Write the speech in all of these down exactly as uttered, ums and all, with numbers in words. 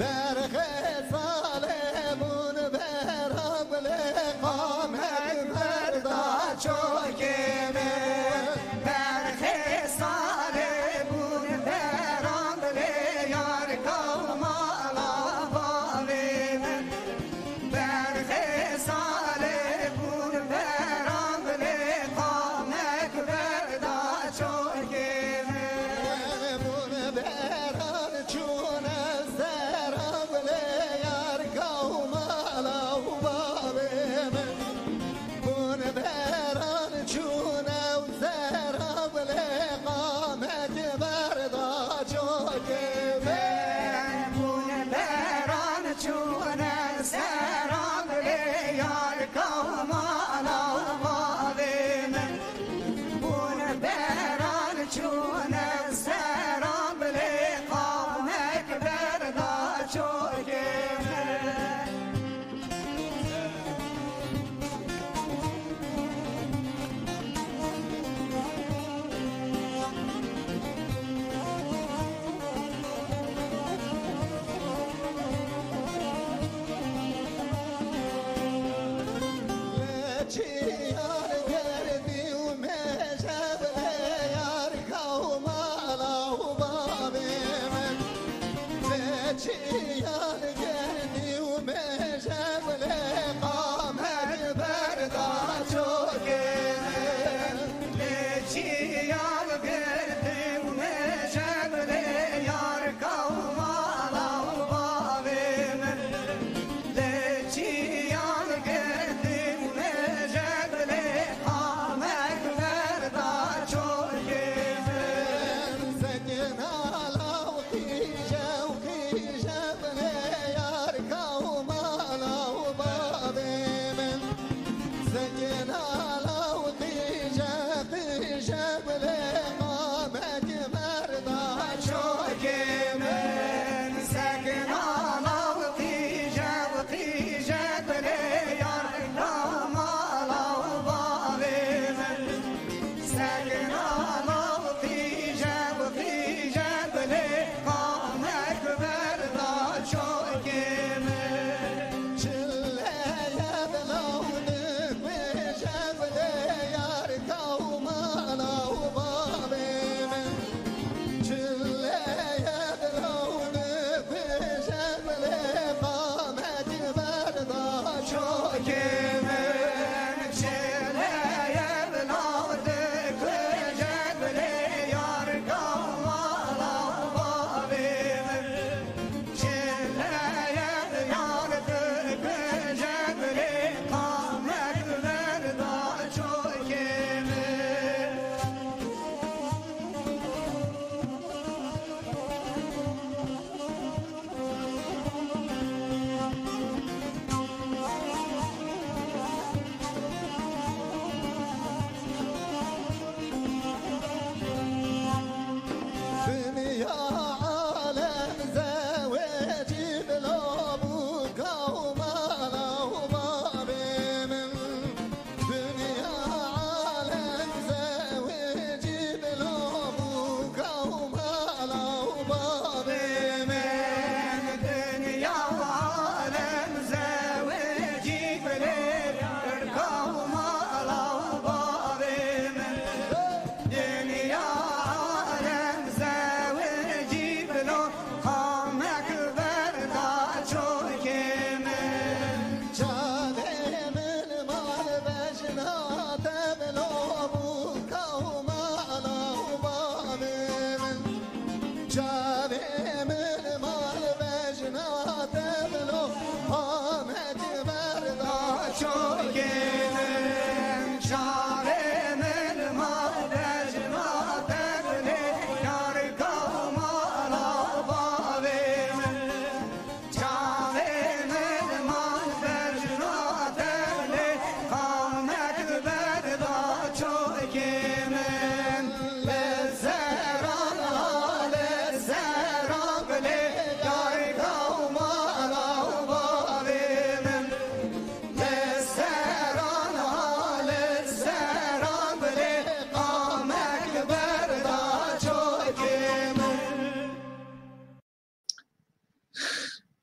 Berxê salê bûn beran lê qamek berda çokê min. Berxê salê bûn beran lê yar kawmala bavê min. Berxê salê bûn beran lê qamek berda çokê min. Bûn beran çûne seran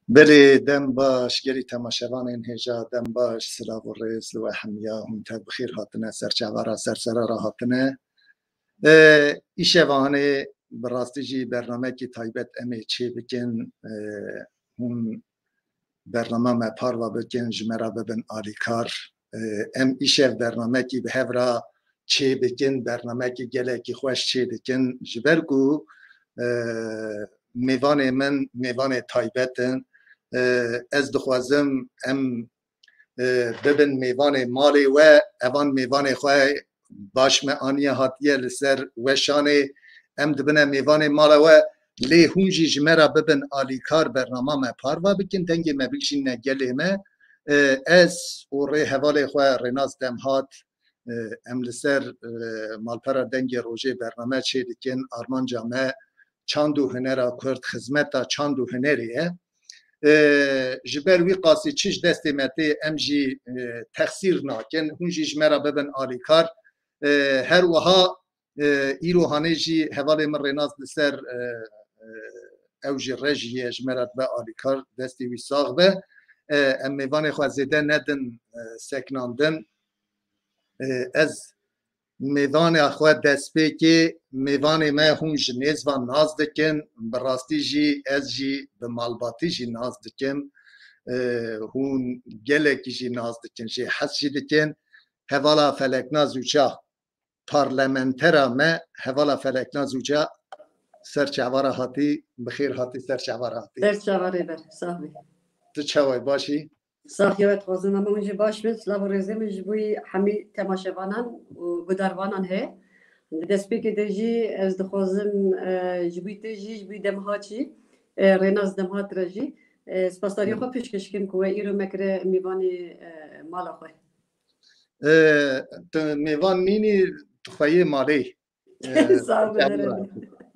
Belê, dem baş, gelî temaşevanên hêja, dem baş, silav û rêz li we hemiya, hûn tev bi xêr hatine, ser çava re, ser sera re hatine. E, îşev anê bi rastî jî bernamekî taybet em ê çê bikin. E, hûn bernama me parva bikin, ji me re bibin alîkar. E, em îşev bernamekî bi hev re çê bikin, bernamekî gelekî xweş çê dikin. Ji ber ku, e, mêvanê min mêvanê taybet in, e, ez dixwazim em, e, bibin mêvanê malê we, evan mêvanê xwe baş me aniye hatiye li ser weşanê, em dibine mêvanê mala we, lê hûn jî ji me re bibin alîkar, bernama me parva bikin, dengê me bigihîne gelê me. E, ez û rê hevalê xwe Rênas Demhat, e, em li ser, e, malpera Dengê Rojê bername çê dikin. Armanca me çand û hunera Kurd, xizmeta çand û hunerê ye. E, ji ber wî qasî çi ji destê me tê, em jî, e, texsîr nakin. Hûn jî ji me re bibin alîkar. E, her wiha, e, îro hanê jî hevalê min Rênas li ser, e, e, ew jî rejî ye, ji me re dibe alîkar, destê wî sax be. E, em mêvanê xwe zêde nedin, e, seknandin. E, ez mêvana xwe destpêkê, mêvanê me hûn ji nêz ve nas dikin, bi rastî jî ez jî bi malbatî jî nas dikim. E, hûn gelekî jî nas dikin, jê hez jî dikin. Hevala Feleknaz Uçak, parlamentera me, hevala Feleknaz Uçak, ser çava re hatî, bi xêr hatî, ser çava re hatî. Ser çava rêber, sax bî. Tu çawa yî, baş î? Saxiya we dixwazim, hema hûn jî baş bin. Silav û rêzê min ji bo hemî temaşevanan û gudarvanan heye. Di destpêkê de jî ez dixwazim, e, ji bo te jî, ji bo Demhat jî, e, Rênas Demhat re jî, e, spasdariya xwe pêşkêş kim ku we îro me kire mêvanê, e, mala xwe. E, tu mêvan nînî, tu xweyê malê. E, Sağ ol, ser çava re.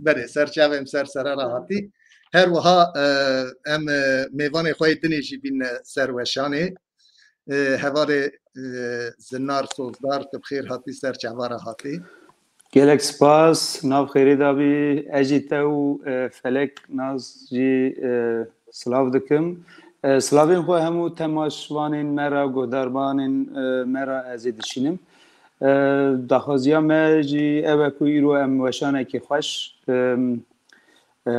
Berê, ser çavê min ser sera re hatî. Her wiha, e, em, e, mêvanê xwe yê dinê jî bîne ser weşanê. E, hevalê, e, Zinar Sozdar, tu bi xêr hatî, ser çava re hatî. Gelek spas, nav xêrê de bî. Ez jî te û, e, Felek Naz jî, e, silav dikim. E, silavên xwe hemû temaşvanên me re, guhdarvanên, e, me re ez ê dişînim. E, daxwaziya me jî ew e ku îro em weşanekî xweş, e, e,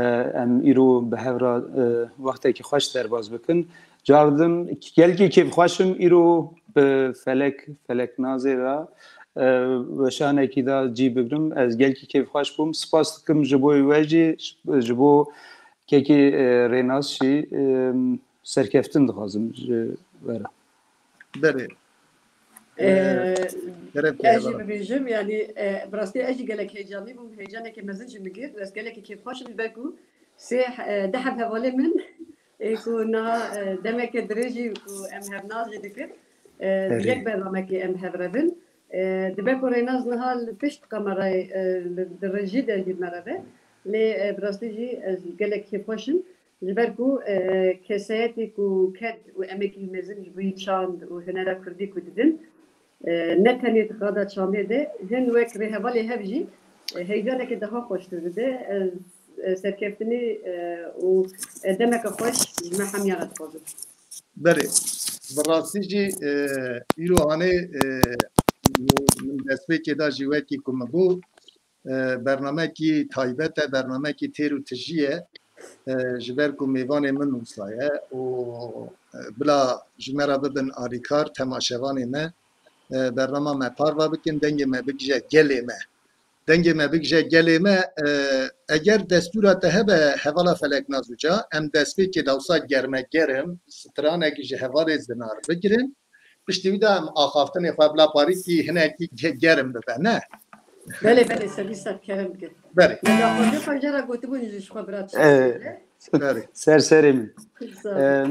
em îro bi hev re, e, wextekî xweş derbas bikin. Cardin, gelkî kêfxweş im îro bi Felek, Felek Nazê re, e, weşanekî de cî bigrim. Ez gelkî kêfxweş bûm. Spas dikim ji bo we jî, ji bo kekî, e, Rênas jî, e, serkeftin dixwazim ji we re. Berê. Ee, Ee, kerem ke ez jî hevala. Bibêjim, yani, e, bi rastî ez jî gelek heyecanlî bûm, heyecaneke mezin jî min girt, ez gelekî kêfxweş im, ji ber ku sê, e, deh hev hevalê min, ê ku niha, e, demeke dirêj jî ku em hevnaz jî dikin, e, Erê. Yek bernamekê em hev re bin. E, dibe ku Rênas niha li pişt kamerayê, e, li, di rejî de jî me re be. Lê, e, bi rastî jî ez gelek kêfxweş im. Ji ber ku, e, kesayetê ku ked û emekî mezin ji bo çand û hunera kurdî ku didin, e, ne tenê di qada çandê de, hin wek rêhevalê hev jî, e, heyecaneke daha xweştir dide. Ez, e, serkeftinê, e, û, e, demeke xweş ji me hemiyan re dixwazim. Berê, bi rastî jî, e, îro hanê, e, min destpêkê de jî wekî ku min got, e, bernamekî taybet e, bernamekî têr û tijî ye. E, ji ber ku mêvanê min wisa ye û, e, bila ji me re bibin alîkar, temaşevanê me, e, bernama me parva bikin, dengê me bigije gelê me. Dengê me bigije gelê me, e, eger destûra te hebe hevala Feleknaz Uca, em destpêkê de wisa germegerim, stranekî ji hevalê Zinar bigirin. Piştî wî de em axaftinê xwe bila parîkî hinekî ge-, germ bibe, ne? Belê, belê, serî ser kerem bike. Belê. Me daxwaziya xwe jê re gotibûn jî ji xwe bira çi Ee, bike. Belê. Ser serê min. Sağ ol. Ee,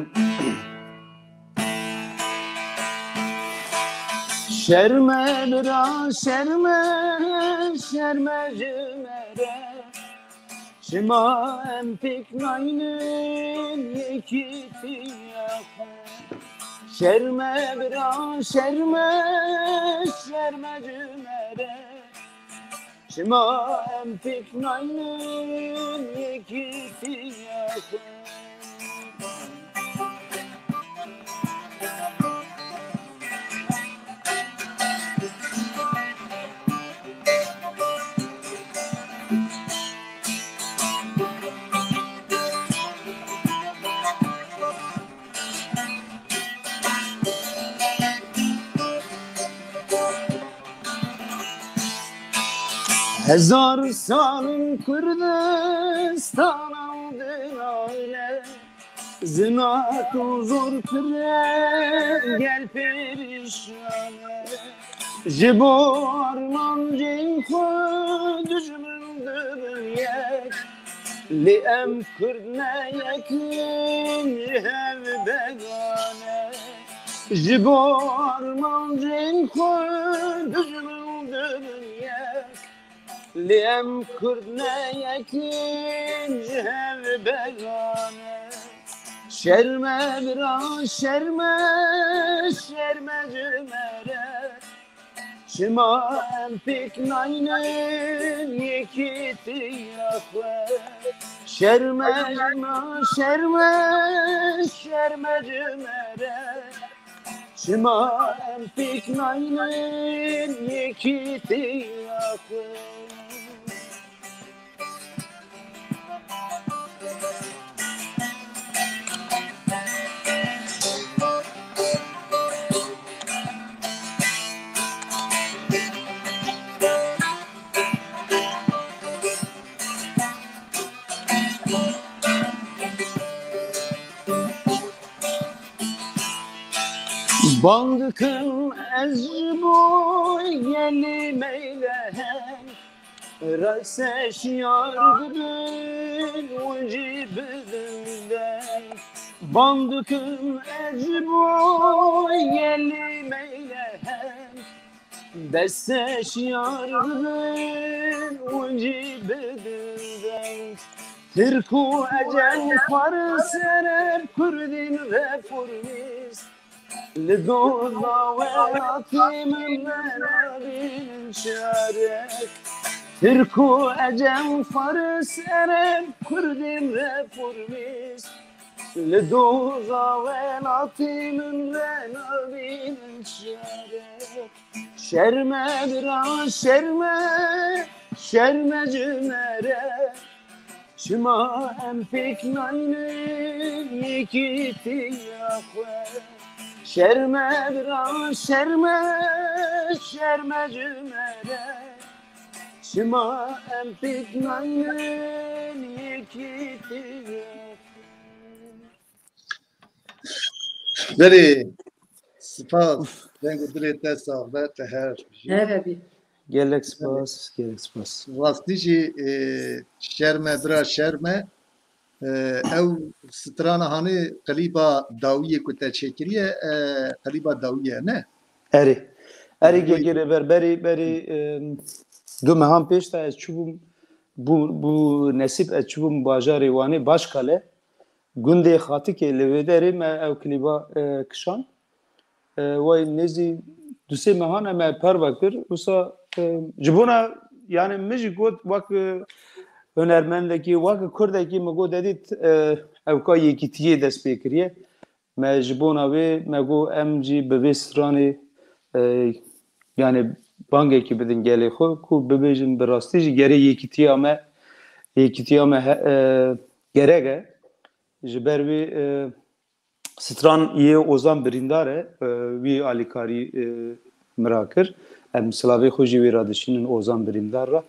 şerme bira, şerme, şerme ji me re. Çima em pêk naynin yekîtiya xwe? Şerme bira, şerme, şerme ji me re. Çima em pêk naynin yekîtiya xwe? Hezar sal in Kurdistana dinare, zimat û zor pire gel perîşan e. Ji bo armancên xwe dijmin dibin yek, lê em Kurd ne yek in, ji hev began e. Ji bo armancên xwe dijmin dibin yek, lê em Kurd ne yek in, ji hev began e. Şerm e bira, şerm e, şerm e ji me re. Çima em pêk naynin yekîtiya xwe? Şerm e ji me, şerm e, şerm e ji me re. Çima em pêk naynin yekîtiya xwe? Bang dikim ez ji bo gelê me leheng, rase şiyar dibin û jî bidin deng. Bang dikim ez ji bo gelê me leheng, deste şiyar dibin û jî bidin deng. Tirk û Ecem, Fars, Ereb, Kurdên reformîst, li doza welatê min me nabînin çarek. Tirk û Ecem, Fars, Ereb, Kurdên reformîst, li doza welatê min me nabînin çarek. Şerm e bira, şerm e, şerm e ji me re. Çima em pêk naynin yekîtiya xwe? Şerm e bira, şerm e, şerm e ji me re. Çima em pêk naynin yekîtiya xwe? Belê, spas. Deng û dilê te sax be, te her bijî. Her hebî. Gelek spas, gelek spas. Rastî jî, e, şerm e, bira şerm e. E, ew strana hanê qilîba dawiyê ku te çêkiriye, e, qilîba dawiyê ne? Erê. Erê, Wê- Gegê Rêber, berî, berî, e, du mehan pêş de ez çûbûm, bû, bû nesîb ez çûbûm bajarê Wanê, Başkale. Gundê Xatikê li wê derê me ew klîba, e, kişand. E, way nêzî du sê mehan e me perve kir. Wisa, e, ji bona, yani min jî got wek, e, hunermendekî, wek kurdekî min got, Edît, e, ew ka yekîtiyê dest pê kiriye. Me ji bona wê me got em jî bi vê stranê, e, yani bangekî bidin gelê xwe ku bibêjin bi rastî jî gerê yekîtiya me, yekîtiya me he-, e, gerek e. Ji ber wê, e, stran yê Ozan Birîndar e, e, wî alîkarî, e, min ra kir. Em silavê xwe jî wê ra dişînin Ozan Birîndar ra.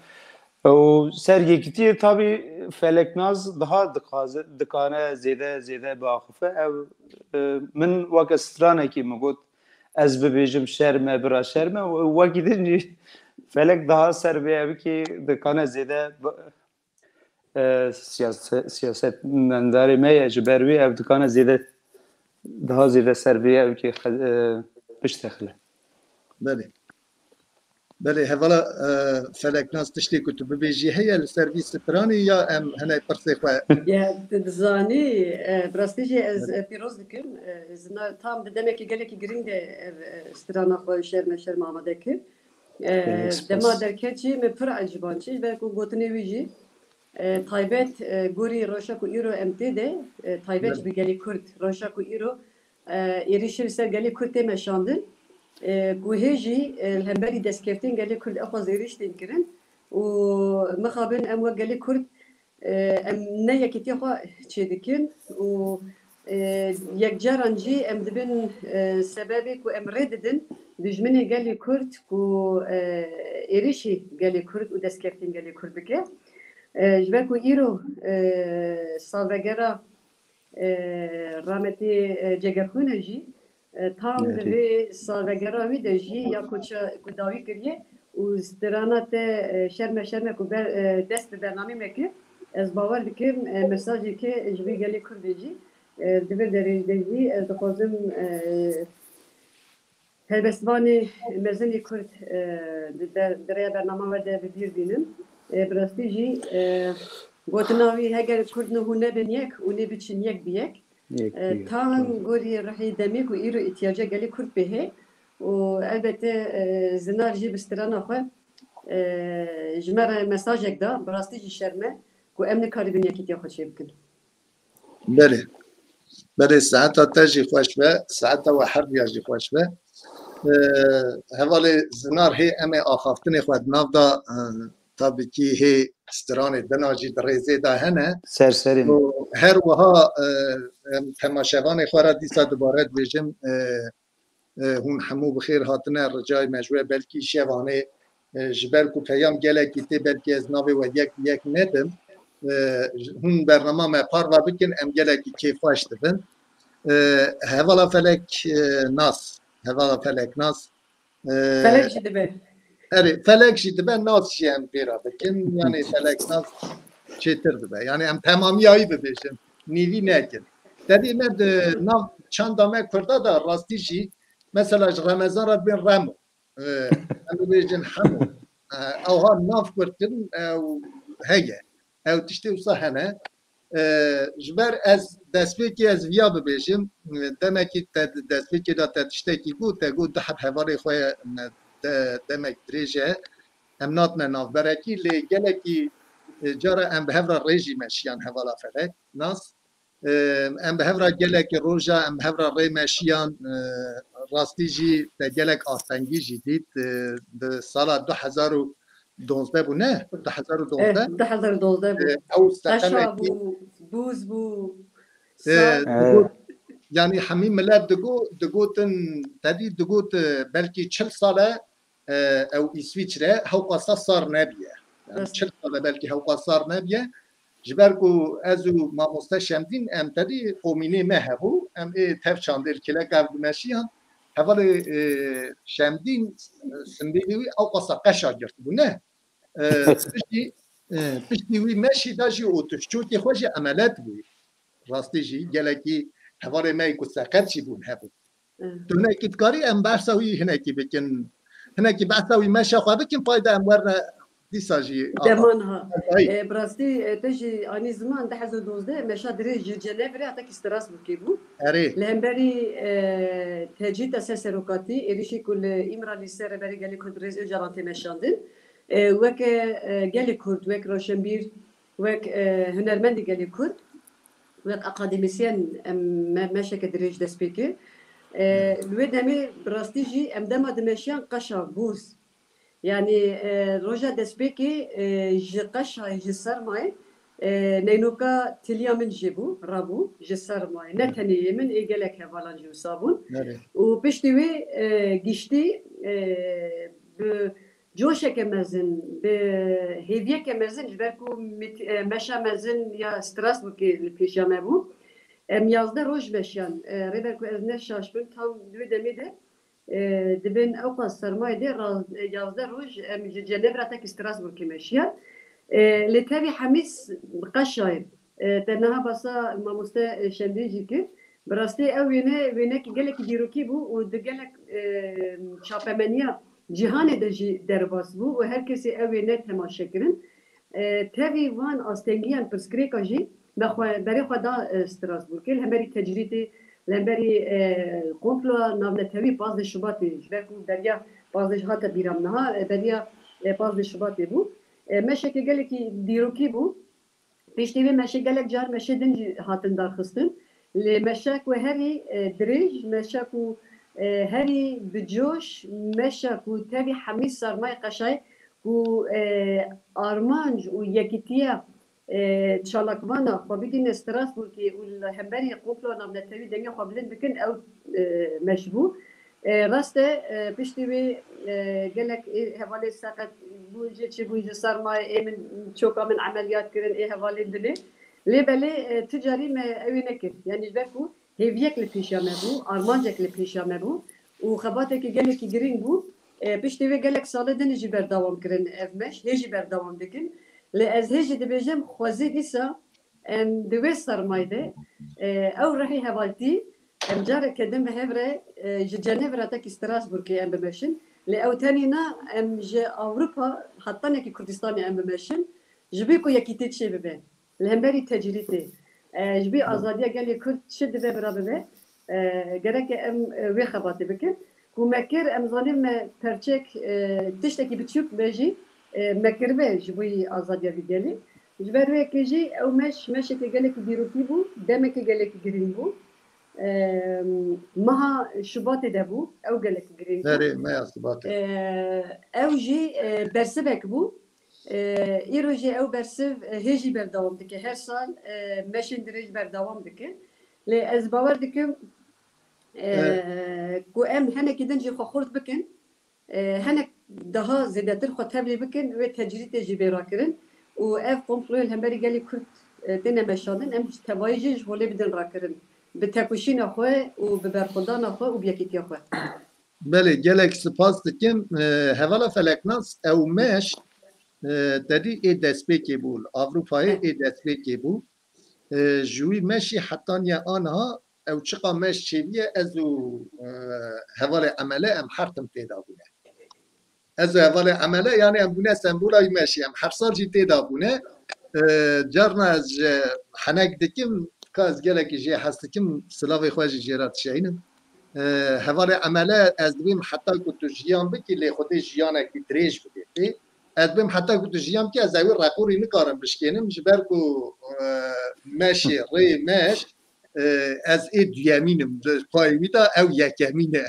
Û ser yekîtiyê tabî Feleknaz daha dixwaze, dikane zêde, zêde biaxife. Ew, e, min weke stranekî min got, ez bibêjim şerm e, bira şerm e. Wekî din jî Felek daha ser vê evkê dikane zêde bi-, e, siyase-, siyasetmendarê me ye, ji ber wê ev dikane zêde, daha zêde ser vê evkê xe-, e, pişt dixile. Belê. Belê, hevala, e, Feleknaz, tiştê ku tu bibêjî heye li ser vî stranê ya em hinay pirsê xwe? Ya, tu dizanî, e, bi rastî jî ez, e, pîroz dikim. E, ez na-, tam di demekî gelekî girîng de ev, e, strana xwe Şerme Şerme amade kir. E, Gelek spas. Dema derket jî min pir eciband, ji ber ku gotinê wî jî, e, taybet, e, gorî rewşa ku îro em tê de, e, taybet Belê. Bi gelê Kurd, rewşa ku îro, e, êrîşê li ser gelê Kurd tê meşandin, e, ku hê jî, e, li hemberî destkeftên gelê Kurd ewqas êrîş tên kirin û mixabin em wek gelê Kurd, e, em ne yekîtiya xwe çêdikin û, e, yekcaran jî em dibin, e, sebebê ku em rê didin dijminê gelê Kurd ku, e, êrişî gelê Kurd û destkeftên gelê Kurd bike. E, ji ber ku îro, e, salvegera, e, rahmetî, e, Cegerxwîn e jî, e, tam di vê salvegera wî de jî ya ku ça-, ku dawî kiriye û strana te, e, şerme şerme ku ber-, e, dest bi bernamê me kir, ez bawer dikim, e, mesajeke ji vî gelê Kurdê jî, e, di vê derê de jî ez dixwazim, e, helbestvanê mezinê Kurd, e, di der-, di rêya bernama we de bi bîr bînim. E, bi rastî jî, e, gotina wî, heger Kurd ne hûn nebin yek û nê biçin yek bi yek, e, tam gorî ruhê demê ku îro îtiyaca gelê Kurd pê hê û elbette, e, Zinar jî bi strana xwe, e, ji me re mesajek da, bi rastî jî şerm e ku em nikaribin yekîtiya xwe çêbikin. Belê. Belê, saeta te jî xweş be, saeta we herduya jî xweş be. Ee, hevalê Zinar hê em ê axaftinê xwe di nav da, e, tabî kî hê stranê dina jî di rêzê de hene. Ser serê min. Û her wiha, e, em temaşevanê xwe re dîsa dubare dibêjim, e, e, hûn hemû bi xêr hatine, ricayê me ji we belkî şevanê, e, ji ber ku peyam gelekî tê, belkî ez navê we yek bi yek nedim. E, hûn bernama me parve bikin, em gelekî kêfxweş dibin. E, hevala Felek, e, Nas, hevala Felek Nas. E, Felek jî dibe. Erê, Felek jî dibe, Nas jî em pê re bikin. Yanî Felek Nas çêtir dibe. Yanî em temamiyayî bibêjin, nîvî nekin. Tevî me di nav çanda me Kurda de rastî jî, mesela ji Remezan re dibên Remo. E, em bibêjin Hemo. E, ewha nav Kurd kirin, ew heye. Ew tiştê wisa hene. E, ji ber ez destpêkê ez viya bibêjim, e, demekî te destpêkê de te tiştekî got, te got du heb hevalê xwe ye, me de-, demek dirêj e. Em natine navberekî, lê gelekî, e, cara em bi hev re rê jî meşiyan hevala Felek Nas. E, em bi hev re gelekî roja, em bi hev re rê meşiyan, e, rastî jî te gelek astengî jî dît, e, di sala du hezar û duwazdeh bû, ne? Du hezar û duwazdeh. Eh, du hezar û duwazdeh bû. E, ew Qeşa seqemekî bû, bûz bû, e, sar. Digot, yanî hemî milet digo-, digotin, tevî digot, e, belkî çil sal e, e, ew Îswîçre hewqasa sar nebiye. Yani çil sal e belkî hewqas sar nebiye. Ji ber ku ez û mamoste Şemdîn em tevî komînê me hebû, em ê tev çandê li kêleka ev dimeşiyan. Hevalê, e, Şemdîn, e, sindêlê wî ewqasa qeşa girtibû, ne? E, piştî, e, piştî wî meşî da jî û tiştçokê xwe jî emelet bû. Rastî jî gelekî hevalê me yê ku seqet jî bûn hebû. Tu hinekî dikarî em behsa wî hinekî bikin. Hinekî behsa wî meşa xwe bikin, payda em werne dîsa jî. Deman ha. E, bi rastî, e, te jî anî ziman du hezar û dozdeh meşa dirêj ji Cenevre heta ki Strasbourgê bû. Erê. Li hemberî, e, tecrîta ser serokatî, êrişî ku li Îmralî ser Rêberê Gelê Kurd Birêz Ocalan tê meşandin. E, weke, e, gelê Kurd, wek roşenbîr, wek, e, hunermendê gelê Kurd, wek akademîsyen em me-, meşeke dirêj dest pê kir. E, li wê demê bi rastî jî em dema dimeşiyan qeşa bûz. Yanî, e, roja destpêkê, e, ji qeşayê, ji sermayê, e, neynoka tiliya min jî bû, rabû, ji sermayê. Ne tenê yê min, ê gelek hevalan jî wisa bûn. Û piştî wê, e, giştî, e, bi coşeke mezin, bi hêviyeke mezin, ji ber ku mit-, e, meşa mezin ya Strasbourgê li pêşiya me bû. Em yazdeh roj meşiyan. E, rêber ku ez ne şaş bim, tam di wê demê de, e, dibin ewqas sermayê dê ra-, e, yazdeh roj em ji Cenevra tek Strasbourgê meşiyan. E, lê tevî hemî s-, bi qeşayê. E, te niha basa mamoste, e, Şemdîn jî kir. Bi rastî ew wêne, wênekî gelekî dîrokî bû û di gelek, e, çapemeniya cîhanê de jî derbas bû û her kesê ew wêne temaşe kirin. E, tevî van astengiyan pirsgirêka jî me xwe, berê xwe da, e, Strasbourgê. Li hemberî tecrîdê, li hemberî, e, komploya navnetewî pazdeh Şubatê, ji ber ku beriya pazdeh hate bîra min niha, e, beriya, e, pazdeh Şubatê bû. E, meşeke gelekî dîrokî bû. Piştî vê meşê gelek car meşê din jî hatin darxistin. Lê meşa ku herî, e, dirêj, meşa ku, e, herî bi coş, meşa ku tevî hemî sermayê qeşayê ku, e, armanc û yekîtiya, e, çalakvana xwe bidîne Strasbourgê û li hemberî komplo navnetewî dengê xwe bilind bikin, ew, e, meş bû. E, rast e, e, piştî wê, e, gelek ê hevalê seqet bûn jî, çi bûn ji sermayê, ê min çoka min emeliyat kirin, ê hevalên dinê. Lê belê, e, tu carî me ew ê nekir. Yanî ji ber ku hêviyek li pêşiya me bû, armancek li pêşiya me bû û xebatekî gelekî girîng bû. E, piştî vê gelek salê din jî berdewam kirin ev meş, hê jî berdewam dikin. Lê ez hê jî dibêjim, xwezî dîsa em di wê sermayê de, e, ew rihê hevaltî, em careke din bi hev re, e, ji Cenevre tekî Strasbourgê em bimeşin. Lê ew tenê na, em ji Ewropa hetanekî Kurdistanê em bimeşin. Ji bo ku yekîtî çêbibe. Li hemberî tecrîdê, e, ji bo azadiya gelê Kurd çi dibe bira bibe, e, gereke em, e, wê xebatê bikin. Ku me kir, em zanîn me perçek, e, tiştekî biçûk be jî, e, me kiribe ji bo azadiya vî gelê. Ji ber wê yekê jî ew meş, meşekê gelekî dîrokî bû, demekê gelekî girîng bû. E, meha Şubatê de bû, ew gelekî girîng bû. Berê meha Şubatê. E, ew jî, e, bersivek bû. E, îro jî ew bersiv, e, hê jî berdewam dike. Her sal, e, meşên dirêj berdewam dike. Lê ez bawer dikim, e, Evet. ku em henekî din jî xwe xurt bikin, e, henek daha zêdetir xwe tevlî bikin, wê tecrîdê jî bê rakirin û ev komployê li hemberî gelê Kurd, e, têne meşandin, em ji tevayî jî ji holê bidin rakirin. Bi tekoşîna xwe û bi berxwedana xwe û bi yekîtiya xwe. Belê, gelek spas dikim. E, hevala Feleknas, ew meş, e, te dî ê destpêkê bû, li Avrupayê ê destpêkê bû. E, ji wî meşî hetaniye aniha ew çiqa meş çêbûye, ez û, e, hevalê Emele em her tim tê de bûne. Ez û hevalê Emele, yani em bûne sembola wî meşî, em her sal jî tê de bûne. E, carna ez ji henek dikim, ka ez gelekî jê hez dikim, silavê xwe jî jê re dişeynim. E, hevalê Emele, ez dibêm heta ku tu jiyan bikî, lê Xwedê jiyanekî dirêj bidê pê. Ez dibêm heta ku tu jiyan bikî, ez ewî rekorî nikarim bişkênim, ji ber ku, e, meşê, rê meş, e, ez ê duyemîn im. Li payê wî de ew yekemîn e.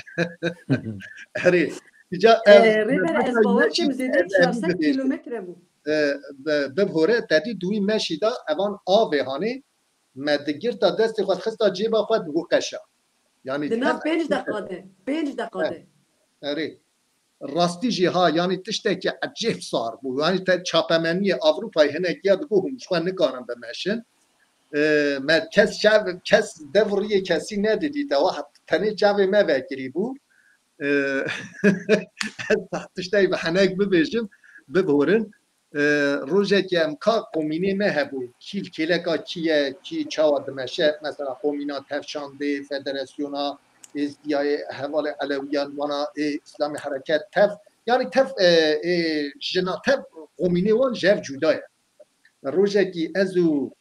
Erê. Îca E, ev, Rêber, ez heta bawer meşî kim zêde ev çar sed dibêjim. Kîlometre bû. E, bi, bi hore te dî di wî meşî de evan avê hanê me digirta destê xwe dixista cêba xwe digo qeşa. Yani Di nav tev pênc deqa de, pênc deqa Eh, de. Erê. Rastî jî ha, yani tiştekî ecêb sar bû. Yani te çapemeniyê Avrupayê hinek ya digo hûn ji xwe nikarin bimeşin. E, me kes çav, kes dev riyê kesî nedidî, te wa tenê çavê me vekirî bû. E, ez tiştê bi henek bibêjim, biborin. E, rojekê em ka komînê me hebû, kî li kêleka kî ye, kî çawa dimeşe, mesela komîna Tevşandê, Federasyona Êzidiyayê, Hevalê Elewiyan, wana ê Îslamî Hereket, tev, yani tev, e, e, jina tev komînê wan ji hev cuda ye. Rojekî ez û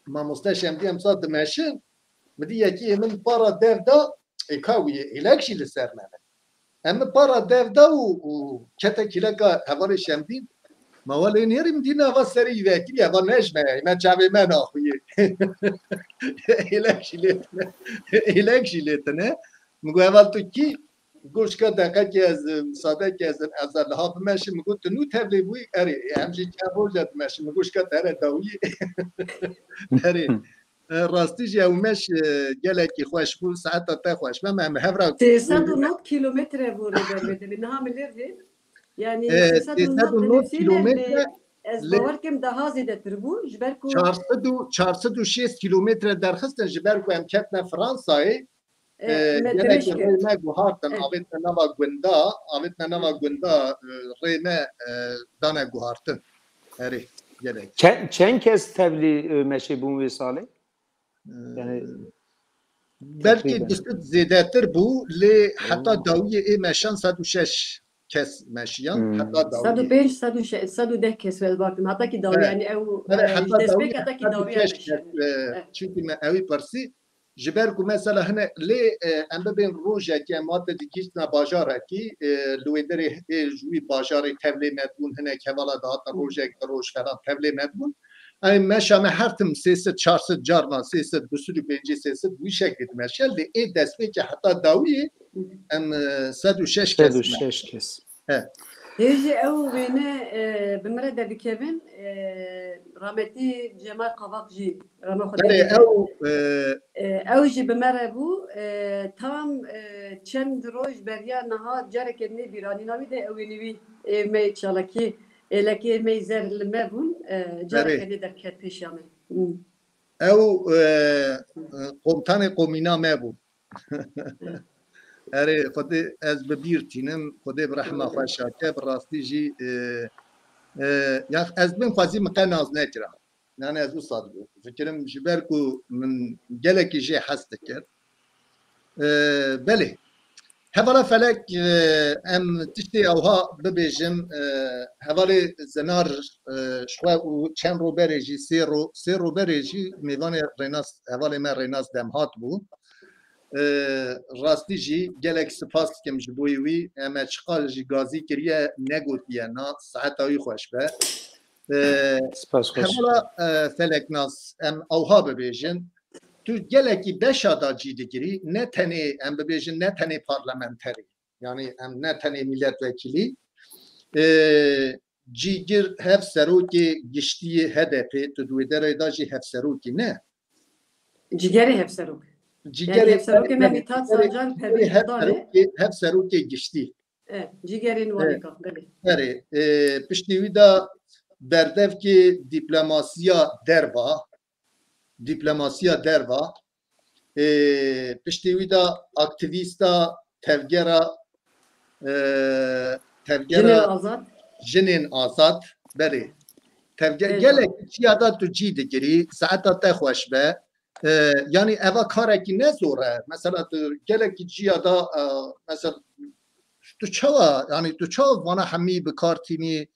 mamoste Şemdî em sa dimeşin, min dî yekî ê min para dev da, ê ka wî êlek jî li ser me be. Em min para dev da û, û kete kîleka hevalê Şemdîn, ma welê nêrî min dî nava serê wî vekirî, eva ne ji me ye, me çavê me naxuyê. Êlek jî lê tine. Êlek jî lê tine. Min got, heval tu kî? Goşka deqekê ez, misadekê ez, ez liha bimeşim. Min got, tu nû tevlê bûyî? Erê, em jî çend roja dimeşin. Min goşka te re dawiyê. Erê. E, rastî jî ew meş, e, gelekî xweş bû, saeta te xweş be, em hev re Sê sed û nod kîlometre bû Rêber Bedewî. Niha min lê vê. Yani E, sê sed û nod sê sed û nod kîlometre, lê ez lê bawer kim daha zêdetir bû. Ji ber ku çar sed û, çar sed û şêst kîlometre derxistin, ji ber ku em ketine Fransayê, E, e, me gelekî dirêj kir. Rê me guhartin, E. Avêtine nava gunda, avêtine nava gunda, e, rê me, e, dane guhartin. Erê, gelek. Çe-, çend kes tevlî, e, meşê bûn wê salê? E, Yani belkî teqrîben. Di sed zêdetir bû, lê heta Oo. Dawiyê ê meşan sed û şeş kes meşiyan, Hmm. Heta dawiyê. Sed û pênc, sed û şeş, sed û deh kes wê bakim. Heta ki dawiyê, Evet. Yani ew, Evet, e, heta destpêk dawiyê, heta ki sed û şeş dawiyê kes, meşiyan. E, Evet. Çimkî me ewî pirsî, Ji ber ku mesela hine lê, e, em bibên rojekê em hate digihîştine bajarekî, e, li wê derê ê ji wî bajarê tevlê me dibûn, hinek hevala dihatin rojek di roj falan tevlê me dibûn. Em meşa me her tim sê sed, çar sed carna, sê sed, du sed û pêncî, sê sed wî şeklê dimeşe, lê ê destpêkê heta dawiyê em, e, sed û şeş kes dimeşe. Sed û şeş kes. He. Hê jî ew wêne, e, bi min re derdikevin, e, rahmetî Cemal Kavak jî, rehma Xwedê Belê, lê be. ew, e, E, ew jî bi me re bû. E, tam, e, çend roj beriya niha careke nê bîranîna wî de ew wêne wî ê me çalakî, êlekê me zer li me bûn. E, careke Belê. nê derket pêşiya me. Hmm. Ew, e, e, komutanê komîna me bû. Erê, Xwedê ez bi bîr tînim, Xwedê bi rehma xwe şake, bi rastî jî, e, e, ya ez bin xwezî min qe nas nekira. Yani ez wisa dikim. Fikirim ji ber ku min gelekî jê hez dikir. E, belê. Hevala Felek, e, em tiştê ewha bibêjim, e, hevalê Zenar, e, ji xwe û çend ro berê jî, sê ro, sê ro berê jî mêvanê Rênas, hevalê me Rênas Demhat bû. E, rastî jî gelek spas dikim ji bo wî. Em e çiqal jî gazî kiriye, negotiye na, saeta wî xweş be. E, Spas xweş. Hevala, e, Feleknas, em ewha bibêjin. Tu gelekî beşa da cî digirî, ne tenê, em bibêjin, ne tenê parlamenterî. Yani em ne tenê milletvekilî. E, cîgir hevserokê giştî yê H D P, tu di wê derê de jî hevserokî ne? Cîgerê hevserok. Cîgerê Yani hevserokê me Mithat Sancar Pervîn Hevdar e. hevserokê, hevserokê giştî. E, cîgerên E, Wanêka, belê. Erê, e, piştî wî de berdevkê dîplomasiya derva, dîplomasiya derva, e, piştî wî de aktîvîsta tevgera, e, tevgera Jinên Azad. Jinên Azad, belê. Tevge-, Belê. Gelek çiya da tu cî digirî, saeta te xweş be. E, yani eva karekî ne zor e. Mesela tu gelekî ciya da, e, mesela tu çawa, yani tu çawa vana hemî bi kar tînî,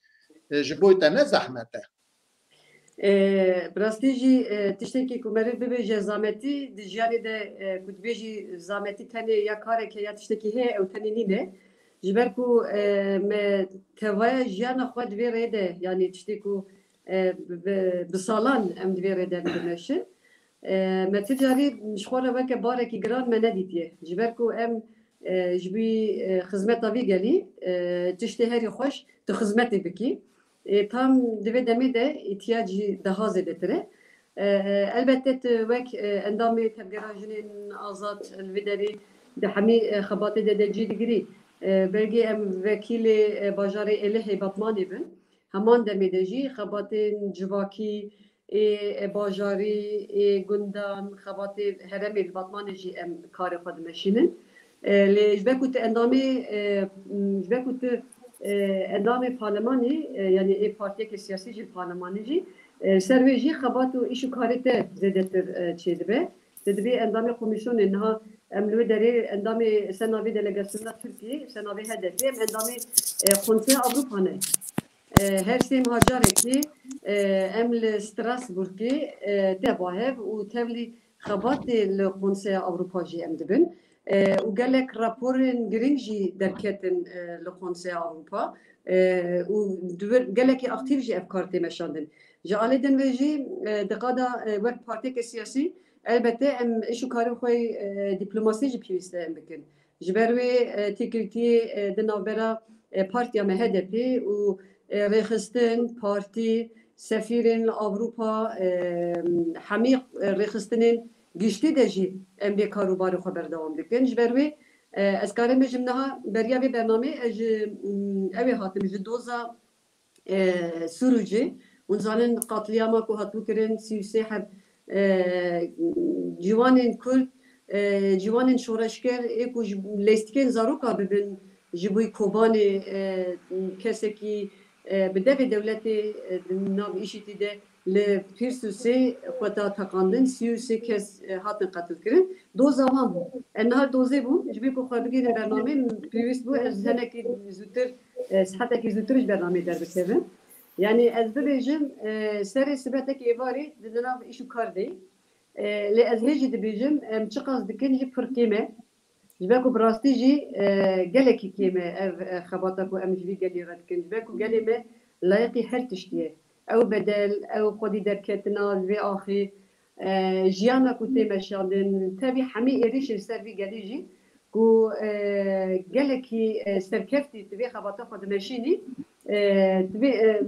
e, ji bo te ne zehmet e? E, bi rastî jî, e, tiştekî ku meriv bibêje zametî, di jiyanê de, e, ku dibêjî zametî tenê ya kareke ya tiştekî heye, ew tenê nîne. Ji ber ku, e, me tevaya jiyana xwe di vê rê de, yani tiştê ku, e, bi, bi salan em di vê rê de dimeşin. E, me ti carî ji xwe re weke barekî giran me nedîtiye. Ji ber ku em, e, ji vî, e, xizmeta vî gelî, e, tiştê herî xweş tu xizmetê bikî. E, tam di vê demê de îhtiyacî daha zêdetir e. E, e, elbette tu wek, e, endamê Tevgera Jinên Azad li vê derê di hemî, e, xebatê de de cî digirî. E, belkî em wekîlê, e, bajarê Êlihê Batmanê bin. Heman demê de jî xebatên civakî ê, e, bajarî, ê gundan, xebatê herêmê li Batmanê jî em karê xwe dimeşînin. E, lê ji ber ku tu endamê, e, m, ji ber ku tu, e, endamê parlemanî, e, yanî ê partiyeke siyasî jî li parlemanê jî, e, li ser wê jî xebat û îş û karê te zêdetir, e, çêdibe. Te dibê endamê komîsyonê niha em li wê derê endamê sena vê delegasyona Tirkiyê, sena vê H D P, em endamê, e, Konseya Ewropa ne. E, her sê meha carekê, e, em li Strasbourgê, e, tê ba hev û tevlî xebatê li Konseya Ewropa jî em dibin. E, û gelek raporên giring jî derketin, e, li Konseya Ewropa. E, û di wir gelekî aktîf jî ev kar tê meşandin. Ji alê din ve jî, e, di qada, e, wek partiyeke siyasî, elbette em îş û karên xwe, e, dîplomasî jî pêwîst e em bikin. Ji ber wê, e, têkiltiyê, e, di navbera, e, partiya me H D P û, e, rêxistin, partî, sefîrên li Ewropa, e, hemî, e, rêxistinên giştî de jî em vê kar û barê xwe berdewam dikin. Ji ber wê, e, ez karim bêjim niha beriya vê bernameyê ez ji, m, ewê hatim, ji doza, e, Sûrûcê. Hûn zanin qatliyama ku hatibû kirin, sî û sê heb, e, ciwanên Kurd, e, ciwanên şoreşger ê ku ji lêstikên zaroka bibin ji bo Kobanê, e, kesekî, e, bi devê dewletê, e, di nav îşîtî de li pênc sê xwe da teqandin, sî û sê kes, e, hatin qetilkirin. Doza wan bû. Em niha dozê bûn, ji bo ku xwe bigihînin bernameyê, min pêwîst bû ez henekî zûtir, e, saetekî zûtir ji bernameyê derbikevim. Yanî ez bibêjim, e, serê sibetekî êvarî di nav îş û kar de yî. E, lê ez hê jî dibêjim, em çiqas dikin jî pir kêm e. Ji ber ku bi rastî jî, e, gelekî kêm e ev, e, xebata ku em ji vî gelî re dikin. Ji ber ku gelê me layiqî her tiştî ye. Ew bedel, ew xwedî derketina li vê axê, e, jiyana ku tê meşandin, tevî hemî êrîşên li ser vî gelî jî, ku, e, gelekî, e, serkeftî tu vê xebata xwe dimeşînî, e, tu vê, e,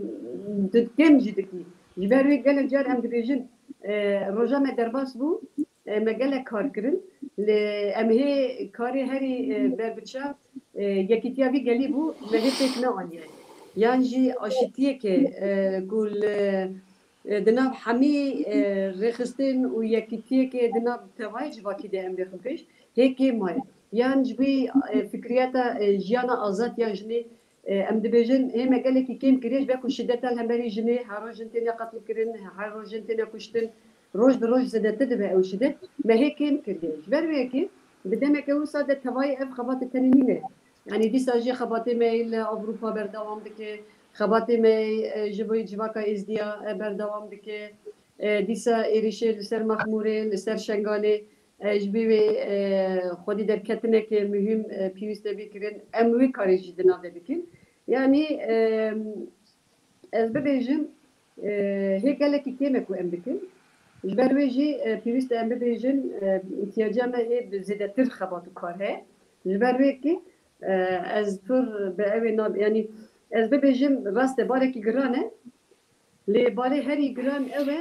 tu kêm jî dikî. Ji ber wê gelek car em dibêjin, e, roja me derbas bû, e, me gelek kar kirin. Lê em hê karê herî, e, berbiçav, e, yekîtiya vî gelî bû, me hê pêk neaniye. Yan jî aşitiyeke, e, ku li, e, di nav hemî, e, rêxistin û yekîtiyeke di nav tevayê civakî de em bêxin pêş, hê kêm maye. Yan ji wî, e, fikriyeta, e, jiyana azad ya jinê, e, em dibêjin, hê me gelekî kêm kiriye, ji ber ku şideta li hemberî jinê, her roj jin têne qetlkirin, her roj jin têne kuştin, roj bi roj zêdetir dibe ew şidet, me hê kêm kiriye. Ji ber wê yekê, di demeke wisa de tevayê ev xebatê tenê nîne. Yanî dîsa jî xebatê me li Ewropa berdewam dike, xebatê me, e, ji bo civaka Êzdiya, e, berdewam dike. E, dîsa êrişê li ser Mexmûrê, li ser Şengalê, e, ji bo wê, e, xwedî derketineke muhîm, e, pêwîst e bî kirin. Em wê karê jî di nav de dikin. Yanî, e, ez bibêjim, e, hê gelekî kêm e ku em dikin. Ji ber wê jî, e, pêwîst e em bibêjin, e, îhtiyaca me hê bi zêdetir xebat û kar heye. Ji ber wê yekê, e, ez pir bi ew ê nab-, yanî ez bibêjim, rast e, barekî giran e. Lê barê herî giran ew e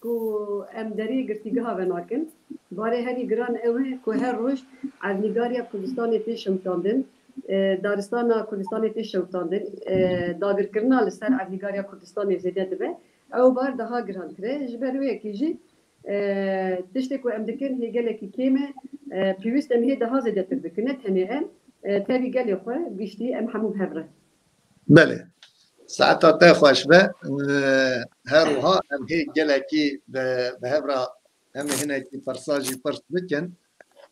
ku em deriyê girtîgeha venakin. Barê herî giran ew e ku her roj erdnîgariya Kurdistanê tê şewitandin, e, daristana Kurdistanê tê şewitandin, e, dagirkirina li ser erdnîgariya Kurdistanê zêde dibe. Ew bar daha girantir e. Ji ber wê yekê jî, e, tiştê ku em dikin hê gelekî kêm e, e, pêwîst em hê daha zêdetir bikin. Ne tenê em, e, tevî gelê xwe giştî em hemû bi hev re. Belê. Saeta te xweş be. Ee, her wiha em hê gelekî bi, bi hev re em ê hinekî pirsa jî pirs bikin.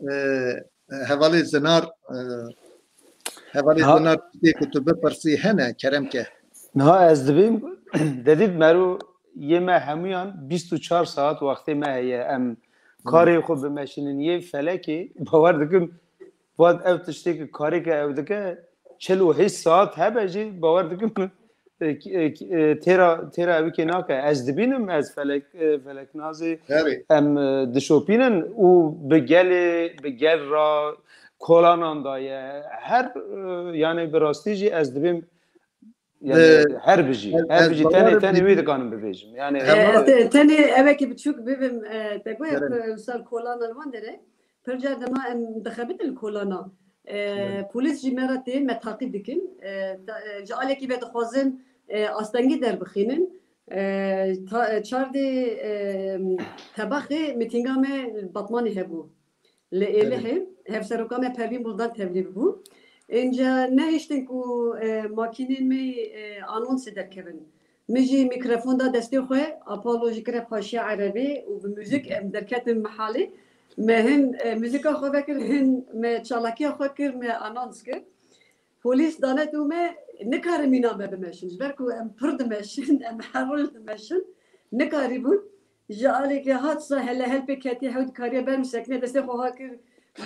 Ee, hevalê Zinar, e, hevalê Ha. Zinar, tiştê ku tu bipirsî hene, kerem ke. Niha ez dibêm, Dedît, mero yê me hemûyan bîst û çar saet wextê me heye. Em karê xwe bimeşînin yê felekê, bawer dikim, Vat ev tiştê ku karê ke ew dike, çil û heşt saet hebe jî, bawer dikim, e, e, e, têra, têra ew kê nake. Ez dibînim, ez felek, e, feleknazê Herê. em, e, dişopînin û bi gelê, bi gel ra kolanan daye. Her, e, yani bi rastî jî ez dibêm, yani Bi-, her bijî, ez, her ez bijî, tenê, bawer tenê wî dikanim bibêjim. Yani E, ez te-, tenê evekî biçûk bibim, e, te goya Gerek. ku wisa kolanan wan dere. Pir car dema em dixebitin li kolana, e, Evet. polîs jî me re tên, me taqîb dikin. E, ta-, e, ji alekî ve dixwazin, e, astengî derbixînin. E, ta-, e, çardê, e, tebaxê mîtînga me li Batmanê hebû. Li Evet. Êlihê hevseroka me Pervîn Buldan tevlî bû. Înca nehiştin ku, e, makînên me, e, anonsê derkevin. Min jî mîkrofon da destê xwe, Apollo jî kire paşiya erebê û bi muzîk em derketin mehalê. Me hin, e, muzîka xwe vekir, hin me çalakiya xwe kir, me anons kir. Polîs danet û me nikarin mîna me bimeşin. Ji ber ku em pir dimeşin, em her roj dimeşin. Nikarîbûn. Ji alekê hat sa hele helpê ketî hew dikariye ber min sekine destê xwe ha kir.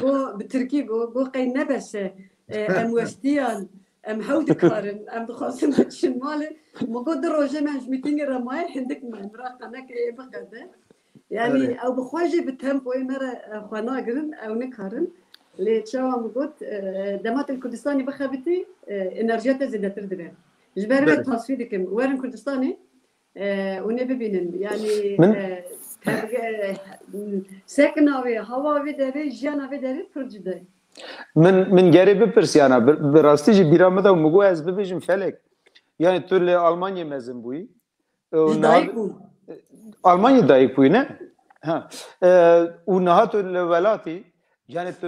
Go bi tirkî go, go qey nebese. E, em westiyan. Em hew dikarin, em dixwazin biçin malê. Min got, "Du rojê me ji mîtîngê re maye, hindik me, min re qenekê ê biqede." Yani, Evet. ew bi xwe jî bi tempoyê me re, e, xwe nagirin, ew nikarin. Lê çawa min got, e, dema tu li Kurdistanê bixebitî, e, enerjiya te zêdetir dibe. Ji ber wê Evet. tasfî dikim. Werin Kurdistanê, e, û nê bibînin. Yani, Min e, tevge-, e, sekina wê, hewa vê derê, jiyana vê derê pir cuda ye. Min, min gerê bipirsiyana, bi, bi rastî jî bîra min de û min got ez bibêjim felek. Yani tu li Almanyê mezin bûyî. Û Ji niha dayik bû. Almanyê dayik bûyî, ne? Ha. E, û niha tu li welatî, yani tu,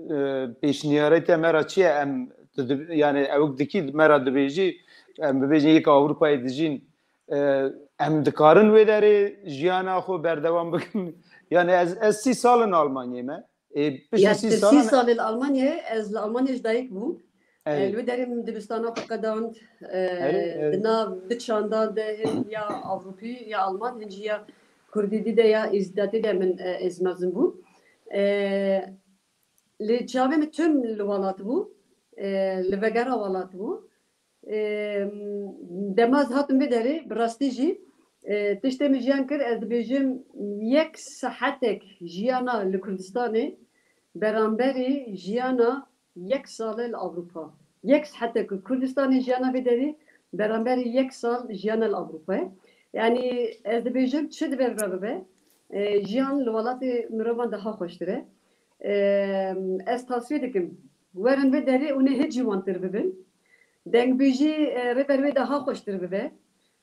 e, pêşniyarê te me re çi ye? Em, tu di, yani ewk dikî me re dibêjî, em bibêjin yek Ewropayê dijîn, e, em dikarin wê derê jiyana xwe berdewam bikin. Yani ez, ez sî sal in Almanyê me. Ê, piştî Ya sî tu sî salan sal li Almanyayê, ez li Almanyayê ji dayik bûm. Erê. E, li wê derê min dibistana xwe qedand. E, Erê, erê. Di nav du çanda de hin ya Ewropî, ya Alman, hin jî ya Kurdî dî de ya Êzîdatî de min, e, ez mezin bûm. E, lê çavê min tim li welat bû, e, li vegera welat bû. Ê, dema ez hatim vê derê, bi rastî jî, ê, tiştê min jiyan kir, ez dibêjim, yek saetek jiyana li Kurdistanê, beramberî jiyana yek sal e li Ewropa. Yek, heta ku Kurdistanê jiyana vê derê beramberî yek sal jiyana li Ewropa ye. Yanî ez dibêjim çi dibe re bibe, e, jiyan li welatê mirovan daha xweştir e. E, ez tasfiye dikim. Werin vê derê û nê hê ciwantir bibin. Dengbêjî, e, rêber wê daha xweştir bibe.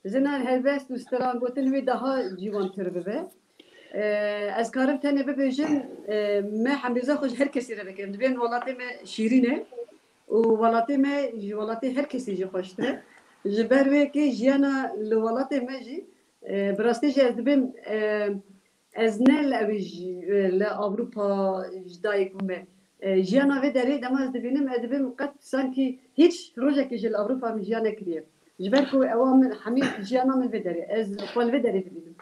Zina helbest û strangotin wê daha ciwantir bibe. E, ez karim tenê bibêjim, e, me hembêza xwe ji her kesî re dikim. Dibên welatê me şîrîn e û welatê me ji welatê her kesî jî xweştir e. Ji ber wê yekê jiyana li welatê me jî, e, bi rastî jî ez dibêm, e, ez ne li ew jî, e, li Ewropa ji dayik bûme. E, jiyana vê derê dema ez dibînim, ez dibêm qet sankî hîç rojekê jî li Ewropa min jiyan nekiriye. Ji ber ku ewa min hemî jiyana min vê derê. Ez xwe li vê derê dibînim.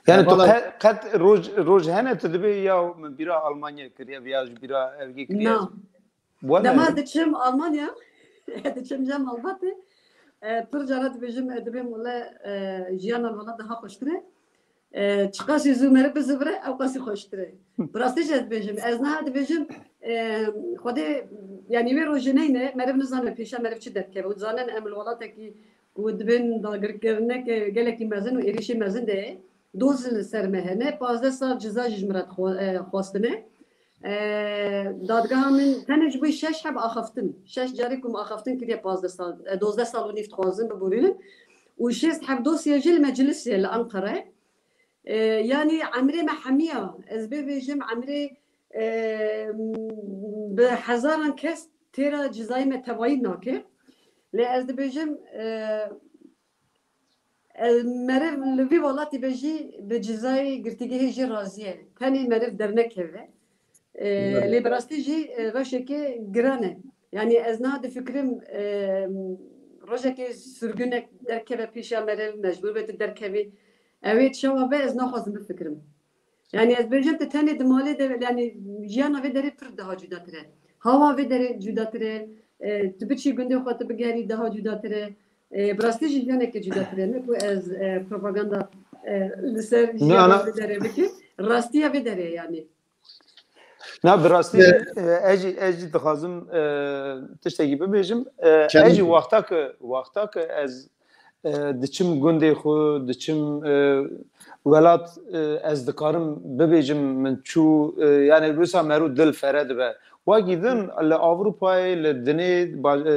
Yani tu Valla qet, qet roj, roj hene tu dibê ya min bîra Almanya kiriye ya ji bîra evgê kiriye. Na. Wala Dema ez diçim Almanya, diçim cem malbatê. E, pir cara dibêjim, e, dibêm wele, e, jiyana li welat daha xweştir e. E, çiqasî zû meriv bizivire, ew qasî xweştir e. Bi rastî jî ez dibêjim. Ez niha dibêjim, e, Xwedê, yanî wê rojê neyne, meriv nizane pêşa meriv çi derdikeve. Û dizanin em li welatekî ku dibên dagirkirine gelekî mezin û êrîşê mezin de ye. Doz li ser me hene. Pazdeh sal ciza jî ji min re dixwe-, e, xwestine. E, dadgeha min tenê ji bo şeş heb axaftin. Şeş carê ku min axaftin kiriye pazdeh sal, e, dozdeh sal û nîv dixwazin biborînin. Û şêst heb dosye jî li meclisê li Anqara. E, yanî emrê me hemiya, ez bê bêjim emrê, e, bi hezaran kes têra cizayê me tevayî nake. Lê ez dibêjim, e, e, meriv li vî welatî be jî bi cizayê girtîgehê jî razî ye. Tenê meriv dernekeve. E, Evet. Lê bi rastî jî, e, reşeke giran e. Yanî ez niha difikirim, e, rojekê sirgunek derkeve pêşiya meriv, mecbûr be tu derkevî. Ew ê çawa be ez naxwazim bifikirim. Yanî ez bêjim tu tenê di malê de, yanî jiyana vê derê pir daha cudatir e. Hawa vê derê cudatir e. E, tu biçî gundê xwe tu bigerî daha cudatir e. E, bi rastî jî jiyaneke cudatir e. Ne ku ez, e, propaganda, e, li ser Na, jiyana na. vê derê bikim. Rastiya vê derê yanî. Na, bi rastî, Evet. e, ez jî, ez jî dixwazim, e, tiştekî bibêjim. E, Çend ez jî wexta ku, wexta ku ez, e, diçim gundê xwe, diçim, e, welat, e, ez dikarim bibêjim min çû, e, yani wisa mero dil fere dibe. Wekî din li Avrupayê, li dinê ba-, e,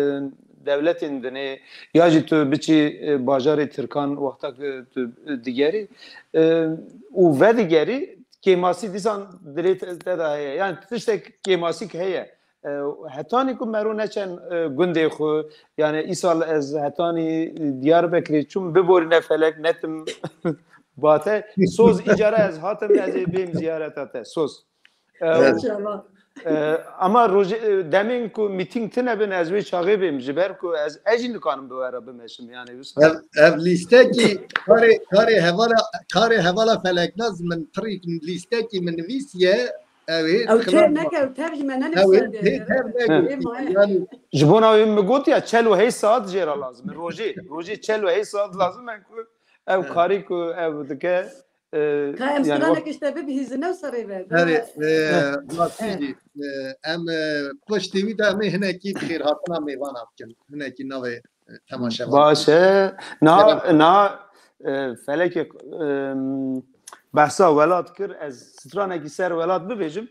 dewletên dinê, ya jî tu biçî, e, bajarê Tirkan wexta ku tu, e, digerî, e, û vedigerî, kêmasî dîsan dilê te, te de heye. Yani tiştek kêmasîk heye. E, hetanî ku mero neçen, e, gundê xwe, yani îsal ez hetanî Diyarbekirê çûm, biborîne felek netim bate. Soz îcara ez hatim, ez ê bêm ziyareta te. Soz. E, Evet. e, ama rojê, e, demên ku mîtîng tine bin, ez wê çaxê bêm, ji ber ku ez, ez jî nikarim bi we re bimeşim, yani wisa. Ev, ev lîstekî karê, karê hevala, karê hevala Feleknaz min pirî lîstekî min nivîsiye, ew ê Ew xilas çê neke, ew tev ji me Ew ê nenivîsiye. Tê tev Ê neke. maye. Yani Ji bona wê min gotiya çel û heyş saet jê re lazim e. Rojê, rojê çel û heyş saet lazim e ku ew Evet. karî ku ew dike, e, Ka em yani stranek wek- işte bibihîzin, ew serê ve. Herê, e, Evet. rastî jî, e, em, e, piştî wî de em ê hinekî xêrhatina mêvana bikin. Hinekî navê, e, temaşevan. Baş e. Na, Selam. na, e, felekê, e, behsa welat kir, ez stranekî ser welat bibêjim.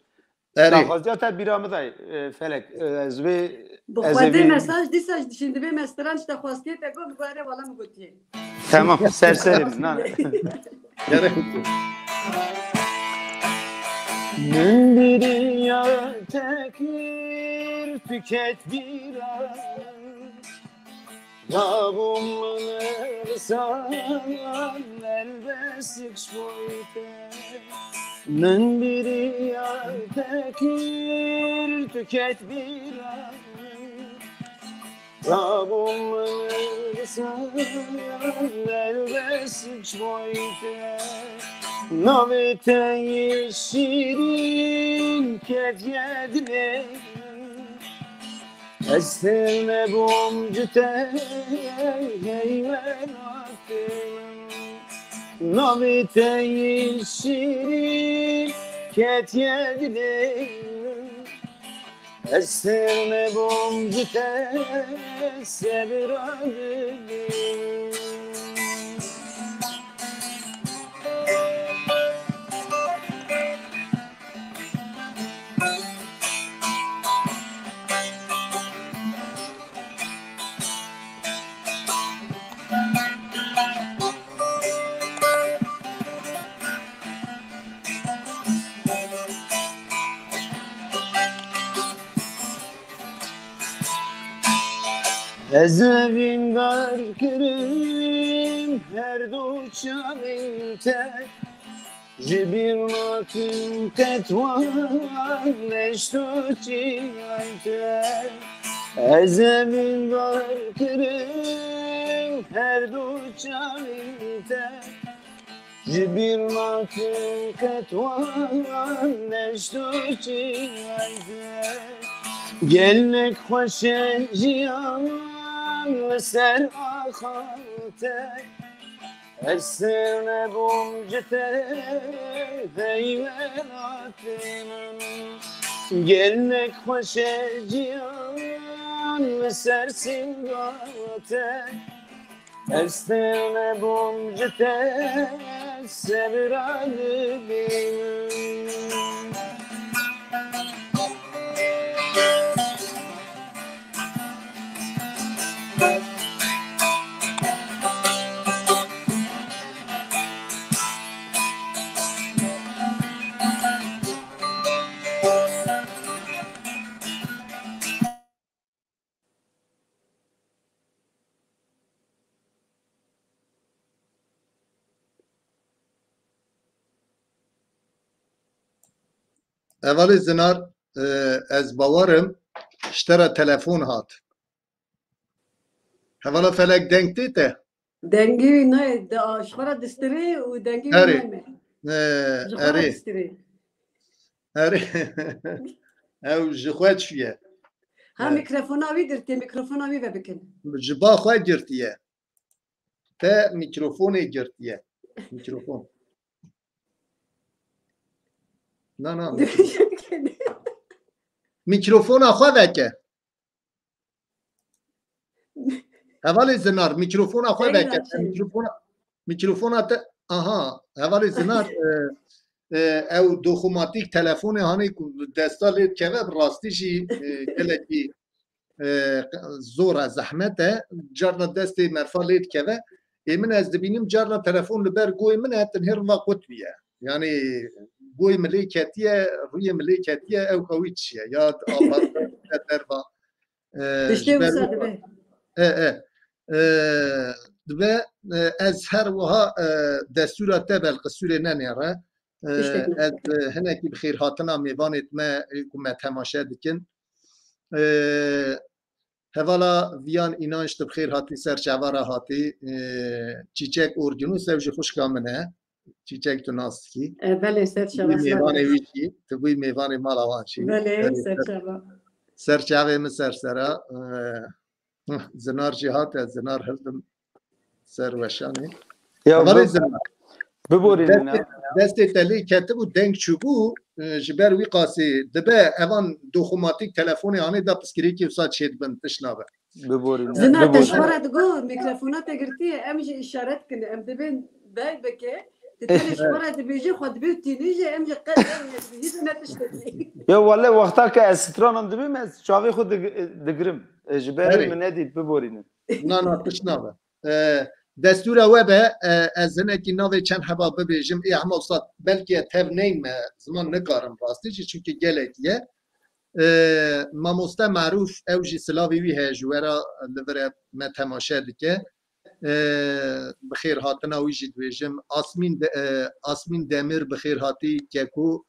Erê. Daxwaziya te bîra min de, e, Felek, e, ez vê, Bi ez ê Xwedê vê mesaj dîsa ji dişîn dibê me stran ji te xwestiye te got, bi erê wala min gotiye. Tamam, ser serê min, na. Gerek yok. Min biriya te kir, tu ket bîra min. Rabûm min irsan elbesik ji bo te. Min biriya te kir, tu ket bîra min. Rabûm min irsan elbesik ji bo te. Navê te yê şîrîn ketiye dilê min. Ez têr nebûm ji te, hey welatê min. Navê te yê şîrîn ketiye dilê min. Ez têr nebûm ji te sebira dibînim. Ez evîndar kirim her du çavên te. Ji bîr nakim qet wan leş tu çiyayte. Ez evîndar kirim her du çavên te. Ji bîr nakim qet wan leş tu çiyayte. Gelek xweş e jiyan li ser axa te. Ez têr nebûm ji te, hey welatê min. Gelek xweş e jiyan li ser sînga te. Ez têr nebûm ji te, sebira dibînim. Hevalê Zinar, e, ez bawerim ji te re telefon hat. Hevala Felek, deng tê te? Dengê wî nayê, de, ji xwe re distirê û dengê wî Erê. nayê me. E, Ji xwe re erê. distirê. Erê. Ew ji xwe çûye. Ha, Evet. mikrofona wî girtiye, mikrofona wî vebikin. Ji ba xwe girtiye. Te mîkrofonê girtiye. Mîkrofon. Na, na, mîkro- Mîkrofona xwe veke. Hevalê Zinar, mîkrofona xwe Ey, veke. Raşî. Mîkrofona, mîkrofona te, aha, hevalê Zinar, e, e, ew doxomatîk telefonê hanê ku desta lê dikeve, bi rastî jî, e, gelekî, e, zor e, zehmet e. Carna destê merfa lê dikeve. Ê min ez dibînim carna telefon li ber goyê min e, tenhê riva qut bûye. Yani goyê min lê ketiye, rûyê min lê ketiye, ew ka wî çi ye? Ya apartman ya derva. E, Tiştê ji ber wisa wî dibe. E, e. E, dibe, e, ez her wiha, e, destûra te belqisûrê nenêre. E, Tiştek ne. ez, e, hinekî bi xêrhatina mêvanê me, e, ku me temaşe dikin. E, hevala Viyan Înanç, tu bi xêr hatî, ser çava re hatî. E, Çîçek Orcunus, ew jî xwişka min e. Çîçek tu nas dikî. E, belê, ser Tu bûyî çava, ser mêvanê çava. wî jî, tu bûyî mêvanê mala wan jî. Belê, Belê, ser ser, çava. ser çavê min ser sera. E, Zinar jî hate, Zinar hildim ser weşanê. Ya Hevalê bi-, Zinar. biborînin Destê, ya. destê te lê ketibû, deng çûbû, e, ji ber wî qasî dibe evan doxomatîk telefonê anê da piskirêkî wisa çêdibin, tişt nabe. Biborînin, Zina te biborînin. ji xwe re digo, mikrofona te girtiye, em jî îşaret kin, em dibên day bike, tu tenê ji xwe re dibêjî, xwe dibê tînî jî, em jî qet em ne dibêjî, ne tiştekî. Ya wele wexta ke ez stranan dibêm, ez çavê xwe dig-, digirim. E, ji berê Erê. min nedît, biborînin. Na, na, tişt nabe. E, destûra we be, e, ez hinekî navê çend heba bibêjim. Ê, hema wisa belkî tev neyme, ziman nikarim rastî jî, çimkî gelekî ye. E, mamoste Marûf, ew jî silavê wî heye ji we re, li vir e, me temaşe dike. E, bi xêr hatina wî jî dibêjim. Asmîn De-, e, Asmîn Demir bi xêr hatî, Keko,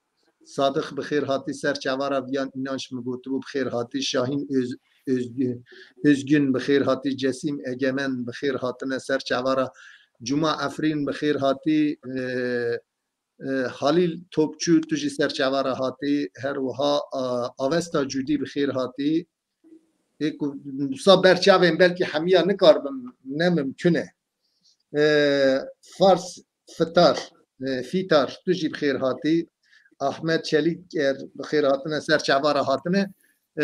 Sadiq bi xêr hatî, ser çavara Viyan Înanç min gotibû bi xêr hatî, Şahîn Öz-, Özgü-, Özgün bi xêr hatî, Cesîm Egemen bi xêr hatine ser çavara, Cuma Efrîn bi xêr hatî, e, e, Halîl Topçu tu jî ser çavara hatî, her wiha, a, Avesta Cudî bi xêr hatî. Ê ku wisa ber çavên belkî hemiya nikaribim, ne mimkun e. E, Fars Fitar, e, Fîtar, tu jî bi xêr hatî. Ahmet Çelîker bi xêr hatine, ser çavara hatine. E,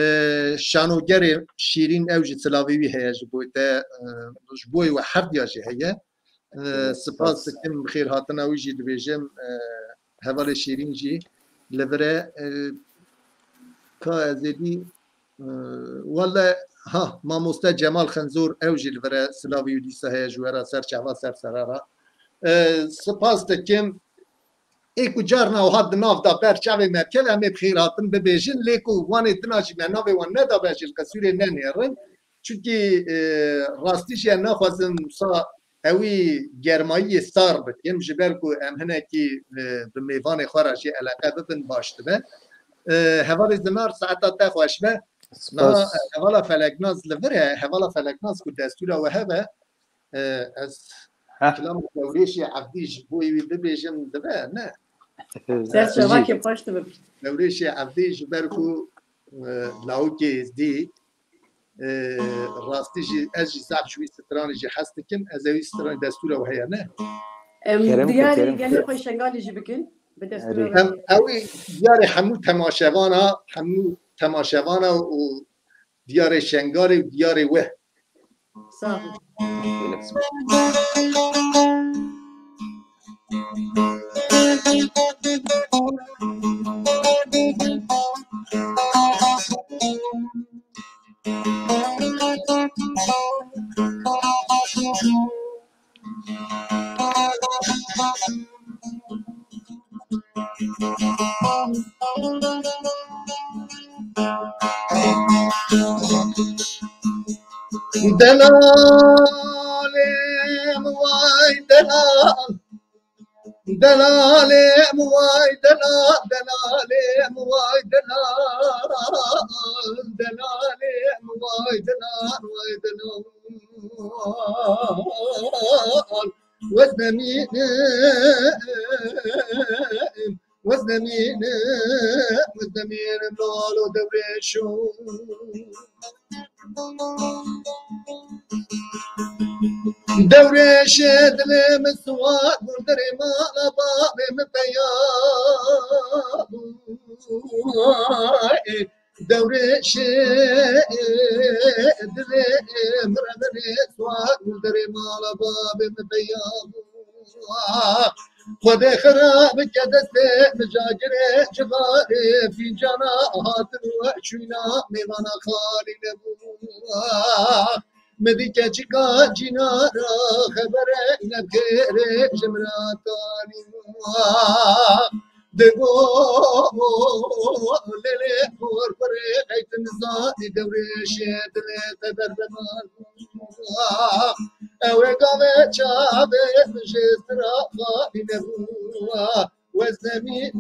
şanogerê şîrîn ew jî silavê wî heye ji bo te, e, ji bo we herdiya jî heye. E, spas dikim, bi xêr hatina wî jî dibêjim, e, hevalê şîrîn jî li vir e, e, ka ez ê dî, e, wele, ha, mamoste Cemal Xenzor ew jî li vir e, silavê wî dîsa heye ji we re ser çava ser serara. E, spas dikim. Ê ku carna wiha di nav de ber çavê me keve, em ê bi xêr hatin bibêjin, lê ku wanê dina jî me navê wan nedabe jî li qesûrê nenêrin. Çunkî, e, rastî jî ez naxwazim wisa ewî germayiyê sar bikim, ji ber ku em hinekî, e, bi mêvanê xwe re jî eleqe bibin baş dibe. E, hevalê Zinar, saeta te xweş be. Niha Spas. Hevala Feleknaz li vir e, hevala Feleknaz ku destûra we hebe, e, ez Heh. kilama Dewrêşê Evdî ji bo wî bibêjim dibe, ne? Ser çavakê xweş dibe. Dewrêşê Evdî ji ber ku, e, lawikê êzdî, e, rastî jî ez jî zehf ji wî stranê jî hes dikim, ez ê wî stranê destûra we heye, ne? Em Kerem ke, diyarê kerem ke. gelê xwe Şengalê jî bikin. Bi destûra Erê. we. Em, ew ê diyarê hemû temaşevana, hemû temaşevana û diyarê Şengalê û diyarê we. Sağ ol. Delalê min vay delal. Delalê min vay delal, delalê min vay delal. Delalê min vay delal, vay delal. Wez nemînim, wez nemînim, wez nemînim, lalo dewrêşo. Dewrêşê dilê min siwar bû, derê mala bavê min peya bû. Dewrêşê dilê min re dilê siwar bû, derê mala bavê min peya bû. Xwedê xira bike destê mijagirê civarê fîncana hatin we çûyna mêvana xalî nebû. Min dî keçika cînara xebere nebxêrê ji min re tanî. Digo lêlê xorxorê qeytin zanî dewrêşê dilê te berbeman. Ew ê gavê çavê min jê sira xalî nebû. Wez nemînim,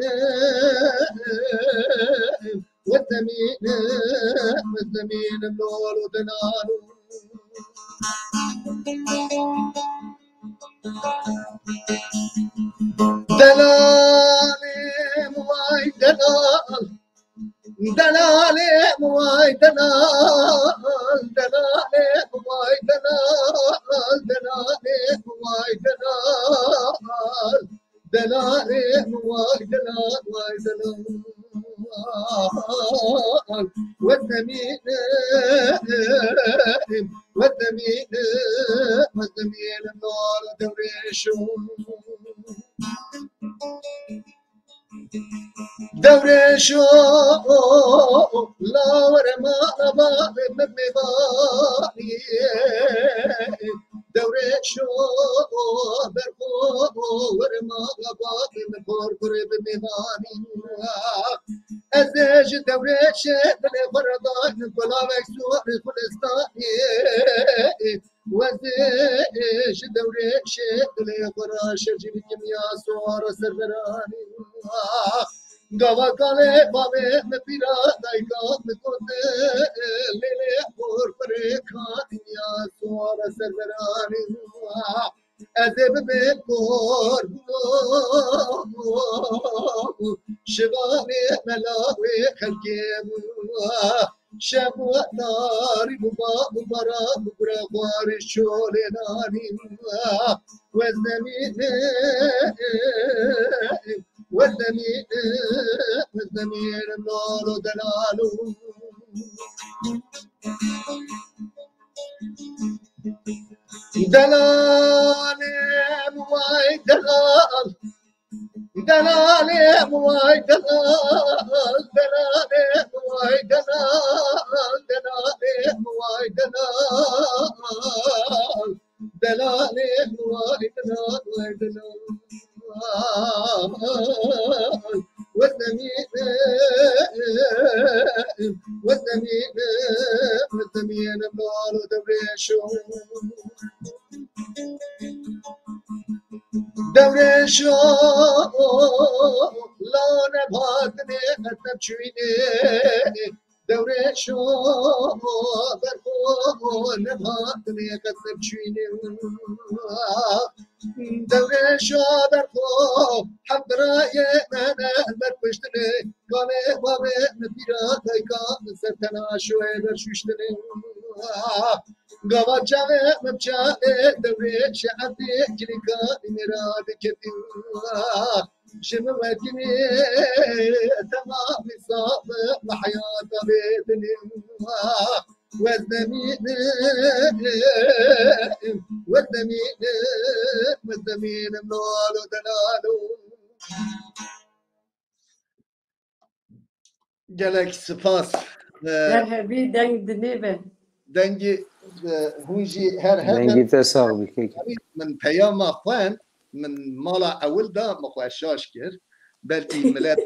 wez nemînim, wez nemînim, lolo delalo. Delalê min vay delal. Delalê min vay delal, delalê min vay delal, delalê min vay delal, delalê min vay delal, vay delal. Wez nemînim, wez nemînim, wez nemînim, lalo dewrêşo. Dewrêşo, la were mala bavê min mêvanî. Dewrêşo, berxo, were mala bavê min xorxorê bi mêvanî. Ez ê ji dewrêşê dilê xwe re daynim gulavek sor ê xulistanî. Wezê ji dewrêşê dilê xwe re şercî bikim ya sora serveranî. Gava kalê bavê min pîra dayika min gote, lêlê xorxorê kanî ya sora serveranî. Ez ê bibêm kor bû, şivanê mela wê xelkê bû. Şev û tarî bû, ba bû, bara bû, gure xwarî şolê nanî. Wez nemîne, wez nemîne, wez nemîne, lalo delalo. Delalê vay delal. Delalê vay delal. Delalê vay delal. Delalê vay delal. Delalê vay delal, vay delal. Wezemîn, wezemîn, wezemîn, lal dewrêşo. Dewrêşo, lal nebatnê, qesem çûynê. Dewrêşo, berxo, nebatnê, qesem çûynê. Dewrêşo, berxo, hevdirayê me, me, me kuştinê. Kanê bavê me, pîra dayka me, ser tena şoyê berşuştinê. Gava çavê me, çavê dewrêşê, evdê kilîka nêra diketî. Ji min wekinê temamî saf me heyata bê dinê. Wez demînim, wez demînim, wez demînim, lalo delalo. Gelek spas. Ee, Her hebî deng dinê be. Dengî, e, hûn jî her hebin. Dengî te sax bî, kekî. Min peyama xwend, min mala ewil da, min xwe şaş kir. Belkî milet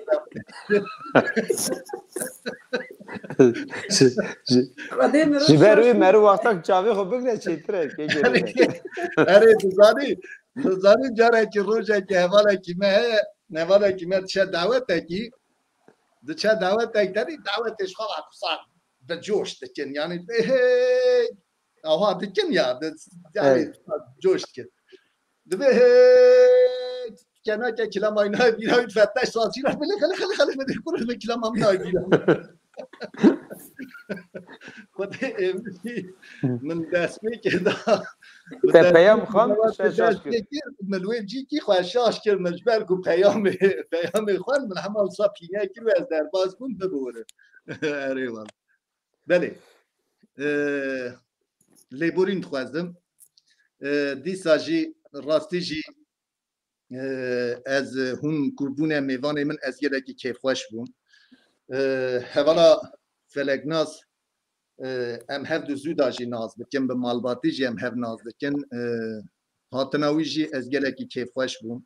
Ji, ji, Xwedê min ji ber şaş wê kir. Meriv wexta çavê xwe bigre çêtir e, kekî. Erê, erê, tu zanî, tu zanî carekî rojekî hevalekî me heye, hevalekî me diçe dawetekî, diçe dawetek derî, dawetê ji xwe ve kusan bi coş dikin. Yanî, hey, aha dikin ya, di, yanî, Evet. Coş dikin. Dibe, hey, kenake kilamay nayê bîra, wî fetteş sazî ra, bile, xele, xele, xele, bile, kurê me kilama min nayê bîra. Xwedê êmî min destpêkê da. Te peyam xwend, şaş kir. Min wê cîkî xwe şaş kir, min ji ber ku peyamê, peyamê xwend, min hema wisa pîne kir û ez derbas bûm, biborin. Erê wala. Belê. Ee, lêborîn dixwazim. Ee, dîsa jî, rastî jî, Ee, ez, e, hûn ku bûne mêvanê min, ez gelekî kêfxweş bûm. Ee, hevala Feleknaz, e, em hev du zû da jî nas dikin, bi malbatî jî em hev nas dikin. Ee, hatina wî jî ez gelekî kêfxweş bûm.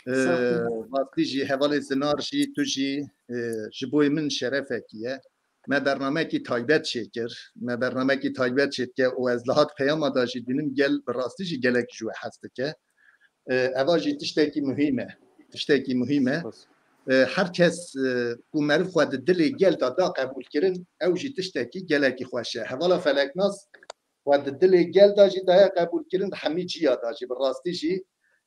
Ee, Sağ ol. Rastî jî hevalê Zinar jî, tu jî, e, ji boyê min şerefekî ye. Me bernamekî taybet çêkir. Me bernamekî taybet çêdike û ez li hat peyama da jî dînim gel bi rastî jî gelek ji we hez dike. E, eva jî tiştekî muhîm e. Tiştekî muhîm e. Spas. E, her kes, e, ku meriv xwe di dilê gel de da qebûlkirin, ew jî tiştekî gelekî xweş e. Hevala Feleknaz xwe di dilê gel de jî daye qebûlkirin, di hemî ciya de jî, bi rastî jî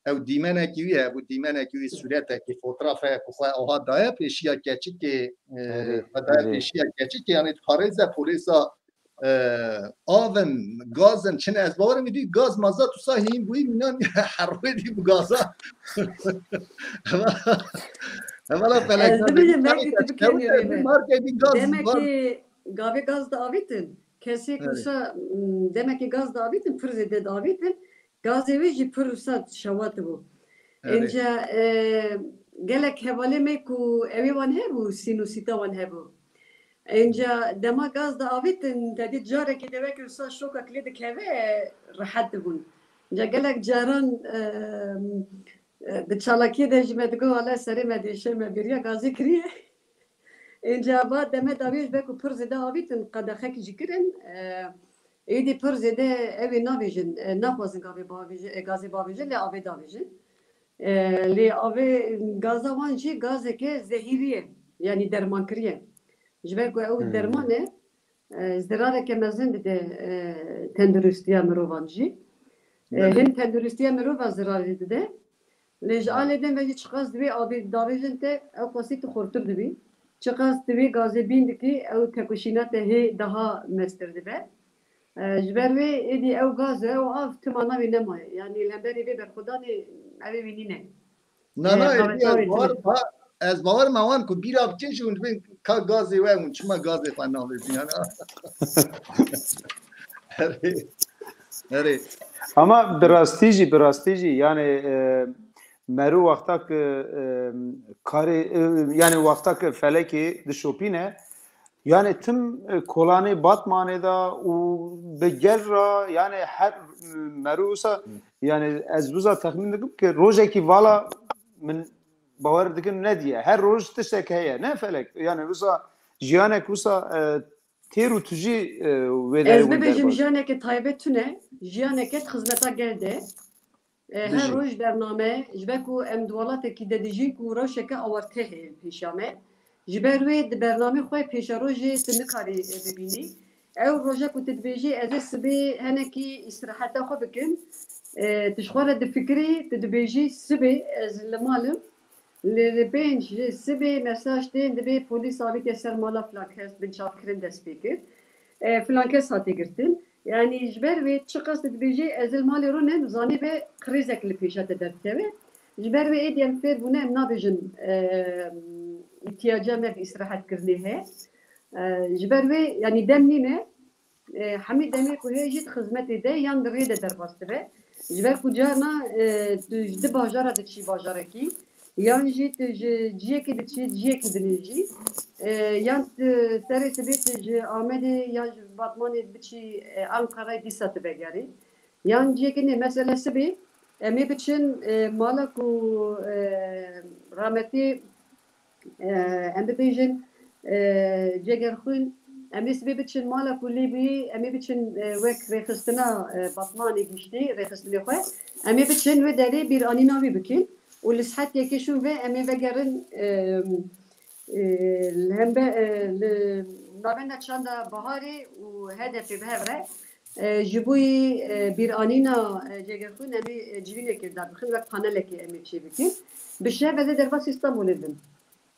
ew dîmenekî wî hebû, dîmenekî wî sûretekî, fotoğrafek ku xwe aha daye pêşiya keçikê, e, Erê, xwe daye erê. Pêşiya keçikê, yanî diparêze polêsa, e, av in, gaz in, çin, ez bawerim wî dî gaz maza tu sa hîn bûyî, mînan herwê dî bi gaza. Hevala Felek, Ez dibêjim, belkî tu bikenî rê me. Markê dî gaz, Demek gaz. Ki gavê gaz diavêtin. Kesê ku Evet. Sa, m, demekî gaz diavêtin, pir zêde diavêtin. Gazê wê jî pir wisa şewat bû. Evet. Înca, e, gelek hevalê me ku ewê wan hebû, sîn û sîta wan hebû. Înca dema gaz diavêtin, te dî carekê de wekî wisa şokek lê dikeve, rehet dibûn. Înca gelek caran, e, e, di çalakiyê de jî me digot, wele serê me dêşe, me bêriya gazê kiriye. Înca va deme dawî ji ber ku pir zêde avîtin, qedexek jî kirin. E, êdî pir zêde ew ê navêjin, e, naxwazin gavê bavêjin, e, gazê bavêjin, lê avê davêjin. E, lê avê gaza wan jî gazeke zehîrî ye, yanî dermankirî ye. Ji ber ku ew Hmm. derman e, e, zirareke mezin dide, e, tenduristiya mirovan jî. E, Belê. Hin tenduristiya mirova zirarê dide. Lê ji alê din ve jî çiqas divê avê davêjin te, ew qasî tu xurtir dibî. Çiqas divê gazê bîn dikî, ew tekoşîna te hê daha mestir dibe. E, ji ber wê êdî ew gaz e, ew av tima navê nemaye. Yanî li hemberî vê berxwedanê ew ê wî nîne. Na, na, E, êdî ez war ba, ez bawer me wan ku bîra bikin jî hûn dibên ka gazê we hûn çima gazê xwe navêtin yani. Erê. Erê. Ama bi rastî jî, bi rastî jî yani e, meru wexta ki e, karê e, yani wexta ki felekê dişopîne yani tim e, kolanê Batmanê de û bi gel ra yani her e, meru wisa yani ez wisa texmîn dikim ki rojekî vala min bawer dikim nediye. Her roj tiştek heye. Ne felek? Yani wisa jiyanek wisa e, têr û tujî e, wê derê Ez bibêjim jiyaneke taybet tune, jiyaneke di xizmeta gel de. E, her roj bername, ji ber ku em di welatekî de dijîn ku rewşeke awarte heye pêşiya me. Ji ber wê di bernamê xwe pêşerojê tu nikarî e, bibînî. Ew roja ku tu dibêjî ez ê sibê henekî îstiraheta xwe bikim. E, tu ji xwe re difikirî, tu dibêjî sibê ez li mal im. Li, li pênc ji sibê mesaj tên dibê polîs avîtiye ser mala filan kes binçavkirin dest pê kir. E, filan kes hatiye girtin. Yani ji ber wê çiqas tu dibêjî ez li malê rûnim, zanî be qirêzek li pêşa te derdikeve. Ji ber wê êdî em fêr bûne em nabêjin e, îhtiyaca me bi îstirahetkirinê heye. E, ji ber wê yani dem nîne e, hemî demê ku heye jî di xizmetê de yan di rê de derbas dibe. Ji ber ku carna e, tu ji di bajara diçî bajarekî, yan jî tu ji ciyekê diçî ciyekî dinê jî, e, yan tu serê sibê tu ji Amedê yan ji Batmanê biçî e, Ankarayê dîsa tu vegerî. Yan ciyekî ne mesela sibê em ê biçin e, mala ku e, rahmetî e, em bibêjin e, Cegerxwîn, em ê sibê biçin mala ku lê bûyî, em ê biçin e, wek rêxistina e, Batmanê giştî, rêxistinê xwe, em ê biçin wê derê bîranîna wî bikin û li sihet yekê şûn ve em ê vegerin e, e, li hembe e, li navenda çanda Baharê û H D P bi hev re e, ji bo yî e, bîranîna e, Cegerxwîn em ê e, civînekê darbixin, wek panelekê em ê çêbikin. Bi şev ez ê derbasî Stenbolê bim.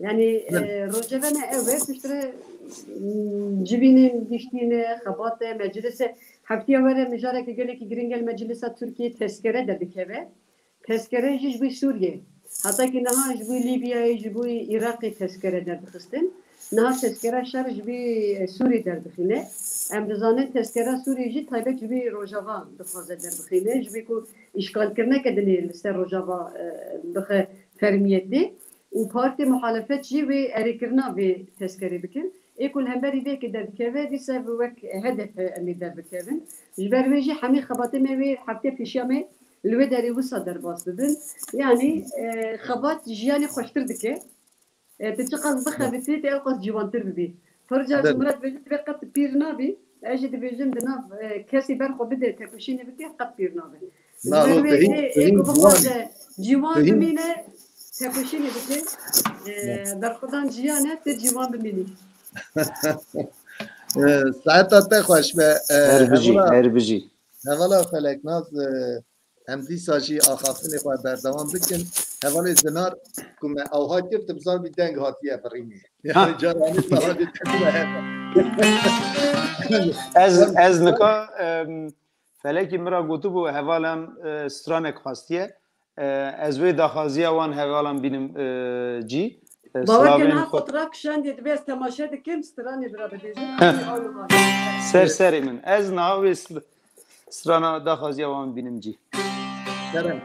Yani e, rojeve me ew e, piştre m, civînên giştî ne, xebat e, meclis e. Heftiya were mijareke gelekî giring e li meclisa Tirkiyê tezkere derdikeve. Tezkere jî ji bo Sûriyê. Heta ki niha ji bo Lîbyayê, ji bo Iraqê tezkere derdixistin. Niha tezkera şer ji bo Sûriyê derdixîne. Em dizanin tezkera Sûriyê jî taybet ji bo Rojava dixwaze derdixîne. Ji bo ku îşgalkirineke dinê li ser Rojava e, bixe fermiyetê. Û partê muhalefet jî wê erêkirina vê tezkerê bikin. Ê ku li hemberî vê yekê derdikeve, dîsa wek H D P em ê derbikevin. Ji ber wê jî hemî xebatê me wê heftiya pêşiya me li wê derê wisa derbas bibin. Yanî e, xebat jiyanê xweştir dike. E, tu çiqas bixebitî, tu ewqas ciwantir bibî. Pir car ji min re dibêjin, divê qet pîr nabî. Ez jî dibêjim, di nav e, kesî ber xwe bide, tekoşînê bike, qet pîr nabe. Ji ber wê ê ku bixwaze ciwan bimîne, tekoşînê bike. E, berxwedan jiyan e, tu ciwan bimînî. E, saeta te xweş be. E, her bijî, her bijî. Hevala Feleknaz, e, em dîsa jî axaftinê xwe berdewam bikin. Hevalê Zinar ku me awha kir, tu bizanbî deng hatiye birînê. Yani caranî sahadê te bû hebe. Ez, ez nika em, Felekî min ra gotibû hevalam e, stranek xwestiye. E, ez wê daxwaziya wan hevalan bînim e, cî. E, Bawer ke silavên niha xwe- fotoğraf kişandiye, divê ez temaşe dikim, stranê bira bibêjim. Heh. Ser serê min. Ez niha wê s- strana daxwaziya wan bînim cî. Kerem.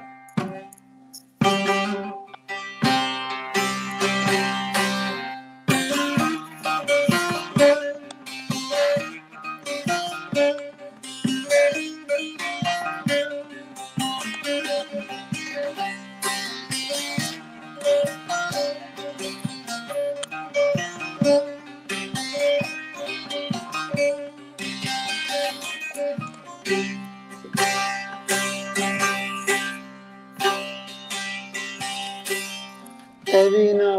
Evîna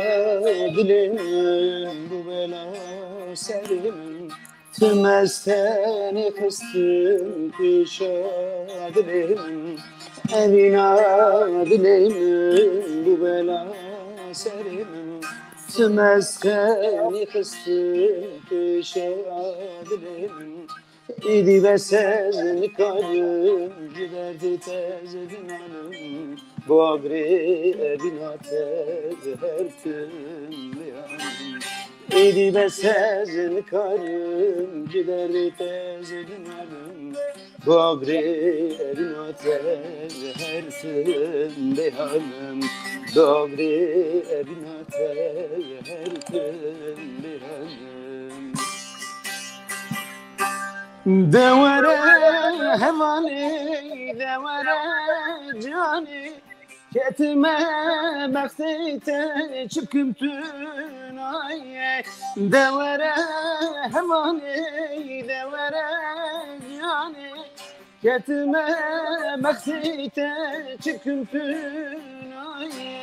dilê min bû bela serê min. Tim ez tenê xistim pêşa dilê min. Evîna dilê min bû bela serê min. Ti meskenî xistin pêşa dilê min. Êdî bes ez nikarim ji derdê te zêde nalim. Bagirê evîna te ji her tim lê alim. Êdî bes ez nikarim ji derdê te zêde nalim. Bagirê evîna te ji her tim lê alim. Bagirê evîna te ji her tim lê alim. De were hevalê, de were canê, ketime bextê te çi bikim tu nayê. De were hevalê, de were canê, ketime bextê te çi bikim tu nayê.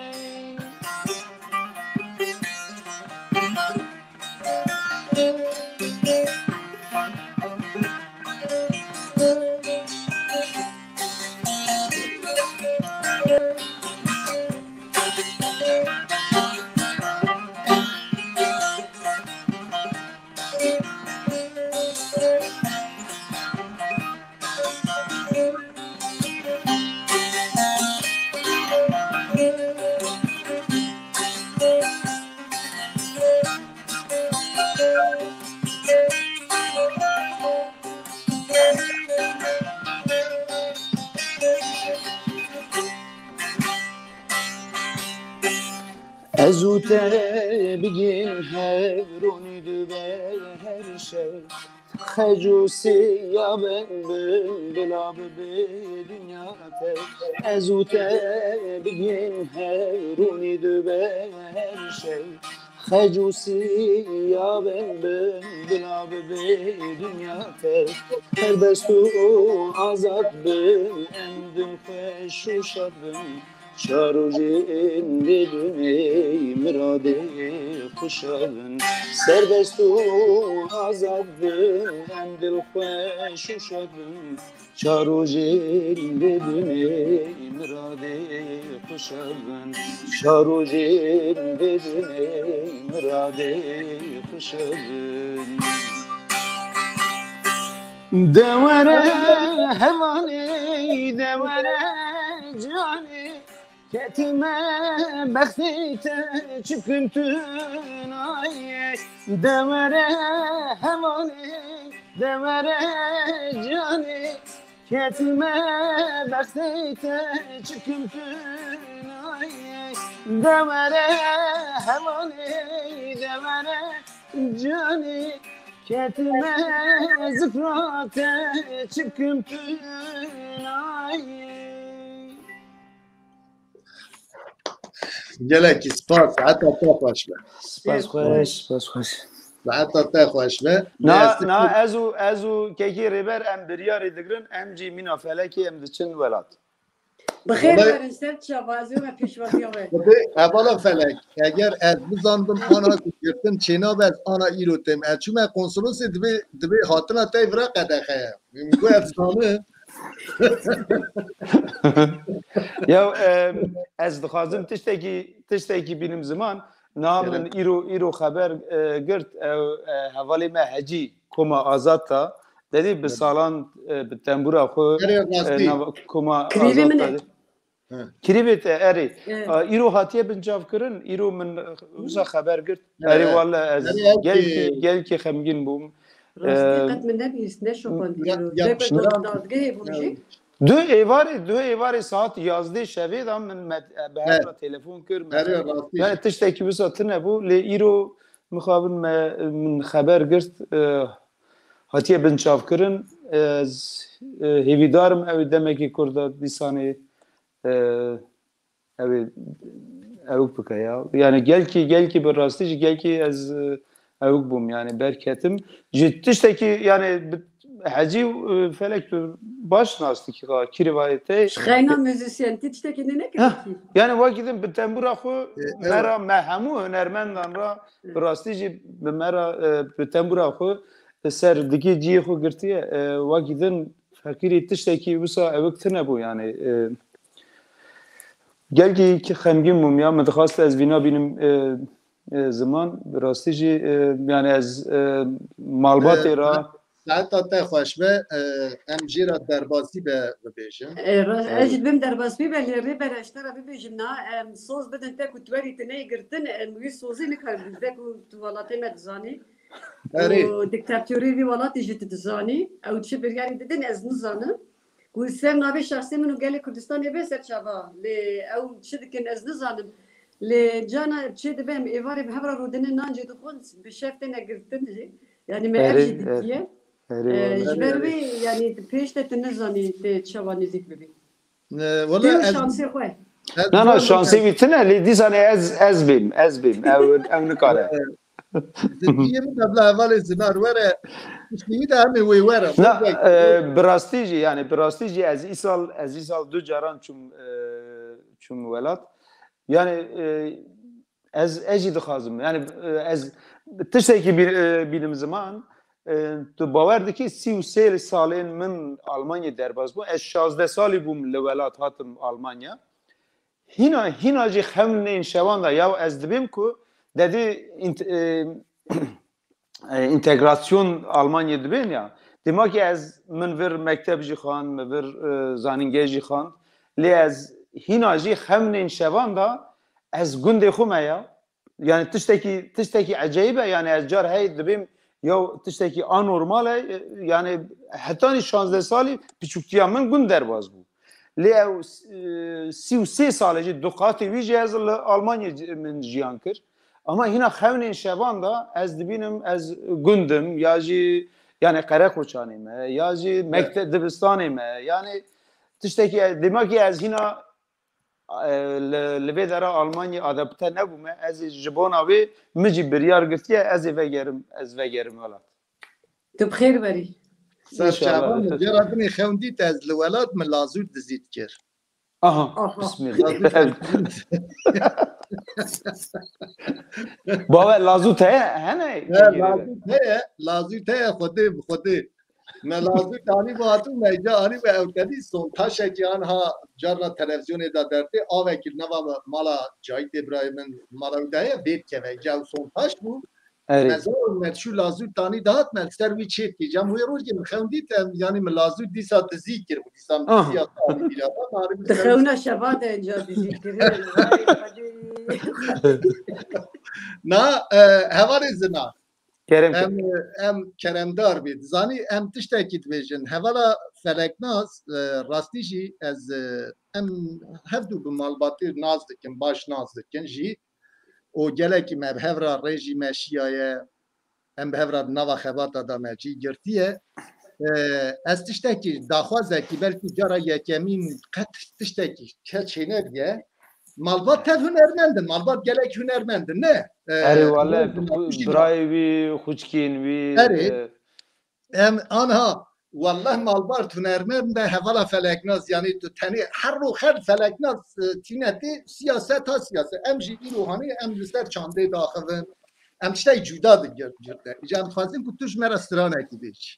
Ez û te bigên her ronî dibe her şev. Xec û siya ben bin bila bibe dinya te. Ez û te bigên her ronî dibe her şev. Xec û siya ben bin bila bibe dinya te. Serbest û azad bin em din xweş û şad bin. Çar rojên lê dunê miradê xweşa bin. Serbest û azad bin em dilxweş û şad bin. Çar rojên lê dunê miradê xweşa bin. Çar rojên lê dunê miradê xweşa bin. De were hevalê, de were canê, ketime bextê te çi bikim tu nayê. De were hevalê, de were canê, ketime bextê te çi bikim tu nayê. De were hevalê, de were canê, ketime zikra te çi bikim tu nayê. Gelekî spas, heta te xweş be. Spas xweş, spas xweş. Heta te xweş be. Na, na, ez û, ez û kekî Rêber em biryarê digirin, em jî mîna felekê em diçin welat. Bi xêr werin ser çava, ez ê me pêşwaziya we. Hevala Felek, eger ez bizandim ana ku girtin çênabe, ez ana îro têm. Ez çûme konsolosê, dibê, dibê hatina te vira qedexe ye. Min got ez zanim. Ya, e, ez dixwazim tiştekî, tiştekî bînim ziman. Niha min îro, îro xeber, e, girt, e, e, hevalê me Hecî koma Azad ta, dedî bi salan, e, bi tembûra xwe, e, koma Azad ta. Kirîvê te, erê. E, îro hatiye binçavkirin, îro min, e, wisa xeber girt. Erê, walla ez gelkî, gelkî xemgîn bûm. Rastî, e, qet min nebihîst, neşopand îro. Dê be dadgehê bû jî. Du êvarê, du êvarê saet yazdeh şevê de min me, e, bi hev re telefon kir. Yani tiştekî wisa tune bû, lê îro mixabin me, min xeber girt, e, hatiye binçavkirin. Ez, e, hêvîdar im ew ê demekî kurt de dîsanê, e, ew ê ewk bike ya. Yani gelkî, gelkî bi rastî jî gelkî ez, e, ewk bûm yani berketim. Ji tiştekî yani bi-, Hecî, e, Felek tu baş nas dikî, kirîvayê te. Ji xeyna muzîsyen, ti tiştekî nê nekir? Heh, yani wekî din bi tembûra xwe, e, me ra, me hemû hunermendan ra, e, bi rastî jî bi me ra, e, bi tembûra xwe, e, ser dikî cihê xwe girtiye. E, wekî din feqîrî tiştekî wisa ewk tune bû yani. E, gelkî ki xemgîn bûm ya, min dixwast ez vîna bînim, e, e, ziman, bi rastî jî, e, yani ez, e, malbatê ra. Saeta te xweş be, e, em jê re derbasî be bibêjin. E, ra- Ez jî dibim derbasî be, lê rê bere ji te re bibêjim na, em soz bidin te ku tu werî tu neyê girtin, em wî sozê nikarin bidin te ku tu welatê me dizanî. Erê. Û diktatorê vî welatê jî tu dizanî. Ew çi biryarî didin ez nizanim. Ku ser navê şexsê min û gelê Kurdistanê be ser çava. Lê ew çi dikin ez nizanim. Lê cana çê dibe em êvarê bi hev re rûdinin nan jî dixwin bi şev têne girtin jî. Yani me ev Erê, jî dikiye. Erê, Ee, wala. Ji ber wê yani pêş de tu nizanî tê çawa nêzîk bibî. E, wala Tê û ez- şansê xwe. ez Na na zanim şansê ez- wî tune lê dîsan ê ez ez bêm, ez bêm. Ew, ew nikare. Zikiyê min de bila hevalê zinar were. Piştî da em ê wê were. Na, Wek- e, bi rastî jî yani bi rastî jî ez îsal ez îsal du caran çûm, e, çûm welat. Yani, e, ez ez jî dixwazim. Yani, e, ez tiştekî bî- e, bînim ziman. E, tu bawer dikî sî û sê salên min Almanyê derbas bû. Ez şazdeh salî bûm li welat hatim Almanya. Hîna hîna jî xewnên şevan da ya ez dibêm ku dedî int- e, e, întegrasyon Almanyê dibên ya. Dema ki ez min vir mekteb jî xand, min vir, e, zanîngeh jî xand. Lê ez hîna jî xemnên şevan da ez gundê xwe me ya. Yani tiştekî, tiştekî ecayîb e. Yani ez car hey dibêm ya tiştekî anormal e. Yani hetanî şazdeh salî piçûktiya min gund derbas bû. Lê ew, e, sî û sê sal e jî du qatê wî jî ez li Almanya ci- min jiyan kir. Ama hîna xewnên şevan da ez dibînim ez gund im ya jî yani Qereqoçanê me ya jî mekte dibistanê me yani tiştekî e- dema ki ez hîna, e, li, li vê dera Almanya adapte nebûme ez ê ji bona wê min jî biryar girtiye ez ê vegerim ez vegerim welat. Tu bi xêr berî. Serçava İnşallah. Min cera dinê xewn dît ez li welat min lazût dizî dikir. Aha, Aha. Bismillah. Bawe lazût heye hene? He, lazût heye, lazût heye xwedê bi xwedê. Me lazût anî bu hatû me ca anî bu ew tedî sontaşekî anha carna televizyonê de dertê avekî nava mala Cahit Îbrahîm min mala wî de heye vê dikeve. Ca ew sontaş bû. Erê. Mezar û merçû lazû tanî dihat me li ser wî çêdikê. Cem wê rojê min xewn dît em yanî min lazû dîsa dizî kir û dîsa min Aha. dizî ya tanî bîra da, marî min Di xewna şeva de enca dizî kirin. Na, e, hevalê zina. Kerem Em, kir. Em keremdar bê. Dizanî em tiştekî dibêjin. Hevala Feleknaz, e, rastî jî ez, e, em hevdû bi malbatî nas dikin, baş nas dikin jî. Û gelekî me bi hev re rê jî me şiyaye. Em bi hev re di nava xebata de me cî girtiye. E, ez tiştekî daxwazekî belkî cara yekemîn qet tiştekî keç hêne diye. Malbat tev hunermend in, malbat gelek hunermend in, ne? E, Erê wale hunermend in, birayê wî, xwişkên wî. Erê. e, Em anha, wallah malbat hunermend e hevala Feleknaz, yanî tu tenê her ro her Feleknaz, e, tîne tê siyaset ha siyaset. Em jî îro hanê em li ser çandê daxivin. Em tiştê cuda digirtin. Îca em dixwazin ku tu ji me re stranekî bêjî.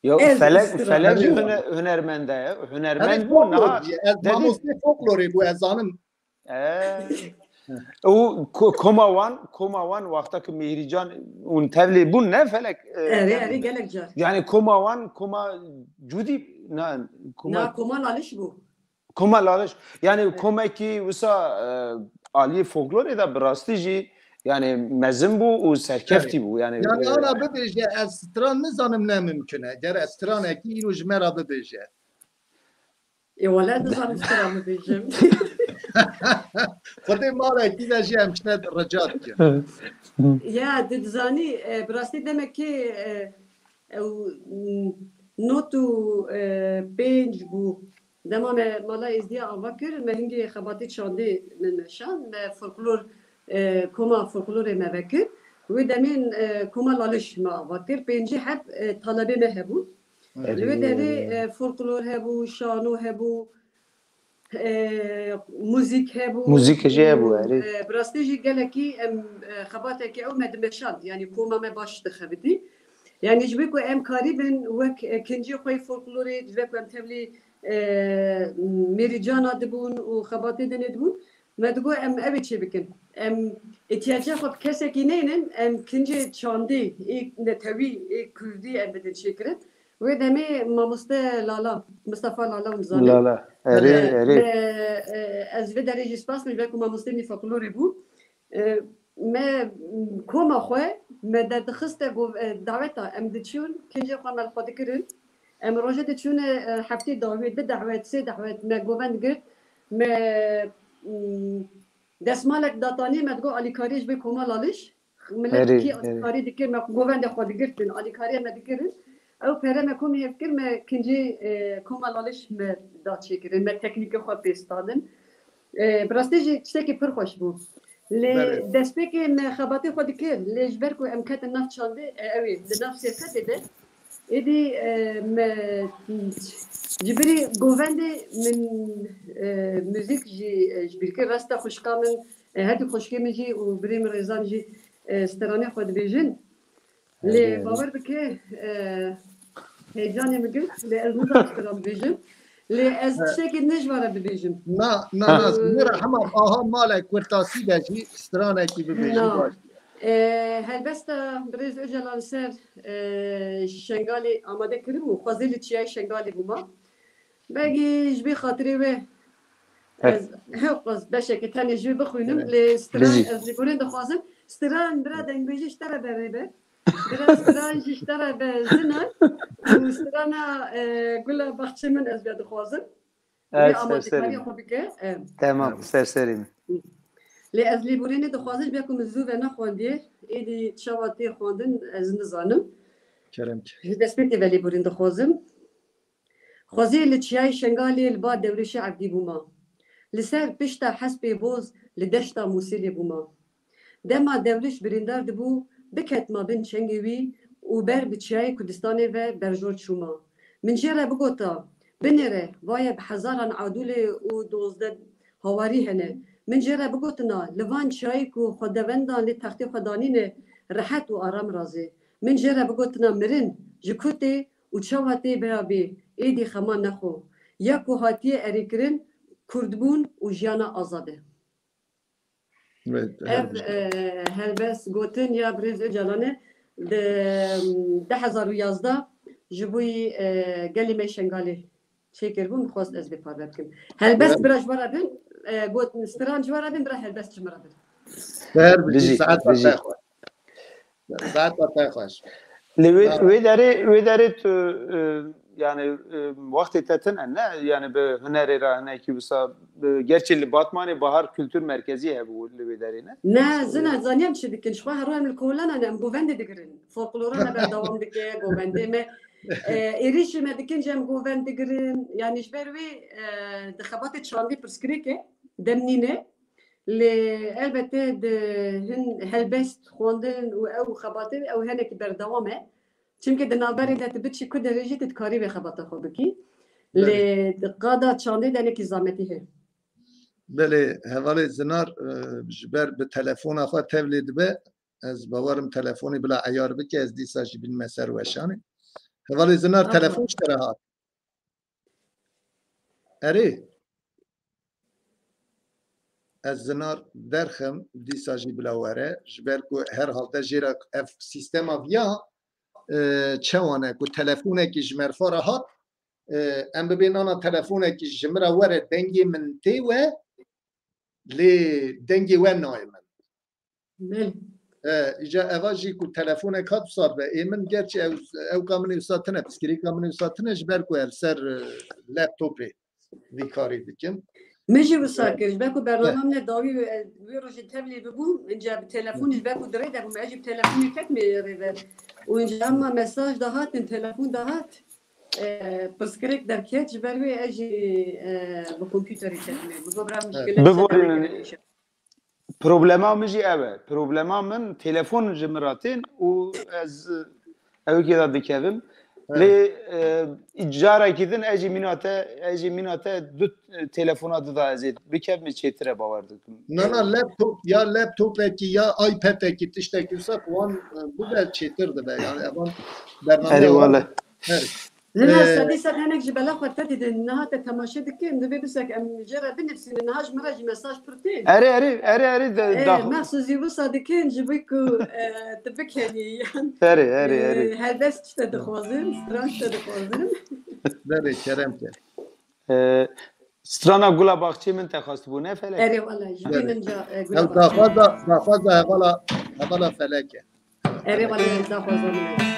Ya Ez Felek, stran- Felek jî Erê. hune- hunermend e, Em hunermend ê bû niha. folklorcî, ez Dedî- mamostê folklorê bû, ez zanim. E, û ko- koma wan, koma wan wexta ki Mihrican ûn tevlê bûn ne Felek. e, Erê, tevlê erê bûn. Gelek car. Yani koma wan, koma cudî, na, koma, Na koma laliş bû. koma laliş. Yani komekî wisa, e, aliyê folklorê de bi rastî jî yani mezin bû û serkeftî bû. Yani, Yani e, ana bibêje ez stran nizanim ne mimkun e. Ger ez stranekî îro ji me re bibêje. E wala nizanim stran bibêjim. Xwedê malekî de jî em şine rica dikin. Ya, tu dizanî, e, bi rastî demekê, e, ew, m, not û, e, pênc bû. Dema me mala Êzdiya ava kir, me hingê xebatê çandê me meşand, me folklor, e, koma folklorê me vekir. Wê demên, e, koma Laliş me ava kir. Pêncî heb, e, talebê me hebûn. Li wê derê, e, folklor hebû, şano hebû, e, muzîk hebû. Muzîk jî hebû, erê. E, bi rastî jî gelekî em, e, xebatekî ew me dimeşand. Yanî koma me baş dixebitî. Yanî ji bo ku em karîbin wek, e, kincê xwe yê folklorê, ji bo ku em tevlî, e, mêrîcana dibûn û xebatê dinê dibûn, me digot em ev ê çê bikin. Em îhtiyacê xwe bi kesekî neynin, em kincê çandî ê netewî, ê kurdî em bidin çêkirin. Wê demê mamoste Lala, Mistefa Lala, hûn dizanin. Lala, erê, Ee, erê. Me, e, ez vê derê jî spas dikim, ji ber ku mamoste min folklorê bû. E, me, m, koma xwe, me derdixiste gov-, e, daweta, em diçûn, kincê xwe me li xwe dikirin. Em rojê diçûne, e, heftê dawî, du dawet, sê dawet, me govend girt. Me, m, desmalek datanî, me digot alîkariyê ji vê koma Laliş. Millet Erê, kî erê. alîkarî dikir, me govendê xwe digirtin, alîkariya me dikirin. Ew pere me komî hev kir, me kincê, e, koma Laliş me da çêkirin, me teknîkê xwe pê standin. E, bi rastî jî tiştekî pir xweş bû. Lê Belê. destpêkê me xebatê xwe dikir, lê ji ber ku em ketin nav çandê, e, ew ê, di nav siyasete de, êdî, e, me, ji birî govendê min, e, muzîk jî, e, ji bîr kir, rasta xwişka min, e, her du xwişkê min jî û birê min Rêzan jî, e, stranê xwe dibêjin. Lê Erê, erê. bawer bike, e, heyecanê min girt, lê ez nizanim stran bibêjim. Lê ez He. tiştekî din ji we re bibêjim. Na, na, Ha. na, ez nêre hema aha male kurtasî de jî stranekî bibêjim. Na. Baş. E, helbesta birêz Ocalan ser, e, Şengalê amade kiribû, xwezê li Çiyayê Şengalê bûma. Belkî ji vê xatirê wê He. ez, he, ez beşekê tenê ji wê bixwînim, He. lê stran Bijî. ez ji gorên dixwazim. Stran bira dengbêjî ji te re be rêber. Bira stran jî ji te re be Zinar. Û strana, e, Gula Baxçê Min ez vê dixwazim. Wê Evet, amadekariyê serserî. xwe bike. E. Tamam, serserî min. Lê ez lêborînê dixwazim, ji ber ku min zû ve nexwendiye, êdî çawa tê xwendin, ez nizanim. Kerem ki. Ji destpêkê ve lêborîn dixwazim. Xwezê li Çiyayê Şengalê li ba Dewrêşê Evdî bûma. Li ser pişta hespê boz li deşta Mûsilê bûma. Dema Dewriş birîndar dibû, biketma bin çengê wî û ber bi Çiyayê Kurdistanê ve berjor çûma. Min jê re bigota, binêre, vaye bi hezaran adûlê û dozdeh hawarî hene. Min jê re bigotina, li van çiyayê ku xwedevendan lê textê xwe danîne, rehet û aram razê. Min jê re bigotina, mirin ji ku tê û çawa tê bira bê, êdî xema nexwe. Ya ku hatiye erêkirin, kurdbûn û jiyana azad e. Evet, Ev, her e, helbest gotin ya Birêz Ocalan e, di, du hezar û yazdeh ji bo yî, e, gelê me Şengalê çêkiribû, min xwest ez vê parve bikim. Helbest Evet. bira ji we re bin, e, gotin stran ji we re bin, bira helbest ji min re bin. Her bijî, Bijî, saeta bijî. te xweş. Saeta te xweş. Li wê, Tamam. wê derê, wê derê tu, e, yani, e, wextê te tune, ne? Yani bi hunerê re hinekî wisa, bi, gerçi li Batmanê Bahar Kültür Merkezi hebû li wê derê, ne? Ne, Zina, zaniyam çi dikin. Ji xwe her em li kolana ne, em govendê digirin. Folklora me berdewam dike, govendê me. E, êrîşê me dikin, cem govend digirin. Yani ji ber wê, e, di xebatê çandî pirsgirêk e, dem nîne. Lê elbette di hin helbest xwendin û ew xebatê ew henekî berdewam e. Çimkî di navberê de tu biçî ku derê jî tu dikarî vê xebata xwe bikî. Belê. Lê di qada çandê de hinekî zametî heye. Belê, hevalê Zinar, e, ji ber bi telefona xwe tevlê dibe, ez bawerim telefonê bila eyar bike, ez dîsa jî bînime ser weşanê. Hevalê Zinar, Aha. telefon ji te re hat. Erê. Ez Zinar derxim, dîsa jî bila were, ji ber ku her halde jê re ev sîstema viya, e, çewan e ku telefonekî ji merfa re hat, e, em bibê nana telefonekî ji min re were, dengê min tê we, lê dengê we nayê min. Belê. E, îca eva jî ku telefonek hat wisa be, ê min gerçi ew, ewka min ê wisa tine, piskirîka min ê wisa tine, ji ber ku ev ser, e, laptopê vî karî dikim. Min jî wisa E, kir, ji ber ku bernama e. min e dawî wê, wê rojê tevlî bibû, inca bi telefon, ji ber ku di rê de bûm, ez jî bi telefonê ketime rê ve. Û inca hema mesaj dahatin, telefon dahat, e, pirsgirêk derket, ji ber wê ez jî, e, bi kompûterê ketime. Min got, bira E. muşkile Biborînin. ser Problema min jî ew e. Problema min telefon ji min re tên û ez, e, ew kê de dikevim. Evet. Lê, e, carekî din ez jî mîna te, ez jî mîna te du, e, telefona dida ez ê bikevim, çêtir e bawer dikim. Na, na, laptop, ya laptopekî ya iPadekî tiştekî wisa ku wan, e, bibe çêtir dibe. Yani evan bername Erê wan wele. her. Lina Ee, sedî sed hinek ji bela xwe te didin. Niha te temaşe dikin. Divê bisek em jê re binivîsînin. Niha ji min re jî mesaj pir tên. Erê, erê, erê, erê, de, Ê, da- mexsûs jî wisa dikin ji bo ku e, tu bikenî. Yan Erê, erê, erê. e, helbest ji te dixwazin, stran ji te dixwazin. Berê, kerem ke. Ee, strana Gula Baxçê min te xwestibû, ne Felek? Erê wala ji Berê. min ca e, Ew Gula Baxçê. daxwaza, daxwaza hevala, hevala Felek e. Erê wala ev daxwaza min e.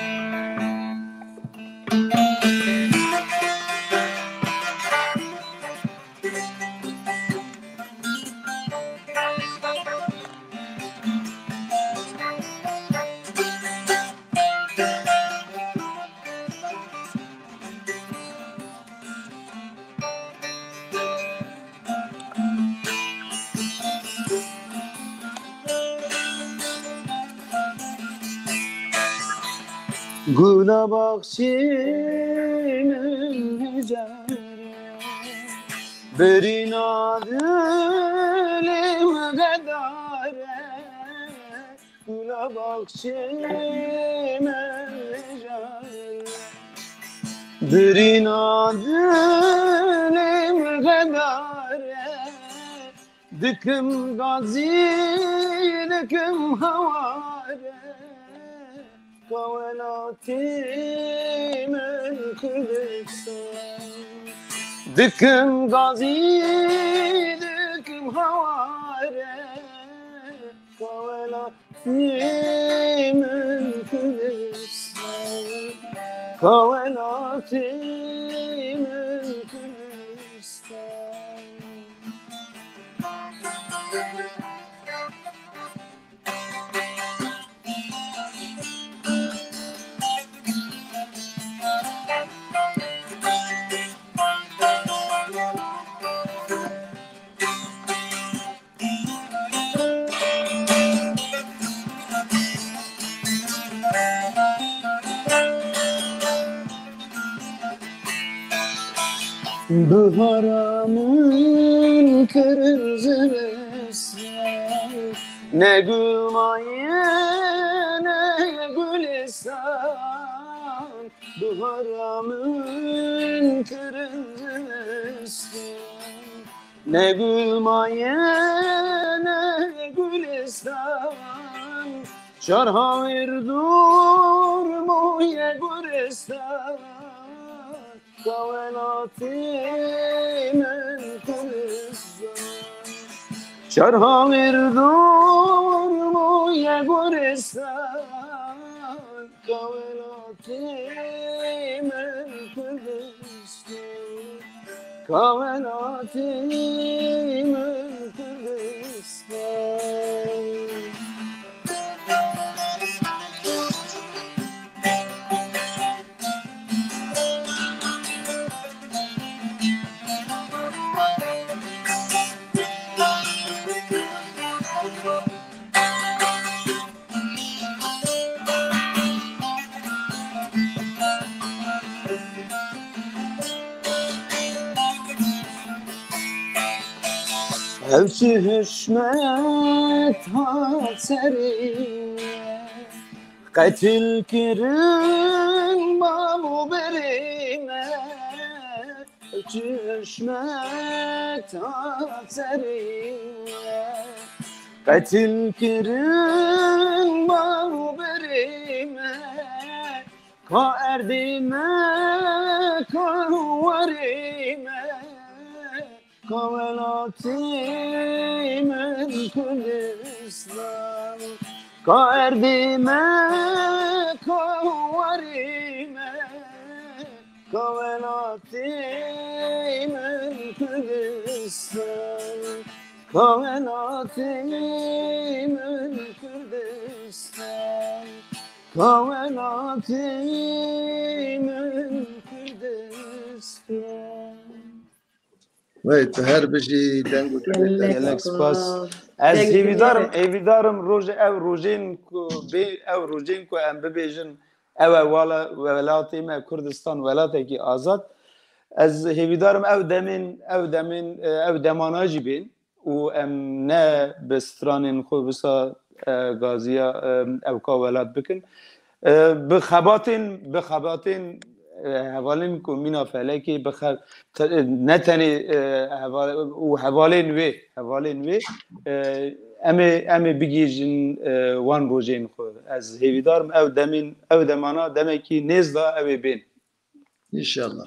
Gula baxçê min hejare, birîna dilê min xedare. Gula baxçê min hejare, birîna dilê min xedare. Dikim gazî, dikim haware, ka welatî min Kurdistan. Dikim gazî, dikim haware, ka welatî min Kurdistan. Ka welatî min Kurdistan. Bihara min kirin zivistan, ne gul maye ne gulistan. Bihara min kirin zivistan, ne gul maye ne gulistan. Çar hawir dûr bûye guristan. Ka welatî min Kurdistan. Çar hawir dûr bûye guristan. Ka welatî min Kurdistan. Ka welatî min Kurdistan. Ev çi hişmet hat serî me, qetil kirin mam û berê me. Ev çi hişmet hat serî me, qetil kirin mam û berê me. Ka erdê me, ka warê me, ka welatê min Kurdistan. Ka erdê me, ka warê me, ka welatê min Kurdistan. Ka welatê min Kurdistan. Ka welatê min Kurdistan. Wey, tu her bijî, deng û dilê te. Gelek spas. Ez hêvîdarim, hêvîdarim rojê, ev rojên ku bê, ev rojên ku em bibêjin, ew e wala welatê me Kurdistan, welatekî azad. Ez hêvîdarim ew demên, ew demên, e, ew demana jî bên û em ne bi stranên xwe wisa, e, gaziya, e, ewka welat bikin. E, bi xebatên, bi xebatên, e, e, hevalên ku mîna felekê bixev-, te-, ne tenê, e, heval-, û hevalên wê, hevalên wê, e, em ê, em ê bigihîjin, e, wan rojên xwe. Ez hêvîdar im ew demên, ew demana demekî nêz de ew ê bên. Înşallah.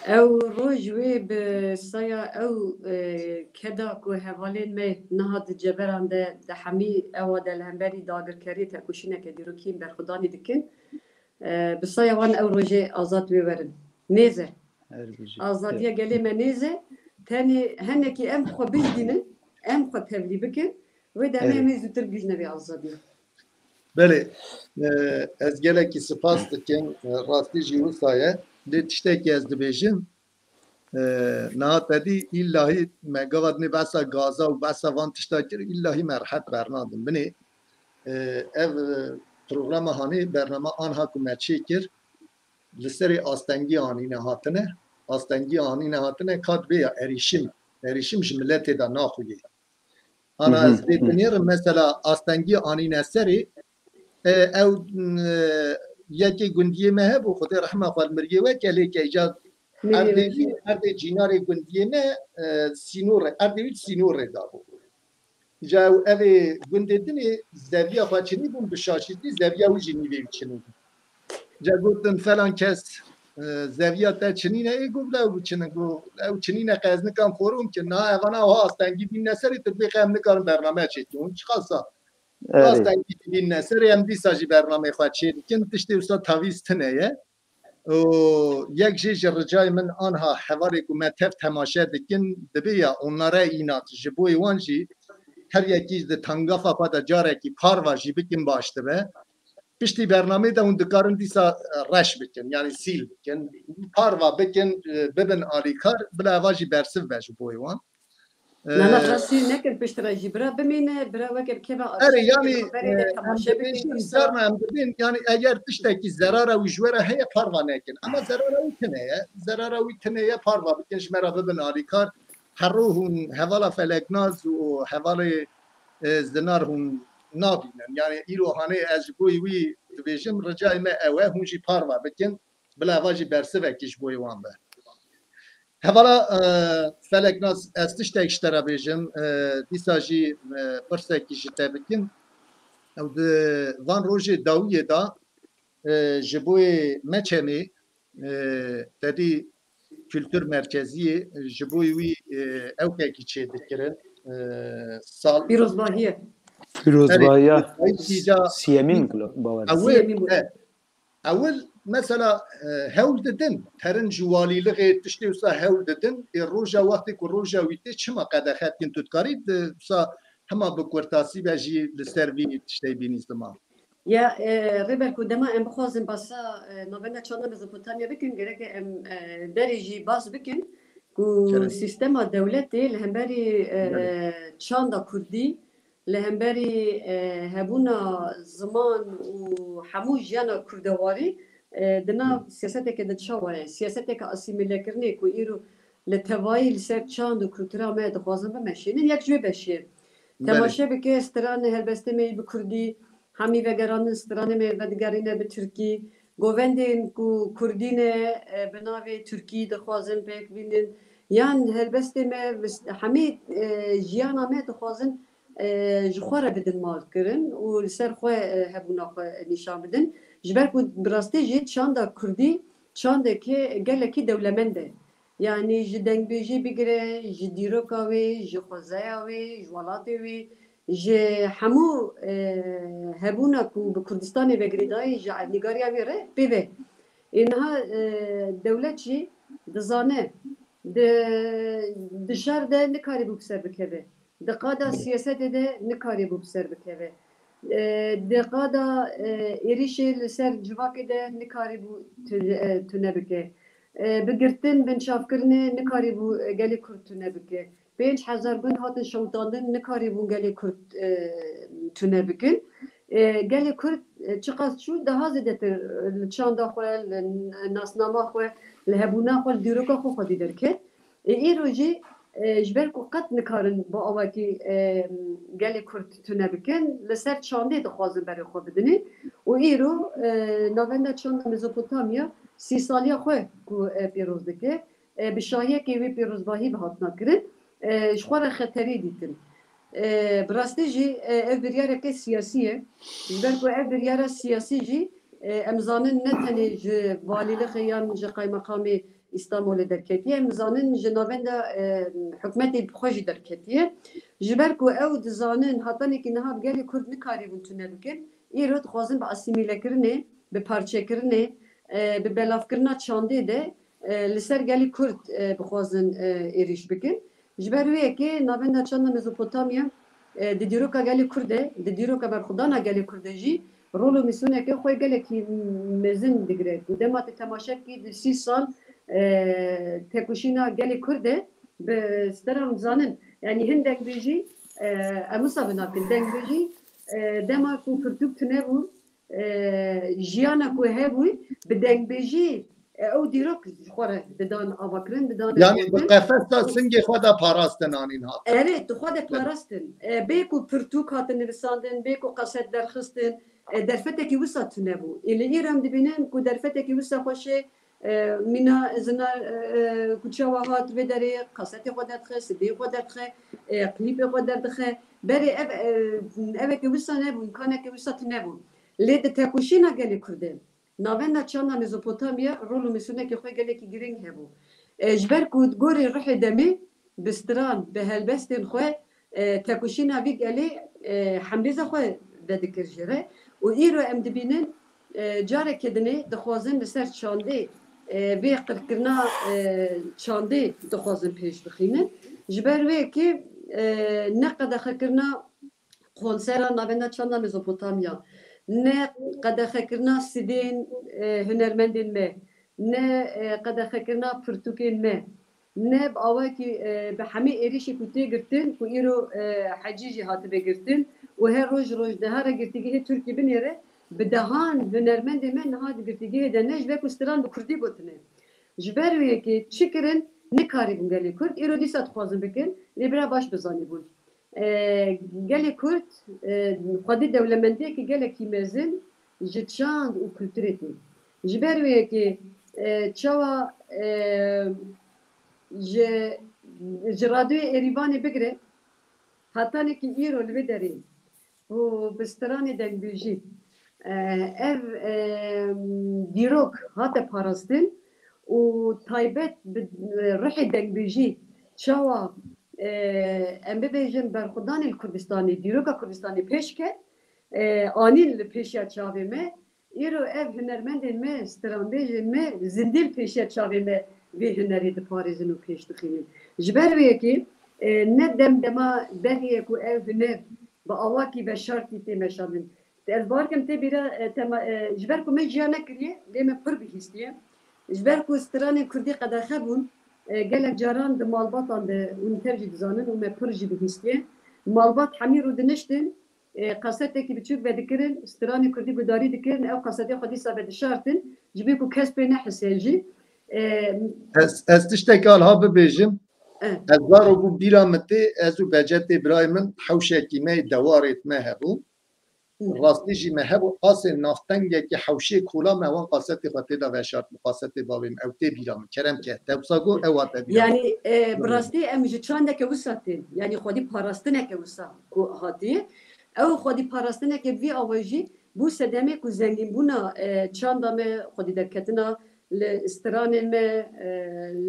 Ew roj wê bi saya ew, e, keda ku hevalên me niha di ceberan de, di hemî ewa de li hemberî dagirkeriyê tekoşîneke dîrokî berxwedanî dikin. E, bi saya wan ew rojê azad wê werin. Nêz e. Her bijî. Azadiya gelê me nêz e. Tenê henekî em xwe bijdînin, em xwe tevlî bikin. Wê demê Erê. em ê zûtir gihîjine vê azadiyê. Belê, e, ez gelekî spas dikim, e, rastî jî wisa ye. Lê tiştekî ez dibêjim, e, niha te dî îllahî me gava dinê behsa gaza û behsa van tişta kir, îllahî me rehet bernadin. Binê, e, ev, e, programa hanê bernama anha ku me çêkir, li serê astengî anîne hatine, astengî anîne hatine, ka dibê ya erîşim, erîşim ji miletê de naxuyê. Ana Hı hı, ez vê hı. dinêrim, mesela astengî anîne serê, e, ew, e, yekê gundiyê me hebû, Xwedê rehma xwe li miriyê weke lê ke îca Miriyê erdê weke. Erdê cînarê gundiyê me, e, sînorê, erdê wî sînorê dabû. Îca ew evê gundê dinê zeviya xwe çinî bûn bi şaşîtî, zeviya wî jî nîvê wî çinî bû. Îca gotin, "Falan kes, e, zeviya te çinîne?" Ê got, "Bila ew çinî." Got, "Ew çinîne qe ez nikan xorûm ki." Na, evana ha astengî bînne serê, tu dibê qe em nikarin bername çêkin. Hûn çiqasa Erê. astengî bînne serê, em dîsa jî bernameyê xwe çêdikin. Tiştê wisa tavîz tune ye. û yek jê ji ricayê min anha hevalê ku me tev temaşe dikin, dibe ya onlara inat, ji bo wan jî her yekî di tangafa xwe de carekî parva jî bikin baş dibe. Piştî bernamê de hûn dikarin dîsa, e, reş bikin, yanî sîl bikin, parva bikin, e, bibin alîkar, bila eva jî bersiv be ji bo wan. Nana, Ee, qasî nekin piştre jî. Bira bimîne, bira weke bi keva Erê, yanî, xeberê de e, em temaşe dibên bikin, jî wisa. Carna em dibên, yanî eger tiştekî zerara wî ji we re heye, parva nekin. Ama zerara wî tune ye. Zerara wî tune ye, parva bikin, ji me re bibin alîkar. Herro hûn hevala Feleknaz û hevalê, e, Zinar hûn nabînin. Yanî îro hanê ez ji bo wî dibêjim, ricayê me ew e, hûn jî parva bikin. Bila eva jî bersivekî ji bo wan be. Hevala, e, Feleknaz, ez tiştek ji te re bêjim, e, dîsa jî, e, pirsekî ji te bikim. Ew di van rojê dawiyê de, e, ji bo yê Meçemê, e, te dî Kultur Merkeziyê, ji bo wî, e, ewkekî çêdikirin, e, sal Pîrozbahiye. Pîrozbahiya Erê, îca siyemîn, bawer. Ewil, Siyemîn bû. e, Ewil mesela, e, hewl didin, terin ji walîlixê tiştê wisa hewl didin, ê roja wextê ku roja wî tê çima qedexe dikin, tu dikarî di wisa hema bi kurtasî ve jî li ser vî tiştê bînî ziman. Ya, e, Rêber, ku dema em bixwazin basa, e, navenda çanda Mezopotamya bikin, gerek e em, e, berê jî bas bikin ku Kerem. sîstema dewletê li hemberî, e, Belê. çanda kurdî, li hemberî, e, hebûna ziman û hemû jiyana kurdewarî, e, di nav Hı. siyaseteke de çawa ye? Siyaseteke asîmîlekirinê ku îro li tevayî li ser çand û kultura me dixwazin bimeşînin, yek ji wê beşî ye. Belê. Temaşe bike, stranê helbestê me yî bi kurdî, hemî vegerandin stranê me vedigerîne bi tirkî, govendên ku kurdî ne, e, bi navê tirkî dixwazin pêk bînin, yan helbestê me, hemî, e, jiyana me dixwazin, e, ji xwe re bidin malkirin û li ser xwe, e, hebûna xwe nîşan bidin. Ji ber ku bi rastî jî çanda kurdî çandeke gelekî dewlemend e. Yanî ji dengbêjî bigire, ji dîroka wê, ji xwezeya wê, ji welatê wê, ji hemû, e, hebûna ku bi Kurdistanê ve girêdayî ji erdnîgariya wê re pê ve. Ê niha, e, dewlet jî dizane, di, di şer de nikarîbû bi ser bikeve. Di qada siyasetê de nikarîbû bi ser bikeve. E, di qada, e, êrîşê li ser civakê de nikarîbû tu-, e, tune bike. E, bi girtin, binçavkirinê nikarîbû, e, gelê Kurd tune bike. Pênc hezar gund hatin şewitandin, nikarîbûn gelê Kurd, e, tune bikin. E, gelê Kurd, e, çiqas çû, daha zêdetir, e, li çanda xwe, li nasnama xwe, li hebûna xwe, li dîroka xwe xwedî derket. Ê, îro jî, e, ji ber ku qet nikarin bi awakî, e, gelê Kurd tune bikin, li ser çandê dixwazin berê xwe bidinê. Û îro, e, navenda çanda Mezopotamya sî saliya xwe ku e, pîroz dike, e, bi şahiyekê wê pîrozbahî bi hatina kirin, e, ji xwe re xeterî dîtin. E, bi rastî jî e, ev biryareke siyasî ye. Ji ber ku ev biryara siyasî jî e, em zanin ne tenê ji valîlixê yan ji qaymeqamê Îstanbulê derketiye. Em zanin ji navenda e, hikûmetê bi xwe jî derketiye. Ji ber ku ew dizanin hetanekî niha bi gelê Kurd nikarîbûn tune bikin, îro dixwazin bi asîmîlekirinê, bi parçekirinê, e, bi belavkirina çandê de e, li ser gelê Kurd e, bixwazin e, êrîş bikin. Ji ber wê yekê navenda çanda Mezopotamya e, di dîroka gelê Kurd de, di dîroka berxwedana gelê Kurd de jî rol û mîsyoneke xwe gelekî mezin digire. Ku dema tu temaşe bikî di sî sal e, tekoşîna gelê Kurd de bi stera em zanin. Yanî hin dengbêjî e, em wisa binakin. Dengbêjî e, dema ku pirtûk tune bû, e, jiyana ku hebû, bi dengbêjî e, ew dîrok ji xwe re didan avakirin, didan Yani bi qefesa singê xwe de parastin anîn hat. Evet, di xwe de parastin. E, bê ku pirtûk hatin nivisandin, bê ku qeset derxistin, e, derfetekî wisa tune bû. Ê li îro em dibînin ku derfetekî wisa xweşê, e, mîna zina, e, ku çawa hat vê derê, qasetê xwe derdixe, sidê xwe derdixe, e, klîpê xwe derdixe. Berê ev, e, eveke wisa nebû, îmkaneke wisa tune bû. Lê di tekoşîna gelê Kurd de, navenda çanda Mezopotamya rol û mîsyonekê xwe gelekî girîng hebû. E, ji ber ku di gorî ruhê demê bi stran, bi helbestên xwe, e, tekoşîna vî gelê, e, hemrêza xwe vedikir jê re. Û îro em dibînin, e, careke dinê dixwazin li ser çandê, e, vê qirkirina, e, çandê dixwazin pêş bixînin. Ji ber wê yekê, e, ne qedexekirina konsera navenda çanda Mezopotamya, ne qedexekirina sidên, e, hunermendên me, ne, e, qedexekirina pirtûkên me, ne bi awakî, e, bi hemî êrişê ku tê girtin, ku îro, e, hecî jî hatibe girtin û her roj rojdeha re girtîgehê Tirkî binêre, bi dehan hunermendên me niha di girtîgehê de ne, ji ber ku stran bi kurdî gotine. Ji ber wê yekê çi kirin, nikarîbûn gelê Kurd, îro dîsa dixwazin bikin, lê bira baş bizanîbûn. E, gelê Kurd, e, xwedî dewlemendiyekî gelekî mezin ji çand û kulturê tê. Ji ber wê yekê, e, çawa, e, ji, ji radyoyê Êrîvanê bigire, hetanekî îro li vê derê û bi stranê dengbêjî, e, ev, e, dîrok hate parastin û taybet bi, e, rihê dengbêjî çawa, e, em bibêjin berxwedanê li Kurdistanê, dîroka Kurdistanê pêş ket, e, anîn li pêşiya çavê me. Îro ev hunermendên me, stranbêjên me zindî li pêşiya çavê me vê hunerê diparêzin û pêş dixînin. Ji ber wê yekê, e, ne dem dema berê ye ku ev huner bi awakî veşartî tê meşandin. Ez bawer dikim tê bîra, e, tema, e, ji ber ku me ciya nekiriye, lê me pir bihîstiye. Ji ber ku stranên kurdî qedexe bûn, e, gelek caran di malbatan de, hûn tev jî dizanin û me pir jî bihîstiye. Malbat hemî rûdiniştin, e, kasetekî biçûk vedikirin, stranê kurdî gudarî dikirin, ew kasetê xwe dîsa vedişartin, ji ber ku kes pê nehise jî. E, Ez, ez tiştekî alha bibêjim. E. Ez zaro bû bîra min tê, ez û Becetê birayê min hewşekî me yê dewarê me hebû. Hı. Rastî jî me hebû qasê naftengekî hewşê kola me wan qasetê xwe tê de veşartibû, qasetê bavê min. Ew tê bîra min. Kerem ke. Te wisa got, ew hate bîra min. Yanî, e, bi rastî em ji çandeke wisa tên. Yanî xwedî parastineke wisa ku hatiye. Ew xwedî parastineke vî awa jî bû sedemê ku zengînbûna, e, çanda me, xwedî derketina li stranên me, e,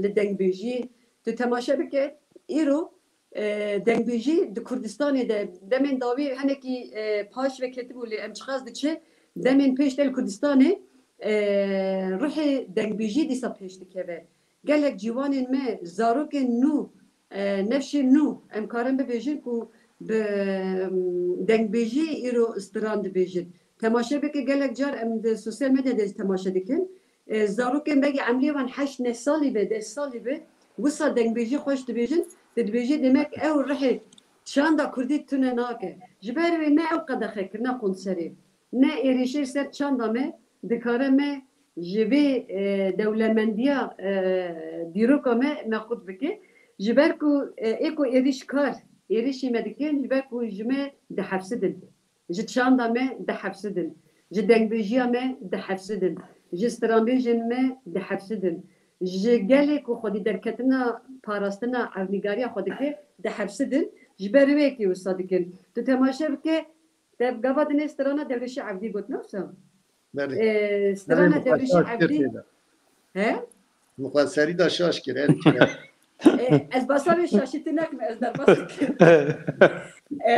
li dengbêjî. Tu temaşe bike, îro e, dengbêjî di Kurdistanê de demên dawî hinekî, e, paş veketibû, lê em çiqas diçe demên pêş de li Kurdistanê, e, ruhê dengbêjî dîsa pêş dikeve. Gelek ciwanên me, zarokên nû, e, nefşên nû, em karin bibêjin ku bi, em, dengbêjî îro stran dibêjin. Temaşe bike, gelek car em di sosyal medyada jî temaşe dikin. E, zarokên belkî emrê wan heşt neh salî be, deh salî be, wisa dengbêjî xweş dibêjin, tu dibêjî demek ew rihê çanda kurdî tune nake. Ji ber wê ne ew qedexekirina konserê, ne êrîşê ser çanda me dikare me ji vê, e, dewlemendiya, e, dîroka me me xurt bike. Ji ber ku, e, ê ku êrîşkar êrîşî me dikin, ji ber ku ji me dihefsidin. Ji çanda me dihefsidin. Ji dengbêjiya me dihefsidin. Ji stranbêjên me dihefsidin. Ji gelê ku xwedî derketina parastina erdnîgariya xwe dike, dihefsidin. Ji ber wê yekê wisa dikin. Tu temaşe bike, te gava dinê strana Dewrêşî Evdî got, ne wisa? Belê. Ee, strana Dewrêşî Evdî. He? Muqeserî da şaş kir, her kir. E, ez basa vê şaşîtî nekim, ez derbas dikim. E,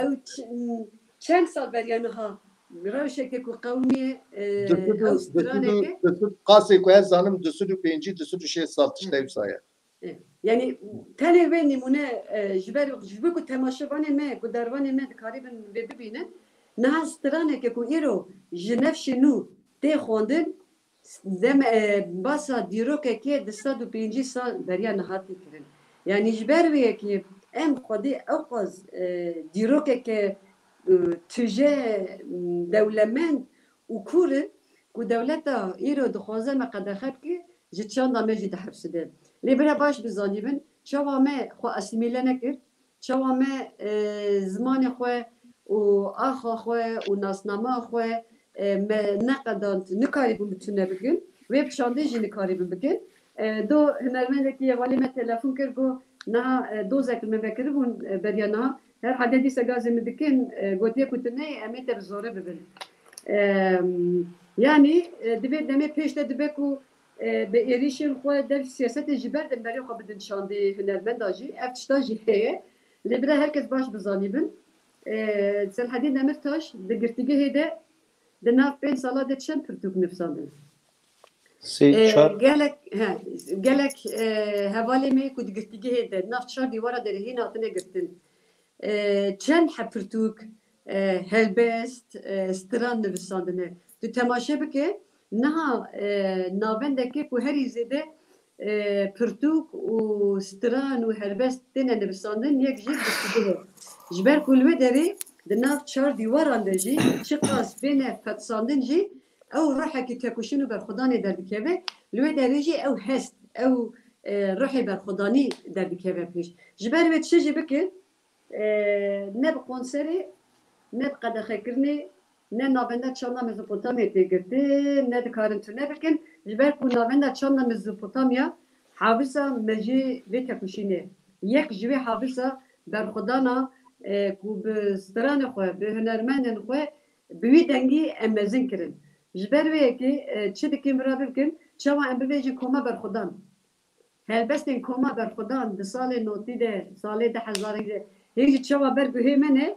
ew ç-, çend sal beriya niha rewşeke ku qewimî, e, ew straneke. Qasê ku ez zanim, du sed û pêncî, du sed û şêst sal tiştê wisa ye. E, yanî tenê vê nîmûne, e, ji ber, ji ber ku temaşevanê me, gudervanê me dikaribin vê bibînin, niha straneke ku îro ji nefşê nû tê xwendin, Dem, e, basa dîrokekê du sed û pêncî sal beriya niha tê kirin. Yanî ji ber vê yekê em xwedî ewqas, e, dîrokeke, e, tije, m, dewlemend û kûr in ku dewleta îro dixwaze me qedexe bike, ji çanda me jî dihefside. Lê bira baş bizanîbin, çawa me xwe asîmîle nekir, Çawa me, e, zimanê xwe û axa xwe û nasnama xwe, e, me neqedand, nikarîbûn bi tune bikin. Wê bi çandê jî nikarîbin bikin. E, do hunermendekî hevalê me telefon kir, got, niha, e, dozek li me vekiribûn, e, beriya niha. Herhalde dîsa gazê min dikin, e, gotiye ku tu neyê, em ê te bi zorê bibin. E, yanî, e, divê demê pêş de dibe ku e, bi êrîşên xwe dev siyasetê ji ber demberê xwe bidin çandê hunermenda jî. Ev tişta jî heye. Lê bira her kes baş bizanîbin. E, Selhedîn Demirtaş di girtîgehê de di nav pênc sala de çend pirtûk nivîsandin? Sê, e, çar. Gelek, he, gelek, e, hevalê me ku di girtîgehê de nav çar dîwara de re hîn hatine girtin. E, çend heb pirtûk, e, helbest, e, stran nivîsandine. Tu temaşe bike, niha, e, navendeke ku herî zêde, e, pirtûk û stran û helbest têne nivîsandin, yek jê girtîgeh e. Ji ber ku li wê derê di nav çar dîwaran de jî çiqas bêne fetisandin jî ew ruhekî tekoşîn û berxwedanê derdikeve, li wê derê jî ew hest, ew, e, ruhê berxwedanî derdikeve pêş. Ji ber wê tu çi jî bike, e, ne bi konserê, ne bi qedexekirinê, ne navenda çanda Mezopotamyayê tê girtin, ne dikarin tune bikin, ji ber ku navenda çanda Mezopotamya hafiza me jê vê tekoşînê. Yek ji wê hafiza berxwedana, e, ku bi stranê xwe, bi hunermendên xwe bi wî dengî em mezin kirin. Ji ber wê yekê, e, çi dikin bira bikin, çawa em bibêjin koma berxwedan. Helbestên koma berxwedan di salê notî de, salê du hezarî de, hê jî çawa ber guhê me ne,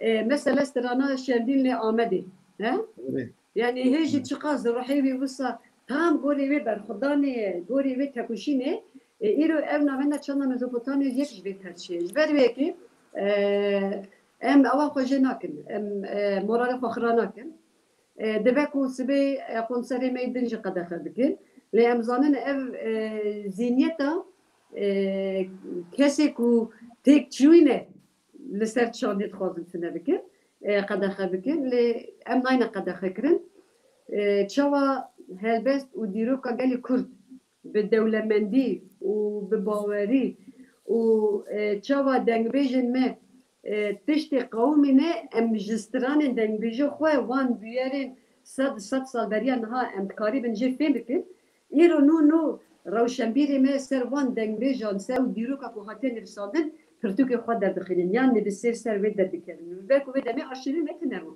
e, mesela strana Şemdîn lê Amedê, he? Erê. Yanî hê jî çiqas ruhê wî wisa tam gorê wê berxwedanê ye, gorê wê tekoşînê, e, îro ev navenda çanda Mezopotamyayê yek ji vê perçê ye. Ji ber wê yekê, e, em awa xwe jê nakin, em, e, moralê xwe xira nakin. E, dibe ku sibê, e, konserê me yê din jî qedexe bikin. Lê em zanin ev, e, zîniyeta, e, kesê ku têk çûyî ne li ser çandê dixwazin tune bikin, e, qedexe bikin. Lê em nayne qedexe kirin. E, çawa helbest û dîroka gelê Kurd bi dewlemendî û bi bawerî û, e, çawa dengbêjên me, e, tiştê qewimîne, em ji stranên dengbêjê xwe wan bûyerên sed, sed sal beriya niha em dikarîbin jê fêm bikin. Îro nû, nû rewşenbîrê me ser wan dengbêjan, ser ew dîroka ku hatiye nivîsandin, pirtûkê xwe derdixînin, yan nivîsêr ser wê derdikevin. Ji ber ku wê demê arşîvê me tune bû.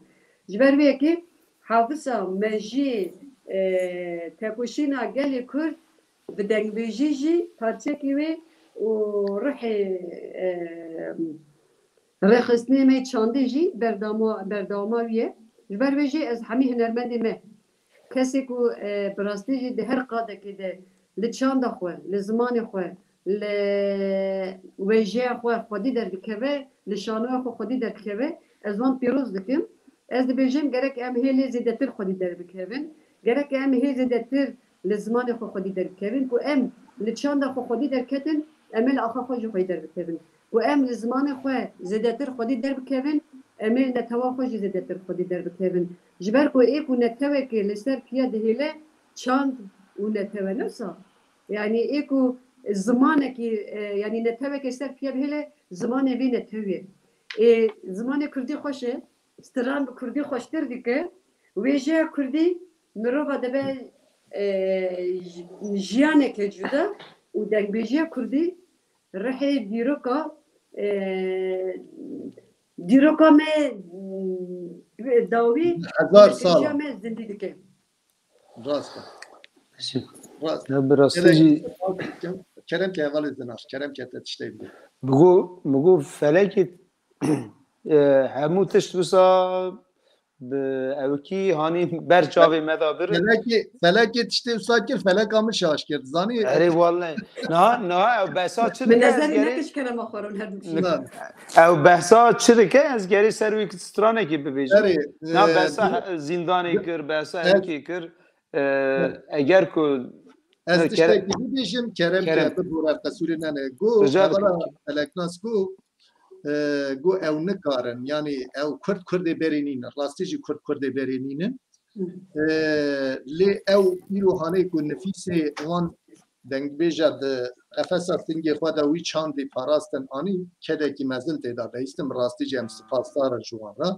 Ji ber wê yekê hafiza me jî, e, tekoşîna gelê Kurd bi dengbêjî jî parçekî wê û ruhê, e, rêxistinê me yê çandê jî berdama, berdewama wî ye. Ji ber wê jî ez hemî hunermendê me, kesê ku, e, bi rastî jî di her qadekê de li çanda xwe, li zimanê xwe, li wêjeya xwe xwedî derdikeve, li şanoya xwe xwedî derdikeve, ez wan pîroz dikim. Ez dibêjim, gerek em hê lê zêdetir xwedî derbikevin. Gerek em hê zêdetir li zimanê xwe xwedî derbikevin. Ku em li çanda xwe xwedî derketin, em ê li axa xwe jî xwedî derbikevin. Ku em li zimanê xwe zêdetir xwedî derbikevin, em ê li netewa xwe jî zêdetir xwedî derbikevin. Ji ber ku ê ku netewekê li ser piya dihêle çand û netew e, ne wisa? Yanî ê ku zimanekî, e, yanî netewekê ser piya bihêle, zimanê vê netewê. Ê, zimanê kurdî xweş e, stran bi kurdî xweştir dike, wêjeya kurdî Mirova dibe, e, j-, jiyaneke cuda û dengbêjiya kurdî rihê dîroka, e, dîroka me, m, dawî hezar sal me zindî dike. Rast e. Rast. Ya bi rastî jî kerem ke hevalê Zinar, kerem ke te tiştê bide. Bigo, bigo felekê, e, hemû tişt wisa bi ewkî hanî ber çavê me de bir. Felekê, felekê tiştê wisa kir, feleka min şaş kir. Zanî? Erê wallahî. Niha, niha ew behsa çi dike ez gerê nekiş kerema xwe ron her dikişî. Ew behsa çi dike ez gerê ser wî stranekî bibêjim. Erê, na e, behsa zîndanê kir, behsa ewkî kir. E, eger ku ez tiştekî bibêjim, kerem ke bibore qesûrê nene. Got, hevala Feleknas got, e, got ew nikarin, yanî ew Kurd Kurdê berê nînin, rastî jî Kurd Kurdê berê nînin. E, lê ew îro hanê ku nifîsê wan dengbêja di qefesa singê xwe de wî çandî parastin anî, kedekî mezin tê de bihîstin, bi rastî jî em spasdar in ji wan re.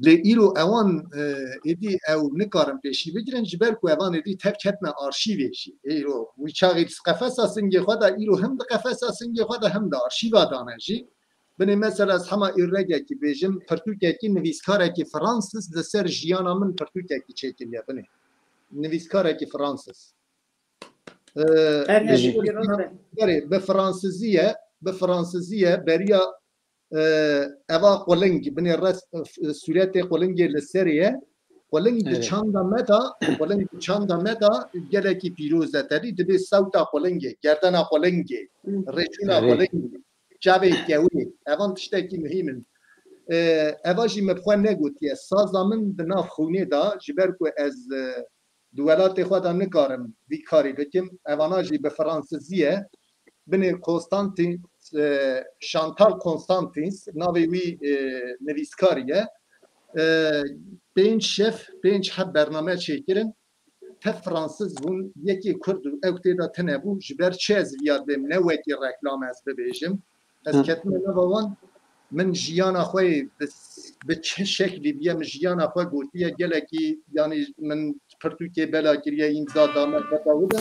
Lê îro ewan, e, êdî ew nikarin pêşî bigirin, ji ber ku evan êdî tev ketine arşîvê jî. Îro wî çaxî qefesa singê xwe de, îro him di qefesa singê xwe de, him di arşîva dane jî. Binê mesela ez hema îregekî bêjim, pirtûkekî nivîskarekî Fransiz li ser jiyana min pirtûkekî çêkiriye binê. Nivîskarekî Fransiz. E, Erê, bi Fransizî ye, bi Fransizî ye, beriya e, eva quling, binê res-, e, sûretê qulingê li serê ye. Quling di çanda me de, quling di çanda me de gelekî pîroz e. Tedî dibê sewta qulingê, gerdena qulingê, rêçûna qulingê, çavê kewê. Evan tiştekî muhîm in. E, eva jî min bi xwe negotiye. Saza min di nav xûnê de, ji ber ku ez, e, di welatê xwe de nikarim vî karî bikim. Evana jî bi fransizî ye. Binê Konstantins, e, Chantal Constantins, navê wî, e, nivîskar ye. E, pênc şev, pênc heb bername çêkirin. Tev fransiz bûn, yekê kurd û ew tê de tune bû. Ji ber çi ez viya dibêm, ne wekî reklam ez bibêjim. Ez ketime nava wan, min jiyana xwe yê bi, bi çi şeklî biye, min jiyana xwe gotiye, gelekî, yanî min pirtûkê bela kiriye, îmza dame, xeta wida.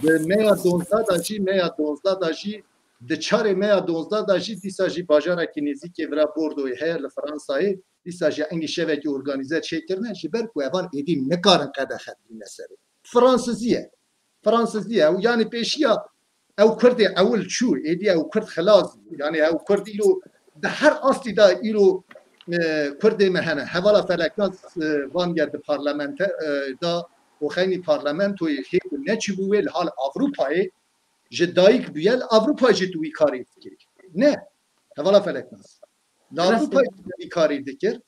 Di meya donzdeh de jî, meya donzdeh de jî, di çarê meya donzdeh de jî, dîsa jî bajarekî nêzîkê vira Bordoyê heye li Fransayê, dîsa jî engî şevekî organîze çêkirine, ji ber ku evan êdî nikarin qedexe bîne serê. Fransizî ye. Fransizî ye. Û yanî pêşiya ew Kurdê ewil çû, êdî ew Kurd xilas bû. Yanî ew Kurd îro di her astî de îro, e, Kurdê me hene. Hevala Feleknaz, e, van ye di parlamente, e, da û xeynî parlamentoyê hê ku neçibû wê li hal Avrupayê ji dayik bûye, li Avrupa jî tu wî karê dikirî. Ne. Hevala Feleknaz. Li Avrupayê jî vî karî dikir.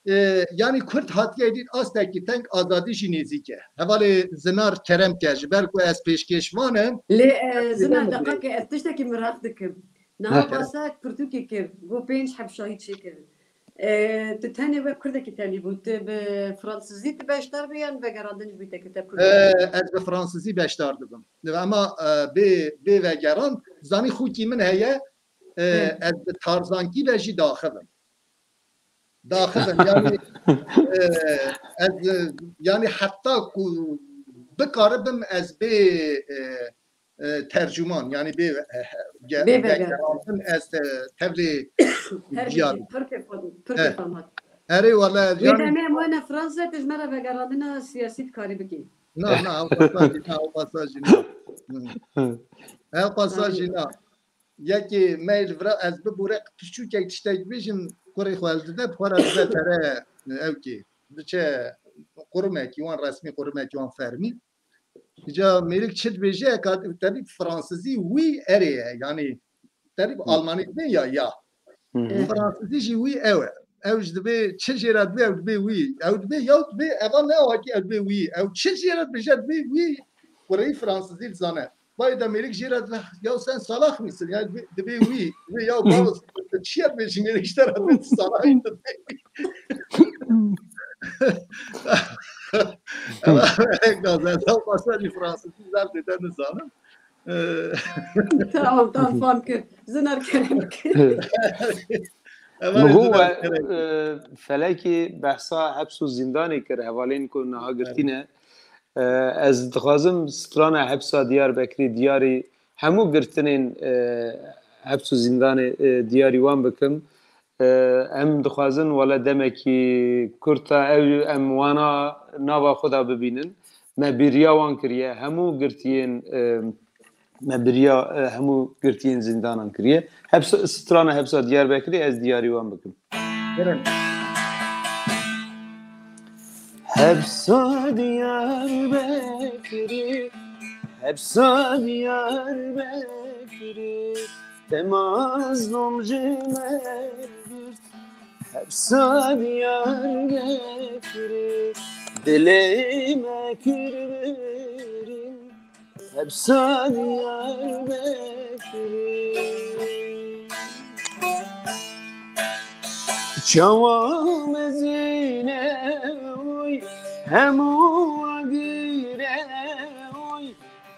E, yanî Kurd hatiye dît astekî teng azadî jî nêzîk e. Hevalê Zinar kerem ke, ji ber ku ez pêşkêşvan im. Lê, e, Zinar, deqake ez tiştekî miraq dikim. Niha basa pirtûkê kir, got pênc heb şahîd çêkirin. E, tu tenê wek Kurdekî tenê bû, tu bi fransizî tu beşdar bû yan vegerandin ji wî te kir te Kurd? E, ez bi fransizî beşdar dibim. Ema, e, bê, bê vegeran, zanî xûkî min heye, e, ez bi tarzankî ve jî daxivim. Daxivim, yanî, e, ez, e, yanî heta ku bikaribim ez bê, e, e, tercûman, yanî bê, e, ge-, vegerandin ez, e, tevlê diyar. Her bî, Tirkê xwe, Tirkê xwe. Erê wele, wê yanî demê em wene Fransa, tu ji me re vegerandina siyasî dikarî bikî. Na, na, ew qasa jî na, ew qasa jî na. Ew qasa jî na. Yekê me li vira ez bibûre piçûkek tiştek bêjim, kurê xwe li dide, bi xwe re dide tere ewkê. Diçe qurumekî wan resmî, qurumekî wan fermî. Îca mêrik çi dibêje, ka tevî fransizî wî erê ye, yanî tevî almanî dibê ya, ya. Fransizî jî wî ew e. Ew ji dibê çi jê re dibê, ew dibê wî. Ew dibê, ya dibê, eva ne awakî ew dibê wî. Ew çi jê re dibêje dibê wî. Kureyî fransizî dizane. Bayê de mêrik jê re dibe, ya sen salak mısın? Ya dibê, dibê wî, wî ya bavos, çi ye dibê ji mêrik ji te re dibê, tu salak î, dibê wî. Eva, eva, ez ew qasa jî fransizî zaf zêde nizanim. Ee, Tamam, tamam, fam kir. Zinar kerem kir. Hevalê Migo te we, de e, Felekî behsa heps û zîndanê kir, hevalên ku niha girtî ne. E, ez dixwazim strana hepsa Diyarbekirê diyarî hemû girtinên, e, heps û zîndanê, e, diyarî wan bikim. E, em dixwazin wele demekî kurta ew em wana nava xwe de bibînin. Me bêriya wan kiriye. Hemû girtiyên, e, me bêriya, e, hemû girtiyên zîndanan kiriye. Hepsa, strana hepsa Diyarbekirê ez diyarî wan bikim. Hepsa Diyarbekirê, hepsa Diyarbekirê, te mazlûm ji me girt. Hepsa Diyarbekirê, dilê me kir birîn. Hepsa Diyarbekirê. Çawa mezin e oy, hemû agir e oy.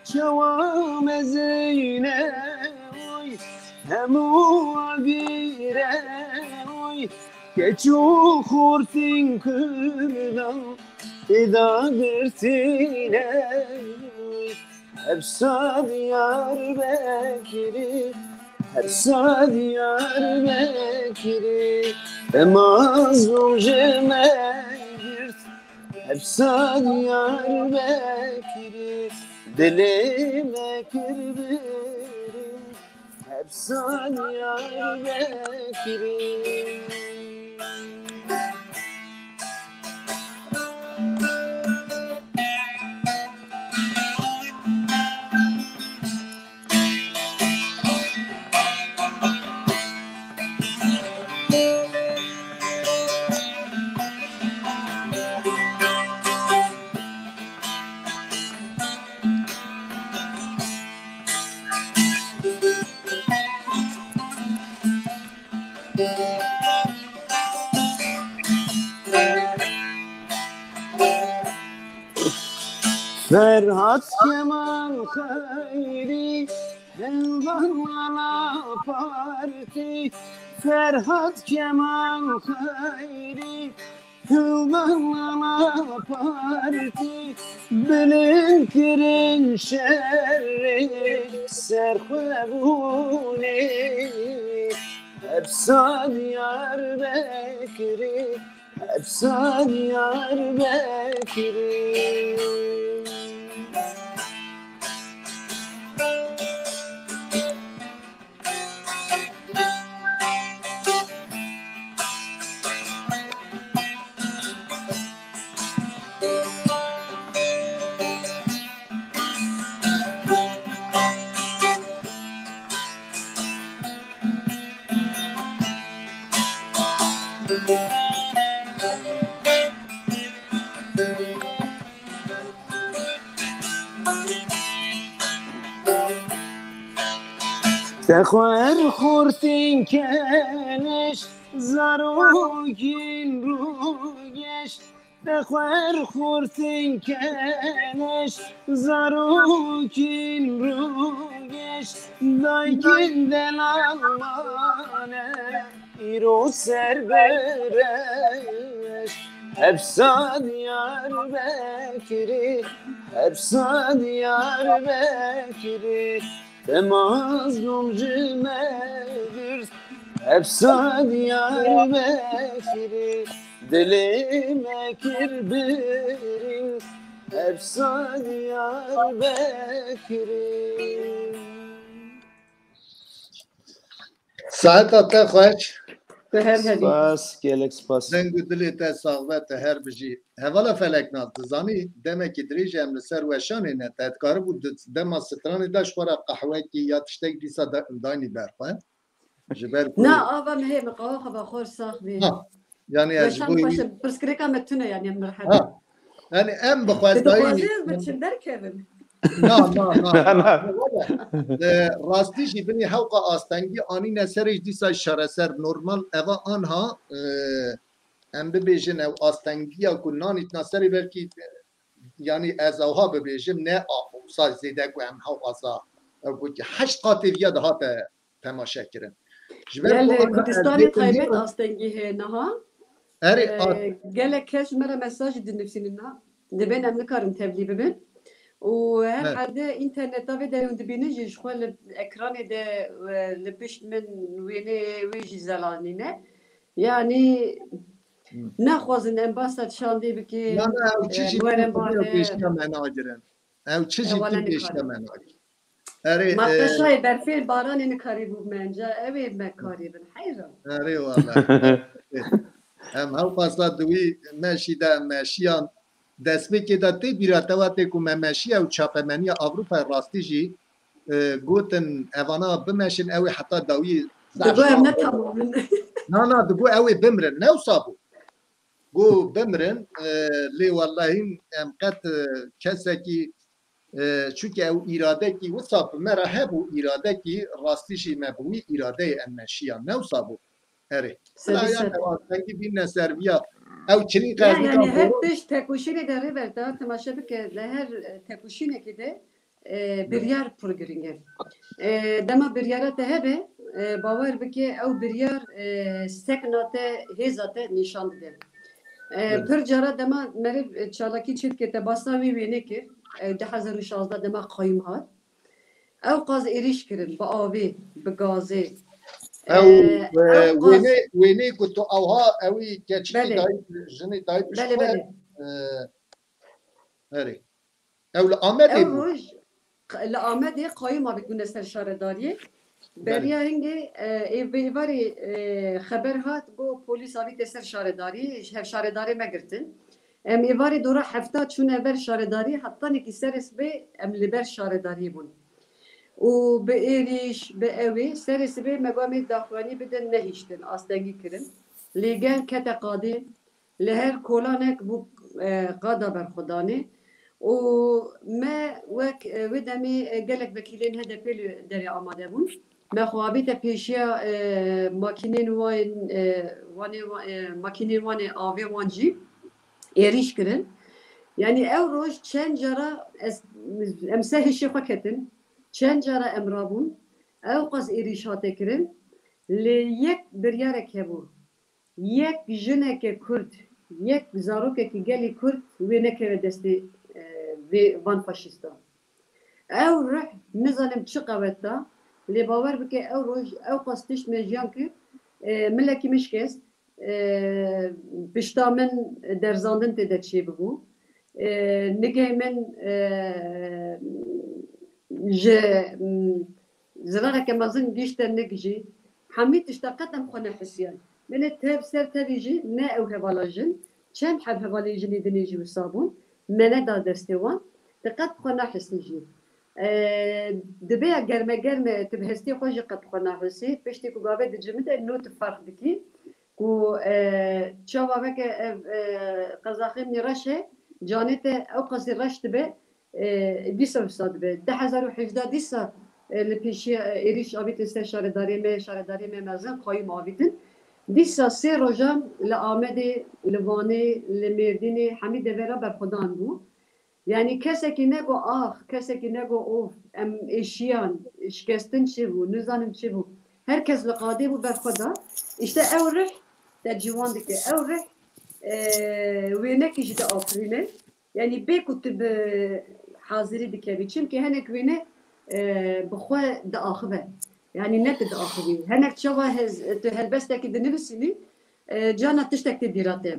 Çawa mezin e oy, hemû agir e oy. Keç û xortên Kurdan tê de girtî ne. Hepsa Diyarbekirê, hepsa Diyarbekirê, te mazlûm ji me girt. Hepsa Diyarbekirê, dilê me kir birîn. Hepsa Diyarbekirê. Ferhat Kemal Xeyrî, Hildan Ana Partî, Ferhat Kemal Xeyrî, Hildan Ana Partî, bilind kirin şerê serxwebûnê. Hepsa Diyarbekirê, hepsa Diyarbekirê. Te xwer xortên keniş, zarokên rûgeş, te xwer xortên keniş, zarokên rûgeş, daykin delal mane, îro serbereş. Hepsa Diyarbekirê, hepsa Diyarbekirê, te mazlûm ji me girt. Hepsa Diyarbekirê, dilê me kir birîn. Hepsa Diyarbekirê. Saeta te xweş. Te her herî. Spas, gelek spas. Deng û dilê te sax be, te her bijî. Hevala Feleknaz, dizanî demekî dirêj em li ser weşanê ne, te dikaribû di dema stranê de ji xwe re qehwekî ya tiştek dîsa da-, daynî ber xwe. Ji ber ku Na, ava min heye, min qawa xwe ba xwe sax bî. Ha, yani ez ji Weşan bo xweş wî e, pirsgirêka me tune, yani em rehet. Ha. Yani em bi xwe Te dayî dixwazî ez bi çim derkevim? Na, na, na. Na, na. E, rastî jî binî hewqa astengî anîne serê jî dîsa şareser normal eva anha, e, em bibêjin ew astengiya ku nanîtna serê belkî, e, yani ez ewha bibêjim ne a wisa zêde ku em hewqasa ew ku ki heşt qatê viya dihate temaşe kirin. Ji ber Gel, ku e, ana Kurdistanê ez dêtim taybet astengî heye niha. Erê, e, gelek kes ji me re mesaj dinivîsînin niha. Dibên em nikarin tevlî bibin. Û herhalde interneta vê derê hûn dibînin jî ji xwe li ekranê de, e, li pişt min wêneyê wê jî zelanîne. Yanî naxwazin em basa çandê bikê. Na, na, ew çi jî werin pêşiya me nagirin. Ew çi jî tu pêşiya me nagirin. Erê, e, Maqeşayê berfê baranê nikarîbû menca, ew ê me karîbin. Heyran. Erê wala. Em hewqasa di wî meşî de meşiyan destpêkê de tê bîra te wa tê ku me meşiya û çapemeniya Ewropayê rastî jî, e, gotin evana bimeşin, ew ê heta dawî zehf Digo em ne tamam in. Na, na, digo ew ê bimrin. Ne wisa bû. Go bimrin, e, lê wellahî em qet, e, kesekî E, çunke ew îradekî wisa bi me re hebû, îradekî rastî jî me bi wî îradeyê em meşiyan. Ne wisa bû? Erê. Bila ya ew astengî bîne ser viya. Ew çilî qezî yanî her tişt tekoşînê de rêber te temaşe bike, li her, e, tekoşînekê de, e, biryar pir giring e. E, dema biryara te hebe, e, bawer bike ew biryar, e, sekna te, hêza te nîşan dide. E, pir cara dema meriv, e, çalakî çêdike te basa wî wênê kir, e, du hezar û şazdeh dema qayûm hat. Ew qas êrîş kirin, bi avê, bi gazê. Ew, e, e, ew qas wênê, wênê ku tu awha ewî keçikî dayî, jinê dayî pişt xwe, e, erê. Ew li Amedê bû. Ew roj q-, li Amedê qayûm avît bûne ser şaredariyê. Belê. Beriya hingê, e, ê vê êvarê, e, xeber hat, got polîs avîte ser şaredariyê, ji hevşaredarê me girtin. Em êvarê dora hefta çûne ber şaredariyê, hetanekî serê sibê em li ber şaredariyê bûn. Û bi êrîş, bi ewê, serê sibê me got em ê daxuyanî bidin, nehiştin, astengî kirin. Lê gel kete qadê, li her kolanek bû, e, qada berxwedanê. Û me wek, e, wê demê, e, gelek vekîlên H D P li derê amade bûn. Me xwe avête pêşiya, e, makînên wan, e, wanê wa-, e, makînên wanê avê wan jî êrîş kirin. Yanî ew roj çend cara ez, em ser hişê xwe ketin, çend cara em rabûn, ew qas êrîş hate kirin. Lê yek biryarek hebû. Yek jineke Kurd, yek zarokekî gelî Kurd wê nekeve destê, e, vê, van faşîstan. Ew ruh nizanim çi qewet da, lê bawer bike ew roj ew qas tişt me jiyan kir, e, milekî min şikest, e, pişta min derzandin tê de çêbibû. E, nigê min, e, ji, m, zirareke mezin gihîşte nig jî. Hemî tişta qet em xwe nehisiyan. Belê tev ser tevî jî ne ew hevala jin. Çend heb hevalên jinê dinê jî wisa bûn. Me neda destê wan. Te qet xwe nehisî jî. E, dibe ya germe germe tu bi hestê xwe jî qet xwe nehisî. Piştî ku gavê dicimite nû tu ferq dikî. Ku, e, çawa veke ev, e, qezaxê min reş e, canê te ew qasî reş dibe, e, dîsa wisa dibe. Du hezar û hejdeh dîsa, e, li pêşiya, e, êrîş avîtin ser şaredariyê me, şaredariyê me mezin qayûm avîtin. Dîsa sê rojan li Amedê, li Wanê, li Mêrdînê, hemî devera berxwedan bû. Yanî kesekî nego ax, kesekî nego of, em êşiyan, şikestin çêbû, nizanim çêbû. Her kes li qadê bû berxwe da. Îşte ew rih te ciwan dike. Ew rih, e, wênekî jî diafirîne. Yanî bê ku tu bi hazirî dikevî. Çimkî hinek wêne, e, bi xwe diaxive. Yanî ne tu diaxivî. Hinek çawa hez-, tu helbestekî dinivîsînî, e, cana tiştek tê bîra te.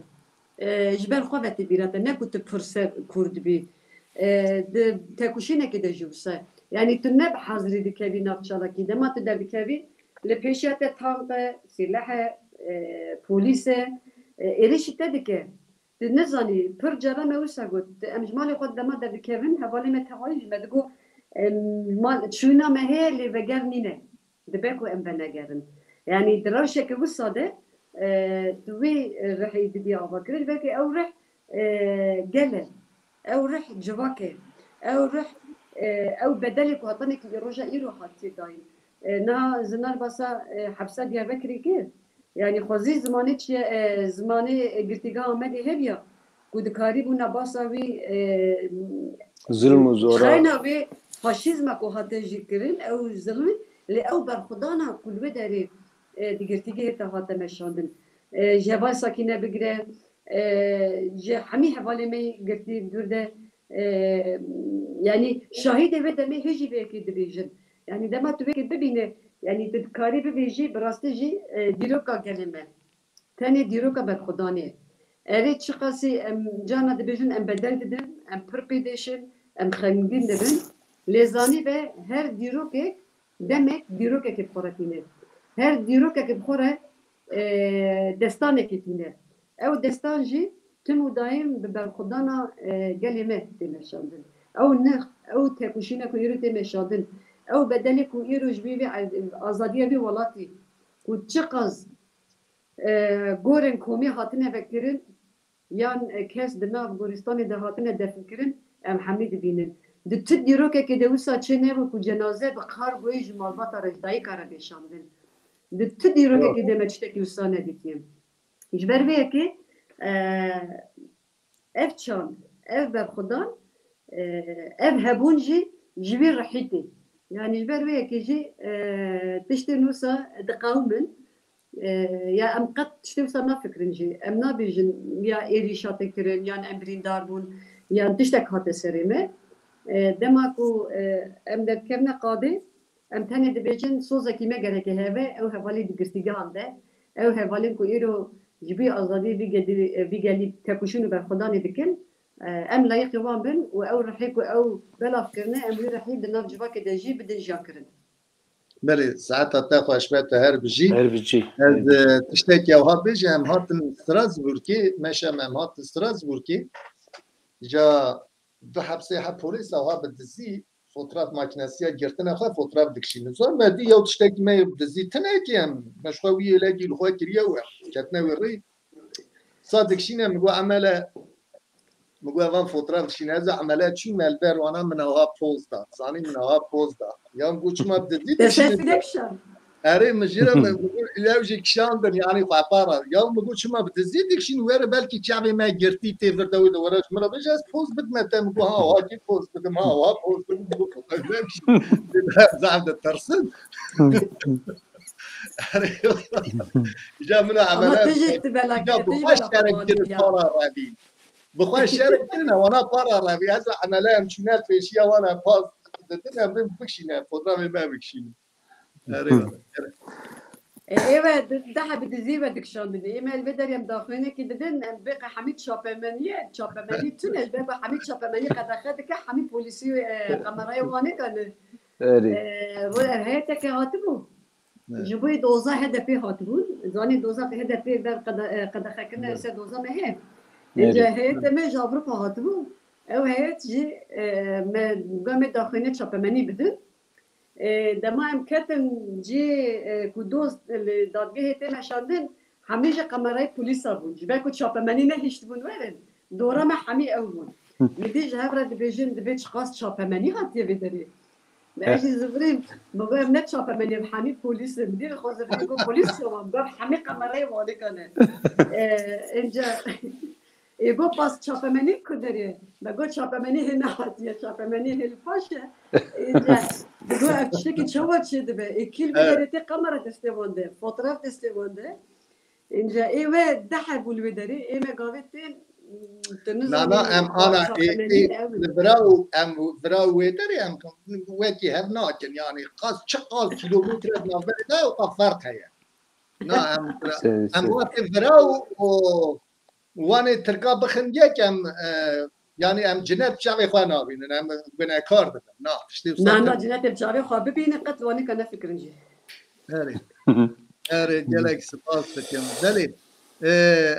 E, ji ber xwe ve tê bîra te. Ne ku tu pir ser kûr dibî. E, di tekoşînekê de jî wisa. Yanî tu ne bi hazirî dikevî nav çalakî. Dema tu derdikevî, li pêşiya te tank e, sîleh e, e, polîs e, e, êrişî te dike. Tu nizanî, pir cara me wisa got. Em ji malê xwe dema derdikevin, hevalê me tevayî ji me digot, em, mal, çûna me heye, lê veger nîne. Dibe ku em venegerin. Yanî di rewşeke wisa de, e, tu wê, e, rihê didî avakirin, belkî ew rih, e, gel e. Ew rih civak e. Ew rih, e, ew bedelê ku hetanekî roja îro hatiye dayîn. E, niha Zinar basa, e, hepsa Diyarbekirê kir. Yanî xwezî zimanê çi ye, e, zimanê, e, girtîgeha Amedê hebiya ku dikarîbû nebasa wî, e, Zilm û zora. Çayna wê faşîzma ku hate jî kirin, ew zilm, lê ew berxwedana ku li wê derê e, di girtîgehê te hate meşandin. E, ji heval Sakîne bigire, e, ji hemî hevalê me yê girtî dûr de, e, yanî şahidê vê demê hê jî vê yekê dibêjin. Yanî dema tu vê yekê bibîne, yanî tu dikarî bibêjî, bi rastî jî, e, dîroka gelê me. Tenê dîroka berxwedanê. Erê çiqasî em carna dibêjin em bedel didin, em pir pê dêşin, em xemgîn dibin. Lê zanî be her dîrokek demek dîrokekê bi xwe re tîne. Her dîrokekê bi xwe re, e, destanekê tîne. Ew destan jî tim û daîm bi berxwedana, e, gelê me tê meşandin. Ew nix, ew tepûşîna ku îro tê meşandin, ew bedelê ku îro ji vî vê azadiya vê welatî ku çiqas e, gorên komê hatine vekirin, yan, e, kes di nav goristanê de hatine definkirin, em hemî dibînin. Di tu dîrokekê de wisa çê nebû ku cenaze bi kargoyê ji malbata re, ji dayika re bê şandin. Di tu dîrokekê de me tiştekî wisa nedîtiye. Ji ber vê yekê, e, ev çand, ev berxwedan, e, ev hebûn jî ji vî rihî tê. Yanî ji ber vê yekê jî, e, tiştên wisa diqewimin. E, ya em qet tiştê wisa nafikirin jî. Em nabêjin ya êrîş hate kirin, yan em birîndar bûn, yan tiştek hate serê me. E, dema ku, e, em derkevine qadê, em tenê dibêjin sozekî me gereke heve, ew hevalê di girtîgehan de, ew hevalên ku îro ji vî azadiyê, vî gedî-, vî gelî tepûşîn û berxwedanê dikin, e, em layiqê wan bin û ew rihê ku ew belav kirine, em wî rihî di nav civakê de jî bidin jiyankirin. Belê, saeta te xweş be, te her bijî. Her bijî. Ez, e, tiştekî ew hat bêjim, em hatin Strasbourgê, meşem em hatin Strasbourgê. Ja du hepsê he polîs ew ha bi dizî fotraf makinesiya girtine xwe fotraf dikişînin. Zor me dî yew tiştekî me yê dizî tine ki em, me ji xwe wî êlekî li xwe kiriye û em ketine wê rê. Sa dikişîne min got, Emele, min got, van fotraf dikişîne. Ez Emele çûm me li ber wana min ew ha poz da. Zanî min ew ha poz da. Ya min got, çima bi dizî dikişînin? Erê, min jî re min, min got, lew jî kişandin, yanî xwe para. Ya min got, çima bi dizî dikişîn, were belkî çavê me girtî tê vir de wê de were ji min re bêje, ez poz bidime te, min got, ha, wa kî poz bidim, ha, wa poz bidim, min got, zehf ditirsin. Erê, ja min a Ama Emele, tu jî tu belakî, ja tu bi jî xwe belakî şerek kirin ya. Para revî. Bi xwe şerek kirin, wana para revî. Ez Emele em çûne pêşiya wana paz didin, em bin bikişîne, fotrafê me bikişîne. Erê, erê. E, ê we di-, daha bi dizî we dikişandin. Ê me li vê derê em daxuyanekî didin, em bê qe hemî çapemenî ye, çapemenî tune, ji ber ku hemî çapemenî qedexe dike, hemî polîsî, e, kamerayê wan ê kane. Erê. E, ro-, heyeteke hatibû. Evet. Ji bo doza H D P hatibûn. Zanî doza H D P ber qede-, e, qedexekirine Evet. ser doza me heye. Evet. Ece heyetê me ji Avrupa hatibû. Ew heyet jî, e, me, me daxuyanê çapemenî bidin. E, dema em ketin cihê, e, ku doz li dadgehê tê meşandin, hemî jî kamerayê polîsa bûn. Ji ber ku çapemenî nehiştibûn werin, dora me hemî ew bûn. Min dî ji hev re dibêjin, dibê çiqas çapemenî hatiye vê derê. Ez jî zivirîm, min got, em ne çapemenî, em hemî polîs in. Min dî li xwe zivirîm, got, polîs çawa? Min got, hemî kamerayê wan ê kane. E, înca Ê, got, pas çapemenî ku derê? Me got, çapemenî hê nehatiye, çapemenî hê li paş e. Înca, digot, ev tiştekî çawa çê dibe? Ê, kî li vê Evet. derê tê, kamera destê wan de, fotoğraf destê wan de. Înca, ê, we deh hebû li wê derê, ê, me gavê tên, tu Na, na, nizanî, em ana, ê, çapemenî ê, ew e. li vira û em vira û wê derê em wekî hev nakin, yanî qas, çiqas kîlometre di navberê de û qas ferq heye. Na, em vira, Sê, em sê. wekî vira û, û Wanê Tirka bixin yek em, e, yanî em cineb çavê xwe nabînin, em gunekar dibin. Na, tiştê wisa Na, na, tune. Cinetê bi çavê xwe bibînin, qet wanê ka nefikirin jî. Erê. Erê, gelek spas dikim. Belê, e,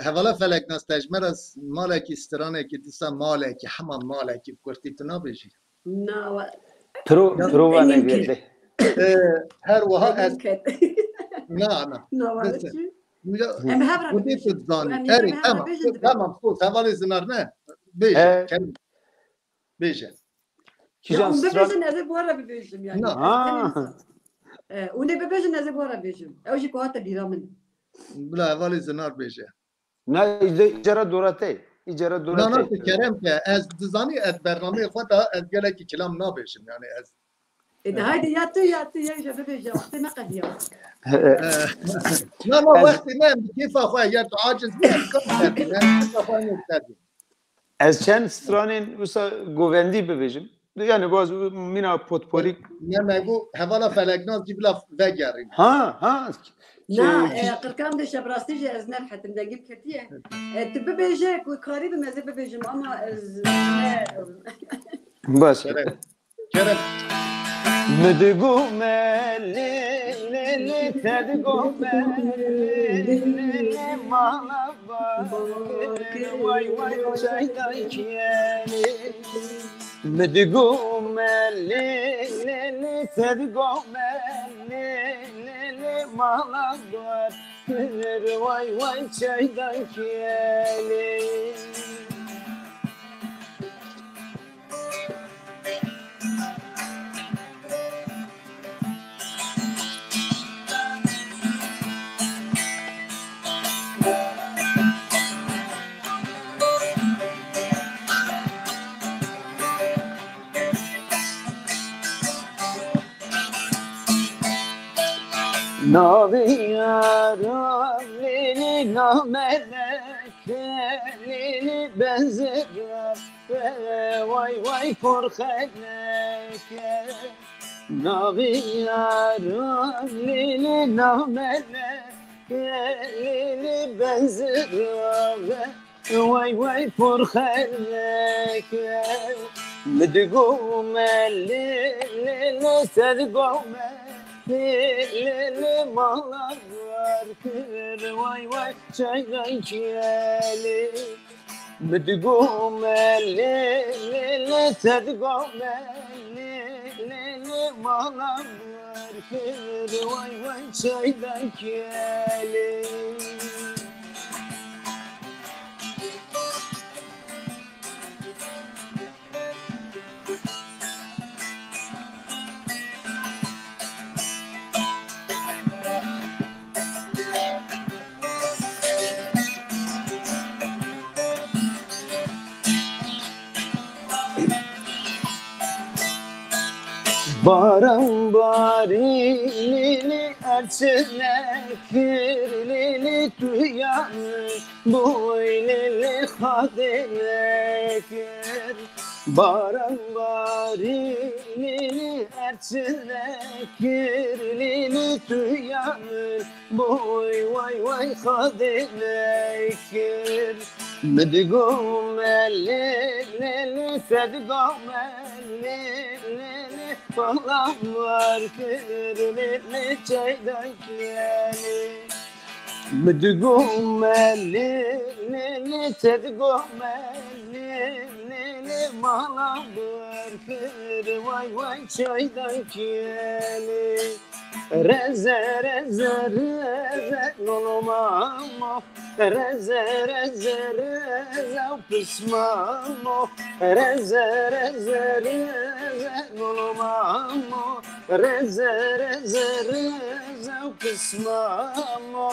hevala Feleknas, te ji me re malekî stranekî dîsa malekî, hema malekî bi kurtî tu nabêjî? Na, wa- Tro, Ya- tro Emin vanê ke. Gelê. E, her wiha ez Emin ke. Na, na. Na, wa Bize. Çi? Ya, Em hev re Xwedê bibêjin. tu dizanî. Em Erê, hev re tamam. bêjin dibe. Tamam, sos, hevalê zinar ne? Bêje, He. Kerim. Bêje. Ya, Kîjan hûn stra- bibêjin, ez ê bi we re bibêjim, yani. Na. Ez Ha. tenê nizam. E, hûn ê bibêjin, ez ê bi we re bêjim. Ew jî ku hate bîra min. Bila hevalê zinar bêje. Na, îde-, îcara dora te. Îcara dora Na, na, te. tu kerem ke. Ez dizanî, ez bernameyê xwe de ez gelekî kilam nabêjim, yani ez E de haydi ya tu ya tu ya, ya bibêje, wextê me qediya. Na, na, wextê me em bi kêfa xwe, ya tu aciz bî, em kar derdin, em kêfa xwe nê derdin. Ez çend stranên wisa govendî bibêjim. Yani bazı mina potporik. Ne me got, hevala Feleknaz jî bila vegerîn. Ha, ha. Na, e, qirkam de şebrastî jî ez nerhetim, dengim ketiye. E, tu bibêje ku karî bim ez ê bibêjim ama ez ne. Baş. Kerem. Kerem. Min digo me lê lê lê, te digo me lê lê lê, mala bar, way way çaydan kiyelê. Min digo me lê lê lê, te digo me lê lê lê, mala bar, way way çaydan kiyelê. Navê yaran lê lê namelek, lê lê benzera, way way porxelek. Navê yaran lê lê namelek, lê lê benzera, way way porxelek. Min digo me lê lê lê, te digo me lê lê lê, mala bar kir, way way çaydan kiyelê. Min digo me lê lê lê, te digo me lê lê lê, mala bar kir, way way çaydan kiyelê. Baran barî lê lê, erçine kir lê lê, tu yanî boy lê lê, xadê nekir. Baran barî lê lê, erçine kir lê lê, tu yanî boy, way way xadê nekir. Min digo me lê lê lê, te digo me lê lê lê, mala bar kir lê lê, çaydan kiyelê. Min digo me lê lê lê, te digo me lê lê lê, mala bar kir, way way çaydan kiyelê. Reze reze reze, lolo mamo. Reze reze reze, pismamo. Reze reze reze, lolo mamo. Reze reze reze, pismamo.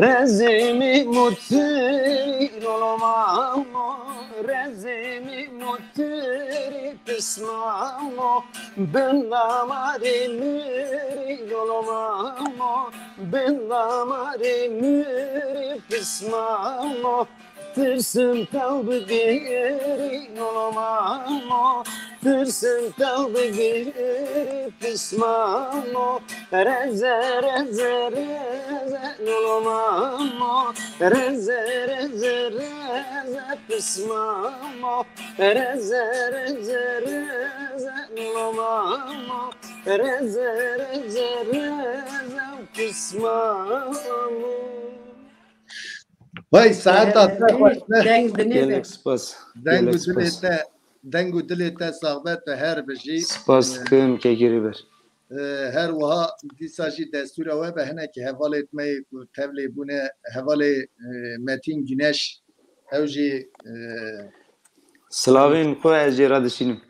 Rezê min mutiri, lolo mamo, rezê min mutiri, pismamo, bin damarê mirî, lolo mamo, bin damarê mirî, pismamo. Tirsim tew bigirî, lolo mamo. Tirsim tew bigirî, pismamo. Reze reze reze, lolo mamo. Reze reze reze, pismamo. Reze reze reze, lolo mamo. Reze reze reze, pismamo. Vay saeta te xweş be. Deng dinê be. Gelek spas. Deng û Gelek dilê spas. te, deng û dilê te sax be, te her bijî. Spas kim kekirî ber. Ee, her wiha dîsa jî destûra we be, hinekî hevalê me yê ku tevlê bûne, hevalê, e, Metin Güneş, ew jî, e, Silavên xwe ez jê re dişînim.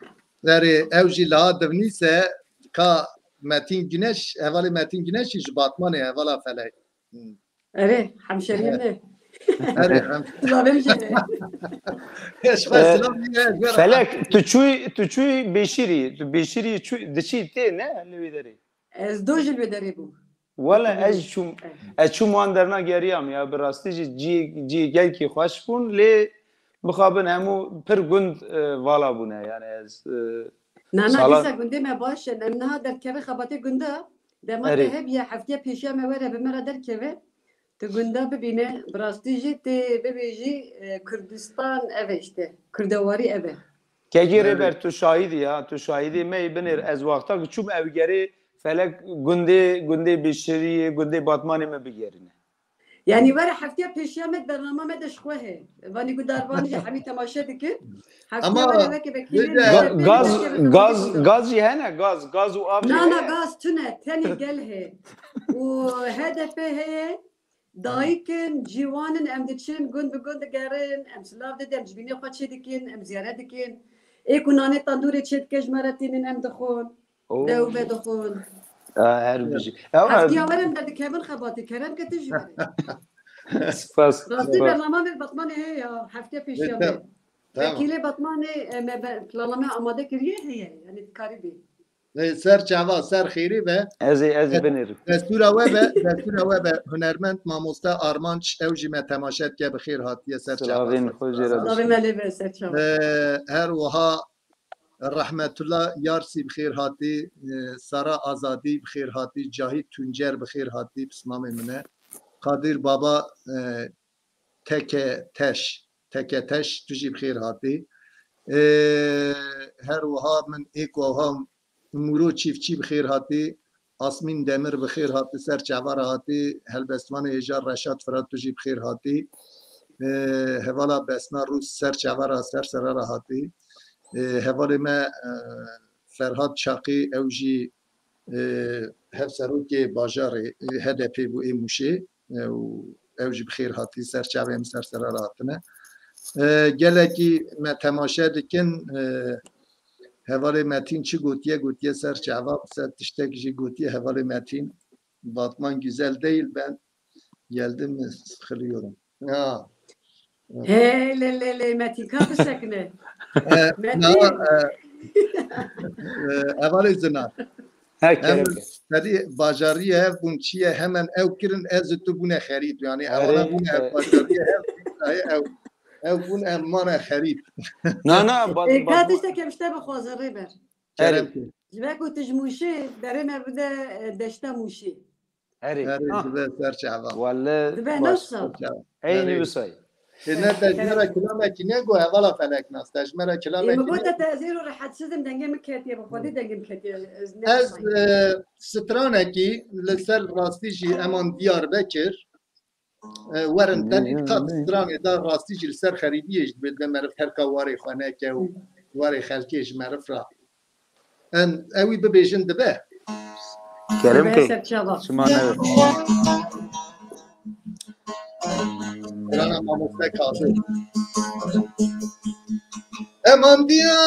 Erê, ew jî liha divnîse ka Metîn Güneş, hevalê Metîn Güneş jî ji Batmanê, hevala Felek. Hmm. Erê, hemşeriyê me. Erê, hem. Silavên jê re. Eşber Ee, silav diye, eşber. Felek, tu çûyî, tu çûyî Bêşîrî, tu Bêşîrî çû, diçî tê ne li wê derê? Ez do jî li wê derê bûm. Wele ez çûm, ez çûm wan derna geriyam ya, bi rastî jî cî, cî gelkî xweş bûn, lê mixabin hemû pir gund, e, vala bûne, yani ez, e, Na, na, sala- dîsa gundê me baş e. Em niha derkeve xebatê gunda. Dema Erê. Te hebiye heftê pêşiya me were bi me re derkeve. Tu gunda bibîne, bi rastî jî tê bibêjî, e, Kurdistan ev e işte. Kurdewarî ev e. Kekê Evet. Rêber, tu şahidî ya, tu şahidî me yî binêr. Ez wexta ku çûm ew gerê Felek gundê, gundê Bêşiriyê, gundê Batmanê me bigerîne. Yani were heftiya pêşiya me bernama me de ji xwe he. Vanî gudarvanî jî hemî temaşe dikin. Heftiya Ama were weke vekîlê Rêber, H D P Gaz, derkeve gaz, xebatê gaz jî hene, gaz, gaz û av jî Na, na, hene. Gaz tune, tenê gel he. Û H D P heye, dayik in, ciwan in, em diçin, gund bi gund digerin, em silav didin, em ji bînê xwe çê dikin, em ziyaret dikin. Ê ku nanê tandûrê çê dike ji me re tînin, em dixwin. Oo. Dew vedixwin. Ha, her bijî. Ya, Heftiya were em derdikevin xebatê, kerem ke tu jî were. Spas. Rastî bernama me Batmanê heye ya, heftiya pêşiya Tamam. me. Vekîlê Batmanê, e, me be-, planlame amade kiriye heye, yani dikarî bê. Ê, ser çava, ser xêrê be. Ez ê, ez ê binêrim. Destûra we be, destûra we be. Hunermend mamoste Armanç, ew jî me temaşe dike, bi xêr hatiye, ser çava. Silavên xwe jê re Silavê me lê be ser çava. Ê, her wiha Rehmetullah Yarsî bi xêr hatî, ê, Sara Azadî bi xêr hatî, Cahit Tuncer bi xêr hatî, pismamê min e. Kadir Baba, ê, Teke Teş, Teke Teş, tu jî bi xêr hatî. Ê, her wiha min ê ku wiha Mûro Çîftçî bi xêr hatî, Asmîn Demir bi xêr hatî, ser çava re hatî, helbestvanê hêja Reşat Firat, tu jî bi xêr hatî. Ê, hevala Besna Rûs ser çava re, ser sera re hatî. Ê, hevalê me, e, Ferhat Çaqî, ew jî, ê, hevserokê bajarê, ê, H D P bû ê Mûşê, ê, û ew jî bi xêr hatî, ser çavê em ser sera re hatine. Ê, gelekî me temaşe dikin, ê, hevalê Metîn çi gotiye, gotiye ser çava, ser tiştek jî gotiye hevalê Metîn. Batman güzel değil, ben geldim mi sıkılıyorum. Ya. Hey, lê, lê, lê, Metîn, ka bisekine. E, Metîn. na, e, e, hevalê Zinar. Ha, Em kerem ke. Sedî bajarî hev bûn çiye, hemen ew kirin, ez û tu bûne xerîb. Yani Erê, ewana bûne e. Bajarî hev, ew, ew bûn em mane xerîb. Na, na, bat, Ê, ka bat, tiştek em ji te bixwazin Rêber. Kerem Erê. ki. Ji ber ku tu ji Mûşê, berê me bide, e, deşta Mûşê. Erê. Erê, Ha. dibe ser çava. Welle Dibe baş. nasıl? Ser çava. Ey Erê. nivîsay. Ê, ne te ji me re kilamekî ne go hevala Feleknas. Te ji me re Ê, kilamekî min ne got te ez êro rehet sidim, dengê min ketiye, bi xwedî dengê min ketiye. Ez ne Ez, e, stranekî li ser rastî jî eman Diyarbekir, e, werin te dî ka stranê da rastî jî li ser xerîbiyê ji dibê de meriv terka warê xwe neke û warê xelkê ji meriv ra. Em ewî bibêjin dibe. Kerem Dibe ke. Ser çava. Şima ne. Strana mamoste Kadir. Eman Diyarbekir,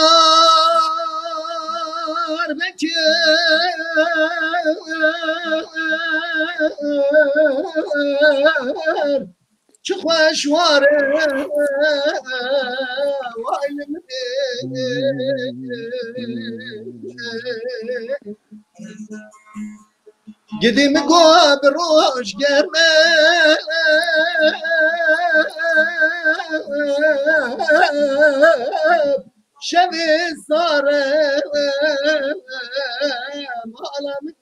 çi xweş war e, way li min. Gidî min go bi roj germ e, şevê sar e, mala min.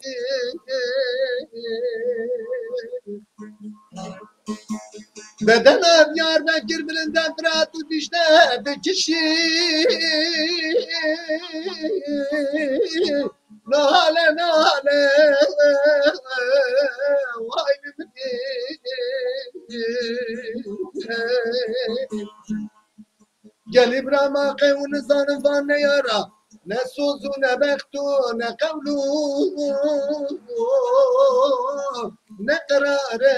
Bedena Diyarbekir bilind e, Firat û Dîcle dikişî. Nale, nale, way li min. Gelî bira ma qey û nizanim van neyara, ne soz û ne bext û ne qewl û ne qerar e.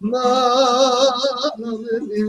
Mala min ê.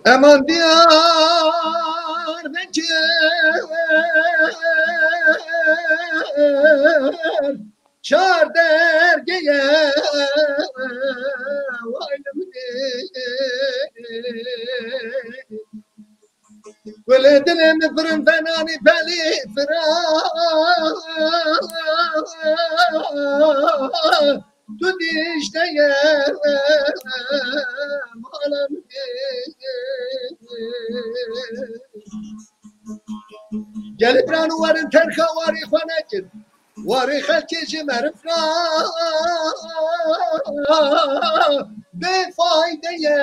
Eman Diyarbekir çar dergeye, vay li min ê. Gulê dilê min firin venanî belî firan. Tu dîşteye mala min ê. Gelî biran û werin terka warî xwe nekir. Warê xelkê ji meriv re bê fayde ye,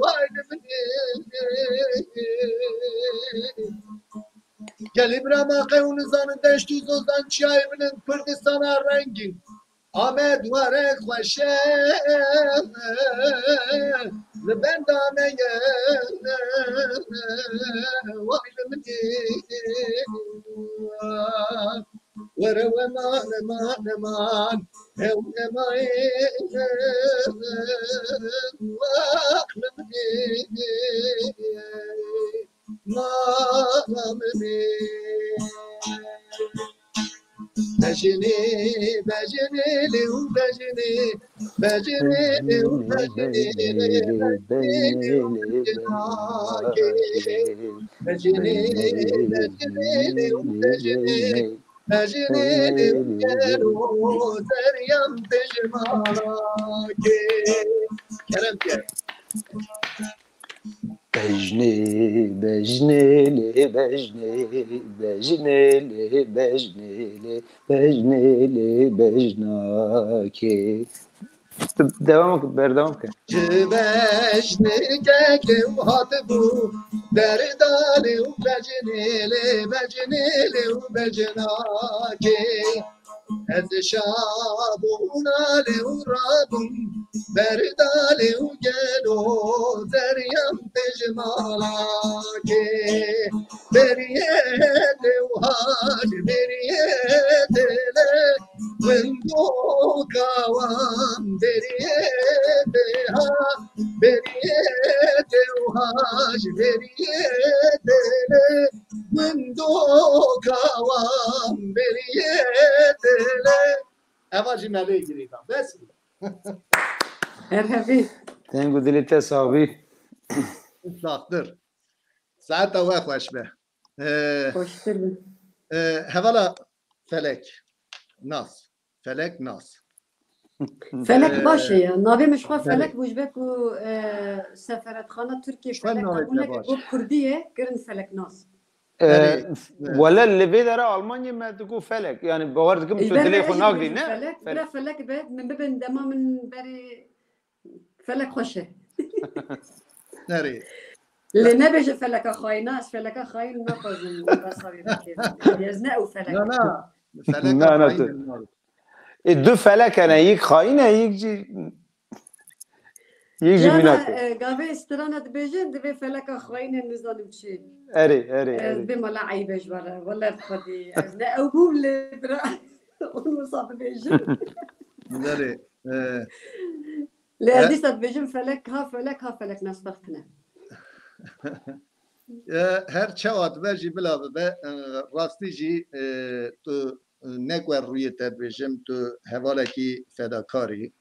way li min ê. Gelî bira maqe û nizanin deşt û zozan çiyayê min in Kurdistana rengîn. Amed were xweş e, li benda me ye, way li min ê. Were we man, man, man, ew ema ê, wax li min ê. Mala min ê. Bejinê, bejinê, lê û bejinê, bejinê, lê û bejinê, bejinê, lê û bejinê, bejinê, bejinê, lê û bejinê, bejinê, lê û gelo deryan pejmana kê. Kerem ke. Bejnê, bejnê, lê bejnê, bejnê, lê bejnê, lê bejnê, lê bejnakê. Devam, berdewam ke. Ji bejnê kekê û hatibû, berdalê û bejnê, lê bejnê, lê û bejnakê. Ez şabûna lê û rabûm, berdalê û gelo deryan pejmalakê. Beriyê tê û hac, beriyê tê lê windoka wan, beriyê tê ha, beriyê tê û hac, beriyê tê lê windoka wan beriyê tê lê. Eva jî me lê girî da. Bes bû. Her hevî. Deng û dilê te sax bî. Saxtir. Saeta we xweş be. Ee, Xweştir be. Ee, hevala Felek Nas. Felek Nas. Felek Ee, baş e ya. Navê min ji xwe Felek bû, ji ber ku, e, sefaretxana Tirkiyê Felek nabûne, got Kurdî ye, kirin Felek Nas. Ee, Erê, wele li vê dera Almanyê me digo Felek. Yani bawer dikim tu dilê xwe nagirî, ne? Felek, bira Felek be, min bibin dema min berê Felek xweş e. Erê. Lê nebêje Feleka xayîna, ez Feleka xayîn naxwazim, besa vê vekê. Ez ne ew Felek. Na, na. Feleka xayîn. E, du felek hene, yek xayîn e, yek jî, yek jî mînak e. E, gavê strana dibêjin, divê Feleka xayîn e, nizanim çi. Erê, erê, erê. Ez bê mala eyb e ji we re. Wele bi Xwedî. Ez ne ew bûm lê bira. Onu wisa dibêjin. Erê. E, Lê ez dîsa dibêjim Felek ha Felek ha Felek nasbext ne. E, her çawa dibe jî bila bibe, e, rastî jî, e, tu, e, ne ku rûyê te dibêjim, tu hevalekî fedakarî,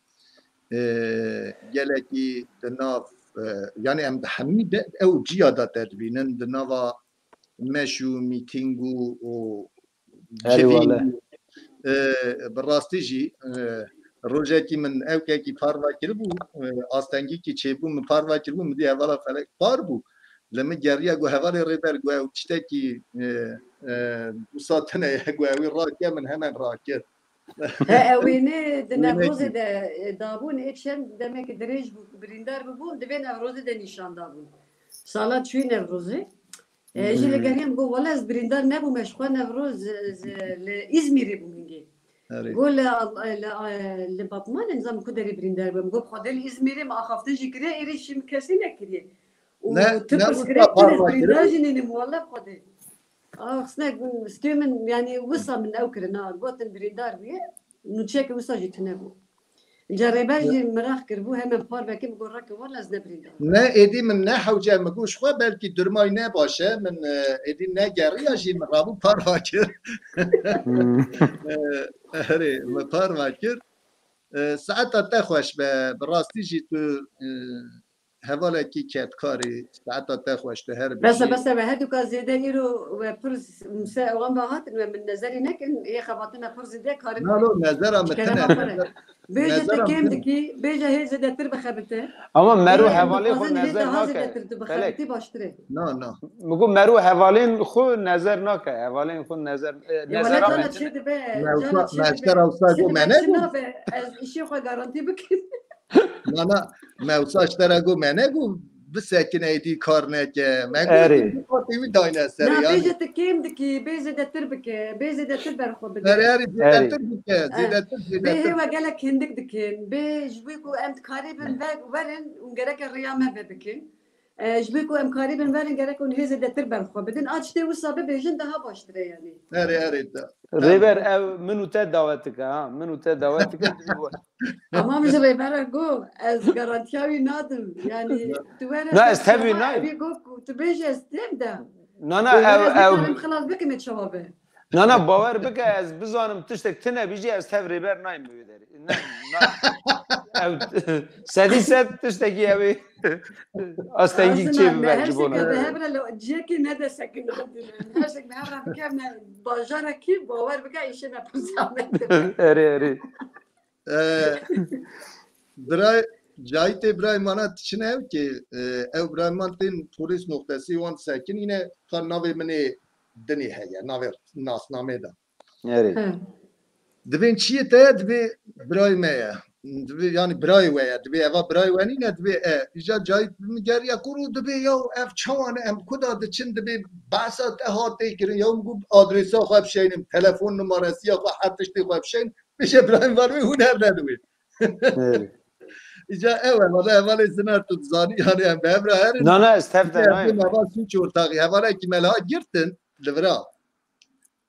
e, gelekî di nav, e, yani em di hemî de ew ciya de te dibînin, di nava meş û mîtîng û, û Erê wele. E, bi rastî jî, e, rojekî min ewkekî parva kiribû, e, astengîkî çêbû, min parva kiribû, min dî hevala felek par bû. Li min geriya, got, "Hevalê Rêber," got, "ew tiştekî, e, e, wisa tune ye," got, "ew ê rake," min hemen rakir. He, ewêne di Wênekî. Nevrozê de, e, dabûn, ê çend demekî dirêj bû, birîndar bûbûn, divê Nevrozê de nîşan dabûn. Sala çûyî Nevrozê. E, ji li geriyam got, "Wele ez birîndar nebûm, ez ji xwe Newroz, e, li Îzmîrê bûm hingê." Erê. Got, "Li, li, li Batmanê nizam ku derê birîndar bûm." Got, "Xwedê li Îzmîrê me axaftin jî kiriye, êrîş jî min kesî nekiriye. Û Ne, tu ne pirsgirêk wisa tune, parva birîndar kirin. Jî nînim, wele Xwedê." Ax, ne, stûyê min, yanî wisa min ew kirin, ha, gotin birîndar bûye, nûçeyeke wisa jî tune bû. Ca Rêber jî miraq kiribû, hemen parve kir, bi got, "Rake wele ez ne birîndar." Ne, êdî min ne hewce, min got, "Ji xwe belkî durmayî ne baş e, min, e, êdî ne geriya jî min rabû parva kir." Hmm. E, erê, min parva kir. E, saeta te xweş be, bi rastî jî tu, e, hevalekî kedkarî, saeta te xweş, tu her bijî. Bes e, bes e, we herduka zêde îro we pir s-, mse wan ve hatin, we min nezerî nekin, ê xebatina pir zêde karin. Na, no, nezera min tine, nezer-, Bêje te nezera kêm min dikî, bêje hê zêdetir bixebite. Ama mero hevalê xwe nezer nake. Felek. Bêje em dixwazin hê daha zêdetir tu bixebitî, baştir e. Na, na. Min got mero hevalên xwe nezer nake, hevalên xwe nezer, e, ya nezera wele min tine. Çi dibe, Mewsa, cana çi dibe? Mewsa wisa got me negot. Çi dibe, çi nabe? Ez îşê xwe garantî bikim. Na, na, me wisa ji te re got, me negot bisekine, êdî kar neke. Me got, erê, êdî xwe têwî dayne ser, na, yanî. Bêje tu kêm dikî, bê zêdetir bike, bê zêdetir ber xwe bide. Erê, erê, zêdetir bike, erê, zêdetir, zêdetir. Bê hê we gelek hindik dikin. Bê ji bo ku em dikarîbin ve-, werin û gereke riya me ve bikin. E, ji bo ku em karîbin verin, gerek hûn hê zêdetir ber xwe bidin. A tiştê wisa bibêjin, daha baştir e, yanî. Erê, erê, te. Rêber, ew min û te dawet dike, ha? Min û te dawet dike, tu bî we. Ama min ji Rêber re got, ez garantiya wî nadim. Yanî, tu were. Na, ez tevî nayim. Ewî got ku tu bêjî ez têm de. Na, na, ew, ew. Rêber ez nikarim xilas bikim, çawa be? Na, na, bawer bike, ez bizanim tiştek tune bijî, ez tev Rêber nayim bi wê derê. Ne, na. Ew, sedî sed tiştekî ew ê. Astengî çê bibe ji bo me. Her sek bi hev re li cihekî ne de sekinandin. Her sek bi hev re bikevne bajarekî, bawer bike, îşê me pir zehmet dibe. Erê, erê. E, bira, cayîtê birayê mana diçine ew ki, e, ew birayê man tên polîs noxtesî wan sekinîne, ka navê min ê dinê heye, navê nasnamê de. Erê. He. Dibên çiyê te ye, dibê birayê me ye. Dibê, yanî birayê we ye. Dibê eva birayê we nîne, dibê e. Îca cayî min geriya kuro dibê ya ev çawan e, em kuda diçin, dibê behsa te hat tê kirin. Ya min got adrêsa xwe bişeynim, telefon numaresiya xwe, her tiştê xwe bişeynim. Bêje birayê min van wê hûn her ne diwê. Erê. Îca ew e, valla hevalê Zinar tu dizanî, yanî em bi hev re herin. Na, na, ez tev de nayim. Heval sûc ortaxî, hevalekî me li ha girtin, li vira.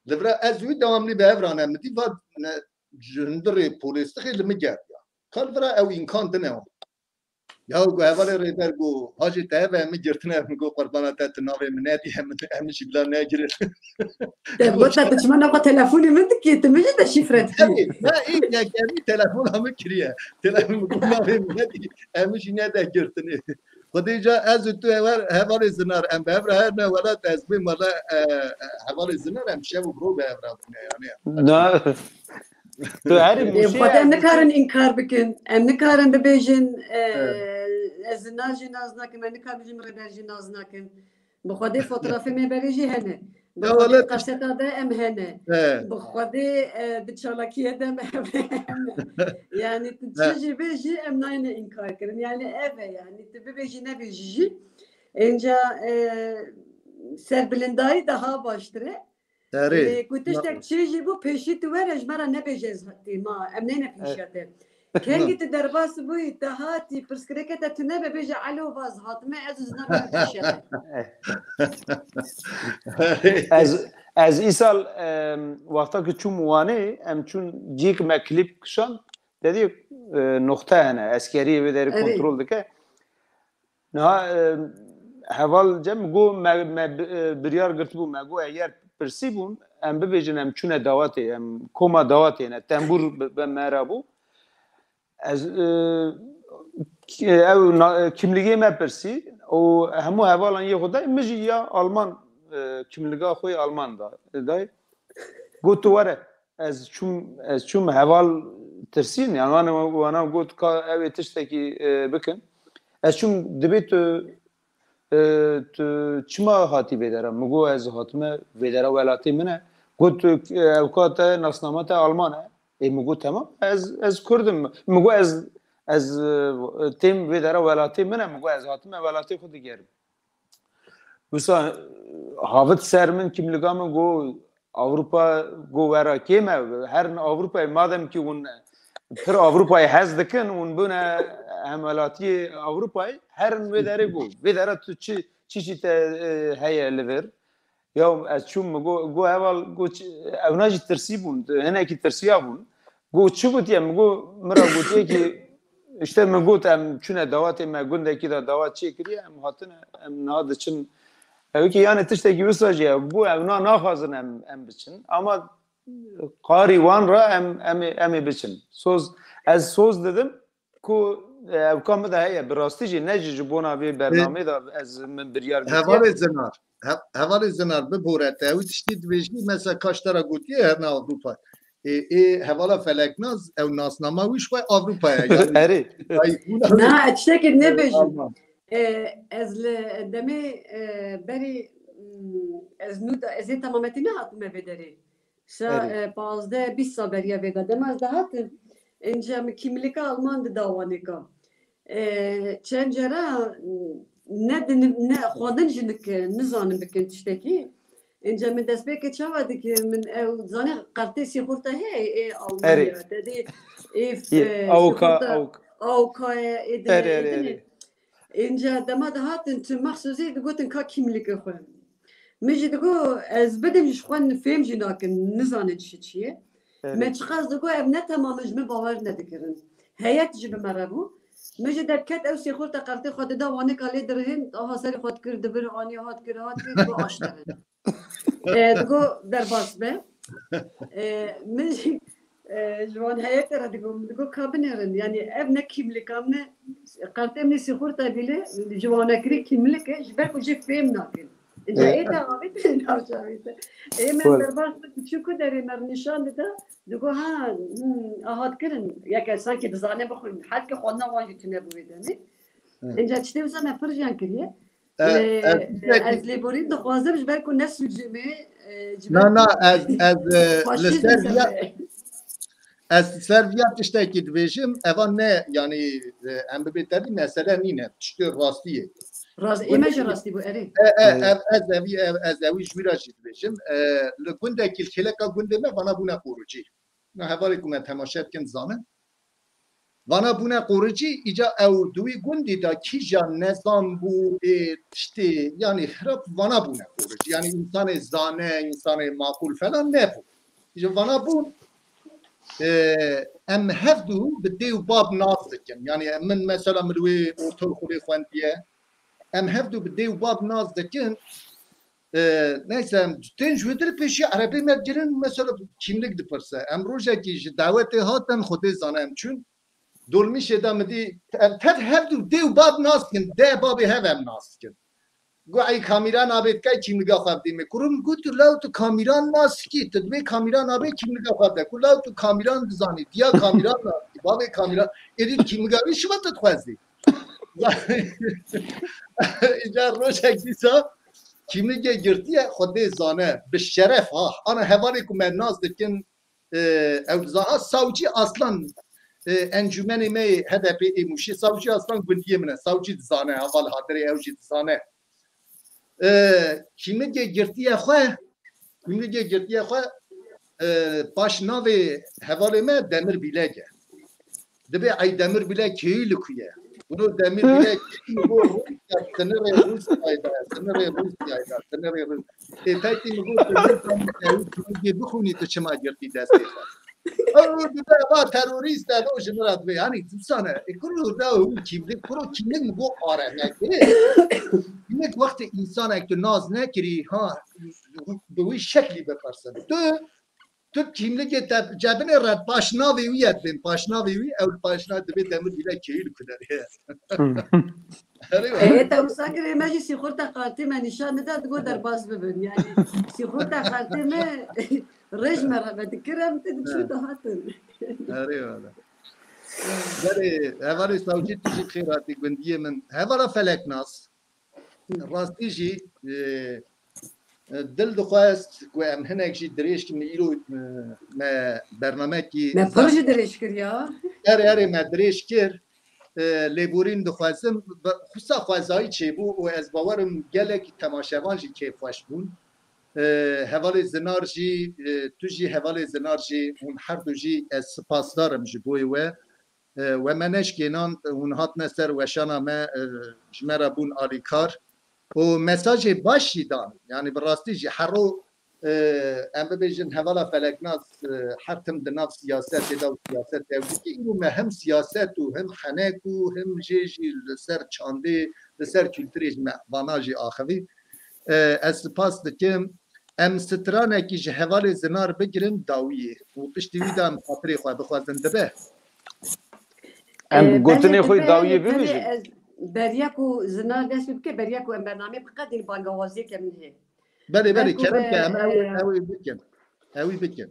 Li vira ez wî dewamlî bi hev re ne, min dî va ne, ji hundirê polêstixê li min gerdiya. Ka li vira ew îmkan dine wan. Ya ku hevalê Rêber got, "Hacê te heve min girtine," min got, "Qurbana te, tu navê min nedî, em, em jî bila negirin." Te got, "Te tu çima nava telefonê min dikî, tu min jî deşîfre dikî." Tabii, me ê yekemî telefona min kiriye. Telefon min got, "Navê min nedî, em jî nede girtinê." Xwedê ca ez û tu heval, hevalê Zinar, em bi hev re her ne welat ez bêm wele, e, e, hevalê Zinar em şev û roj bi hev re bûne, yanî. Na. Tu herî Ê, mûşê xwedê em nikarin înkar bikin. Em nikarin bibêjin, e, Evet. ez Zinar jî nas nakim, em nikarin bibêjin Rêber jî nas nakim. Bi xwedê fotografê me berê jî hene. Bi Ya xwedê wele qeseta de em hene. He. Bi xwedê, e, di çalakiyê de me hene. Yani tu He. çi jî bêjî em nayne înkar kirin. Yani ev e yani. Tu bibêjî nebêjî jî. Înca, e, serbilindayî daha baştir e. Erê. Ê, ku tiştek çê jî bû pêşî tu were ji me re nebêje ez têma. Em neyne pêşiya te. Kengî tu derbas bûyî, te hatî, pirsgirêke te tune be, bêje, "Alo, vaz hatime, ez û Zinar me pêşiya te." Ez, ez îsal, em, wexta ku çûm Wanê, em çûn cîk me klîp kişand, te dî, e, noxte hene, eskeriyê wê derê Erê. kontrol dike. Niha, e, heval Cem got, me, me, e, biryar girtibû, me got, eger pirsî bûn, em bibêjin, em çûne dawetê, em koma dawetê ne, tembûr bi, bi me re bû. Ez, e, ki-, ew na-, kimligê me pirsî û hemû hevalan yê xwe day, min jî ya Alman, e, kimliga xwe yê Alman da, day. Got, tu were, ez çûm, ez çûm heval tirsîn, yani wana, wana got ka ew ê tiştekî, e, bikin. Ez çûm, dibê tu, e, tu çima hatî vê dera? Min got, ez hatime vê dera welatê min e. Got, tu, e, ew ka te nasnama te Alman e. Ê, min got, temam, ez, ez Kurd im. Min got, ez, ez, e, têm vê dera welatê min e. Min got, ez hatime welatê xwe digerim. Wisa havit ser min, kîmlika min, got, Ewropa, got, wera kêm e, herin Ewropayê, madem ki hûn pir Ewropayê hez dikin, hûn bûne hemwelatiyê Ewropayê, herin vê derê, got. Vê dera tu çi, çi jî te, e, heye li vir? Ya ez çûm, min got, got, heval, got, çi, ewna jî tirsî bûn, hinekî tirsiya bûn. Got, çi gotiye? Min got, min ra gotiye ki, işte min got, em çûne dawatê me gundekî de dawat çêkiriye, em hatine, em niha diçin. Ew ki yani tiştekî wisa jî ye. Got, ewna naxwazin em, em biçin. Ama qarî wan re em, em, ê- em ê biçin. Soz, ez soz didim ku, e, ew ka min de heye. Bi rastî jî ne jî ji bona vê bernameyê de ez min biryar kiriye. Hevalê Zinar, he-, hevalê Zinar, bibore te. Ew tiştî dibêjî, mesela ka ji te re gotiye herna Ewropa. Ê, ê hevala Feleknaz, ew nasnama wî ji xwe Ewropa ye. Yani, Erê. Ay, bûna Na, ez tiştekê nebêjim. Alman. E, ez li demê, e, berî, mm, ez nû da, ez ê temametî nehatime vê derê. Sa, Erê. e, pazdeh bîst sal beriya vê de. Dema ez dihatim, înca min kîmlika Alman dida wanêka. E, çend cara, mm, ne din-, ne xwendin jî nik-, nizanin bikin tiştekî. Înca min destpêkê çawa dikir, min ew zanê kartê sîxurta heye ê Almanya. Erê. Te dê ê, Yê, e, awka, sîxurta awk. Awka ye, ê dinê, Erê, ê erê, dinê. erê. Înca dema dihatin tu mexsûzê digotin ka kîmlike xwe. Min jî digot, ez bidim jî ji xwe fêm jî nakin, nizanin çi çi ye. Evet. Me çiqas digot, ev ne temam e, ji min bawer nedikirin. Heyet jî bi me re bû. Min jî derket, ew sîxurta qertê xwe dida, wanêka lê dirihîn, aha serê xwe dikir, dibir, anî hat kir, hat kir, digot, aştirin. E, digot, derbas be. E, min jî, e, ji wan heyetê re digot, min digot, ka binêrin. Yani ev ne kîmlika min e, qertê min sîxurta bîle, ji wan nekirî kîmlik e, ji ber ku jê fêm nakin. Înca ê te avêt, navçe avêt. Ê me Wele. Derbas bi çû ku derê me nîşan dida, digot, ha, hmm, ahat kirin. Yeke sankî dizane bixwîn. Helke xwendina wan jî tune bû wê demê. Hı. Înca tiştê wisa me pir jiyan kiriye. E, Lê, e, e, ez lêborîn dixwazim ji ber ku ne sûcê me, e, ji ber Na, na, ku ez, ez, e, li faşîzm ser viya, sebe. Ez li ser viya tiştekî dibêjim, eva ne, yani, e, em bibê tevî mesele nîne, tiştê rastî ye. Rast, ê me jî rastî bû, erê. E, e, Evet. ev, ez evî, ev, ez evî ji wî re jî dibêjim. E, li gundekî, li kêleka gundê me vana bûne qoricî. Na hevalê ku me temaşe dikin zanin. Vana bûne qoricî, îca ew di wî gundî de kîjan nezan bû, ê, tiştê, yanî xirab vana bûne qoricî. Yanî însanê zane, însanê maqûl falan nebû. Îca vana bûn, e, em hevdû bi dê û bab nas dikin. Yanî min mesela min li wê ortaokulê xwendiye. Em hevdû bi dê û bab nas dikin. E, neyse, em tên ji wê dir pêşî erebê me digirin, mesela kîmlik dipirse. Em rojekî ji dawetê hatin, Xwedê zane em çûn. Dolmîşê de min dî, em tev hevdû dê û bab nas dikin, dê babê hev em nas dikin. Got, ey kamîra nabê dikey kîmliga xwe bidî me. Kurim got, tu law tu kamîran nas dikî, tu dibê kamîra nabê kîmliga xwe bide. Ku law tu kamîran dizanî, diya kamîran nas dikî, babê kamîran, êdî kîmliga wî şiva tu dixwezî. Îcar rojek dîsa kîmligê girtiye, Xwedê zane, bi şeref ha. Ana hevalê ku me nas dikin, e, ew diza-, ha, Savcı Aslan, e, encûmenê me yê H D P ê Mûşê, Savcı Aslan gundiyê min e, Savcı dizane, heval hadirê ew jî dizane. E, kîmligê girtiye xwe, kîmligê girtiye xwe, e, paş navê hevalê me Demir Bîlek e. Dibê ey Demir Bîlek kêyî li ku ye? Bunu Demir Bîlek kêyî li ku Rûsya, sinirê Rûsyayê de, sinirê Rûsyayê de, sinirê Rûs-, Ê, pekî min got, tu nizanim ew kîmligê bixwînî, tu çima girtî destê xwe? Ew dibe va terorîst e, o ji min re dibe. Yanî, dîsane, ê, kuro da hûn kîmlik, kuro kîmlik min got are, ne, ê, kîmlik wextê însanek tu nas nekirî, ha, bi wî şeklî bipirsin. Tu, tu kîmlikê te cebinê re paşnavê wî ye dibên, paşnavê wî, ew paşnavê dibê Demir Bîlek kêyî li ku derê ye. Erê E, wele. Ê, te wisa kirê me jî sîxurta kartê me nîşan nida, digo derbas bibin. Yani sîxurta kartê me Rêj me re vedikir em tê diçû dihatin. Erê wele. Belê, hevalê Sawcî tu jî xêr hatî gundiyê min. Hevala Feleknas. Rastî jî, e, e, dil dixwest ku em hinek jî dirêj kin îro, e, me bernamekî Me pir jî dirêj kir ya. Erê, erê me dirêj kir. E, lêborîn dixwazim, be-, xwisa xwezayî çêbû û ez bawerim gelekî temaşevan jî kêfxweş bûn. E, hevalê Zinar jî, e, tu jî hevalê Zinar jî hûn her du jî ez sipasdar im ji bo we. E, we me neşkênand, hûn hatine ser weşana me, e, ji me re bûn alîkar û mesajê baş jî dan. Yanî bi rastî jî hero, e, em bibêjin hevala Feleknas, e, her tim di nav siyasetê de û siyaset ew dike. Îro me him siyaset û him henek û him jê jî li ser çandê, li ser kulturê ji me vana jî axivî. E, ez spas dikim. Em stranekî ji hevalê Zinar bigirin dawiyê û piştî wî de em xatirê xwe bixwazin dibe. Em E, gotinê belê xwe dibe, dawiyê tenê bibêjin. Ez beriya ku Zinar dest pê bike, beriya ku em bernameyê biqedîn bangawaziyeke min heye. Belê, belê, Belku kerem ke, em ew, e, ew ê bikin. Ew ê bikin.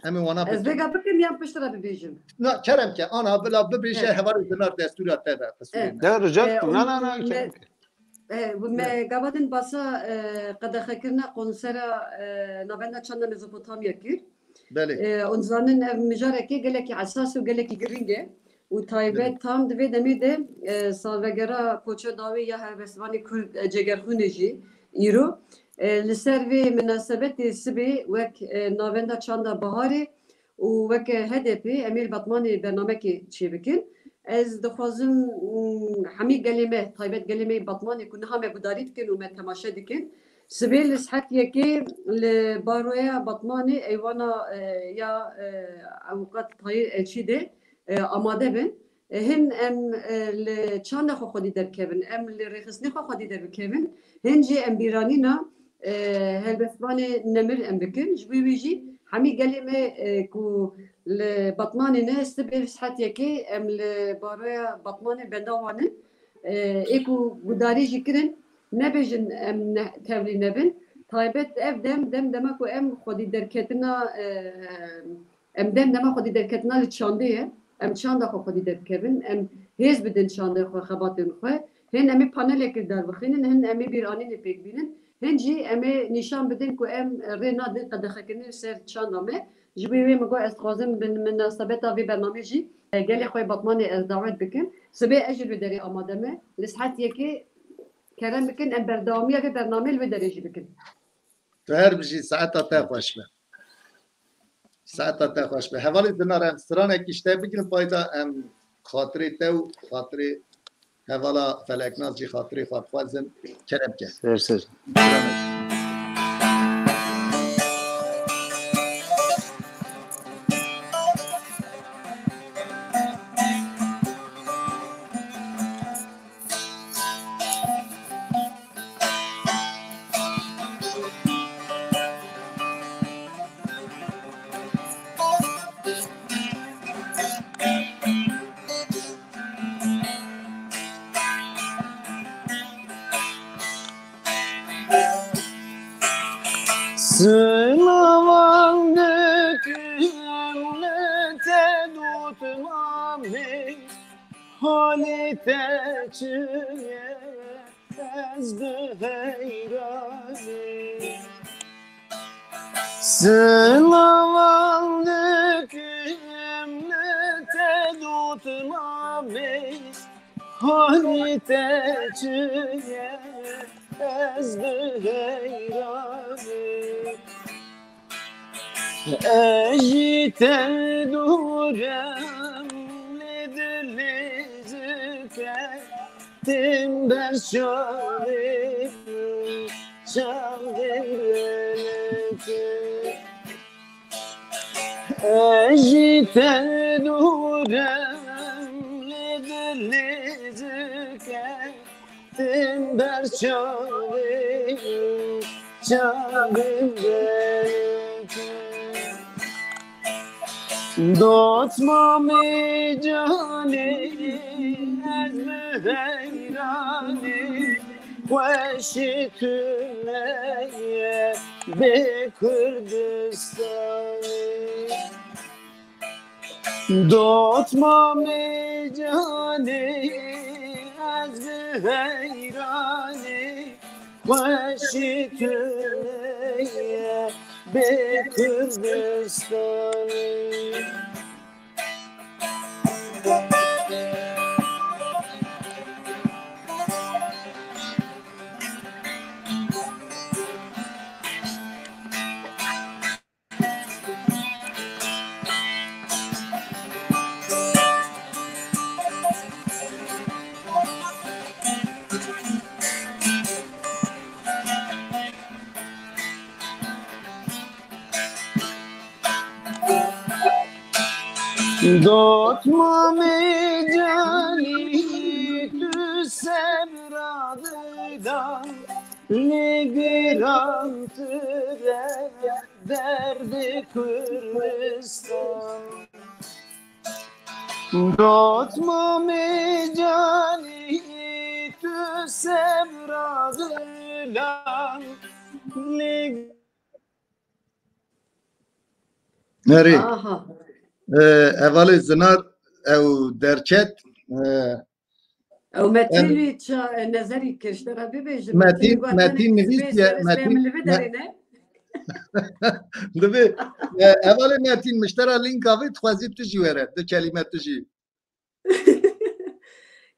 Em ê wana Ez bikin. Vêga bikim yan pişt re bibêjim? Na, kerem ke, ana bila bibêje, Evet. Hevalê Zinar destûra te be, qisûrê Evet. me. De rica E, dikim. Na, na, na, me, kerem ke. E, me gava din basa, e, qedexekirina konsera, e, Navenda Çanda Mezopotamya kir. Belê. E, hûn zanin ev mijareke gelekî esas û gelekî giring e û taybet Belê. Tam di vê demê de, e, salvegera koça dawî ya helbestvanê Kurd, e, Cegerxwînê jî îro. E, li ser vê minasebetê sibê wek, e, Navenda Çanda Biharê û weke H D P em ê li Batmanê bernamekê çêbikin. Ez dixwazim, mm, hemî gelê me, taybet gelê me yê Batmanê ku niha me gudarî dikin û me temaşe dikin, sibê li saet yekê li baroya Batmanê eywana, e, ya, e, Ewqat Tahîr Elçî de, e, amade bin. E, hin em, e, li çanda xwe xwedî derkevin, em li rêxistinê xwe xwedî derbikevin, hin jî em bîranîna e, helbestvanê nemir em bikin. Ji bo wî jî hemî gelê me, e, ku li Batmanê ne, sibê saet yekê em li baroya Batmanê benda wan in. E, ê ku gudarî jî kirin, nebêjin em ne, tevlî nebin. Taybet ev dem, dem dema ku em xwedî derketina, e, Em dem dema xwedî derketina li çandê ye. Em çanda xwe xwedî derkevin. Em hêz bidin çandê xwe, xebatên xwe. Hin em ê panelekê derbixînin, hin em ê bîranînê pêk bînin. Hin jî em ê nîşan bidin ku em rê nadin qedexekirinê li ser çanda me. Ji bo wê min got ez dixwazim bi minasebeta vê bernamê jî, e, gelê xwe yê Batmanê ez dawet bikim. Sibê ez jî li wê derê amade me. Li saet yekê kerem bikin em berdewamiya vê bernameyê li wê derê jî bikin. Tu her bijî, saeta te xweş be. Saeta te xweş be. Hevalê Dinar, em stranekî ji te bigirin payda, em xatirê te û xatirê hevala Feleknaz jî xatirê xwe bixwazin. Kerem ke. Ser ser. Sınavan dökümlü te tutmamı, hali te çiye ez bi heyranî. Sınavan dökümlü te tutmamı, hali te çiye ez bi heyranî. Ez jî te dûrem lê dilê zike tim ber çavê, çavê te. Ez jî te dûrem lê dilê zike tim ber çavê, çavê te. Dotmamê canê ez bi heyranî xweşê tu neye. Bê Kurdistanê. Dotmamê canê, ez bi heyranê, xweşî tu ye bê Kurdistanê. Dotmamê canî tu sebra didan, lê giran tire derdê Kurdistan. Dotmamê canî tu sebra didan, lê Nerê? Aha. Ee, hevalê Zinar ew derket. Ee, Ew Metîn em- wî ça-, nezerî kir, ji te re bibêjim. Metîn, Metîn wî got, Metîn tenê nivîsiye, sibê, sibê Metîn, min li vê me-, derê ne. Divê, e, hevalê Metîn, min ji te re lînka vê dixwezî tu jî were, du kelîme tu jî.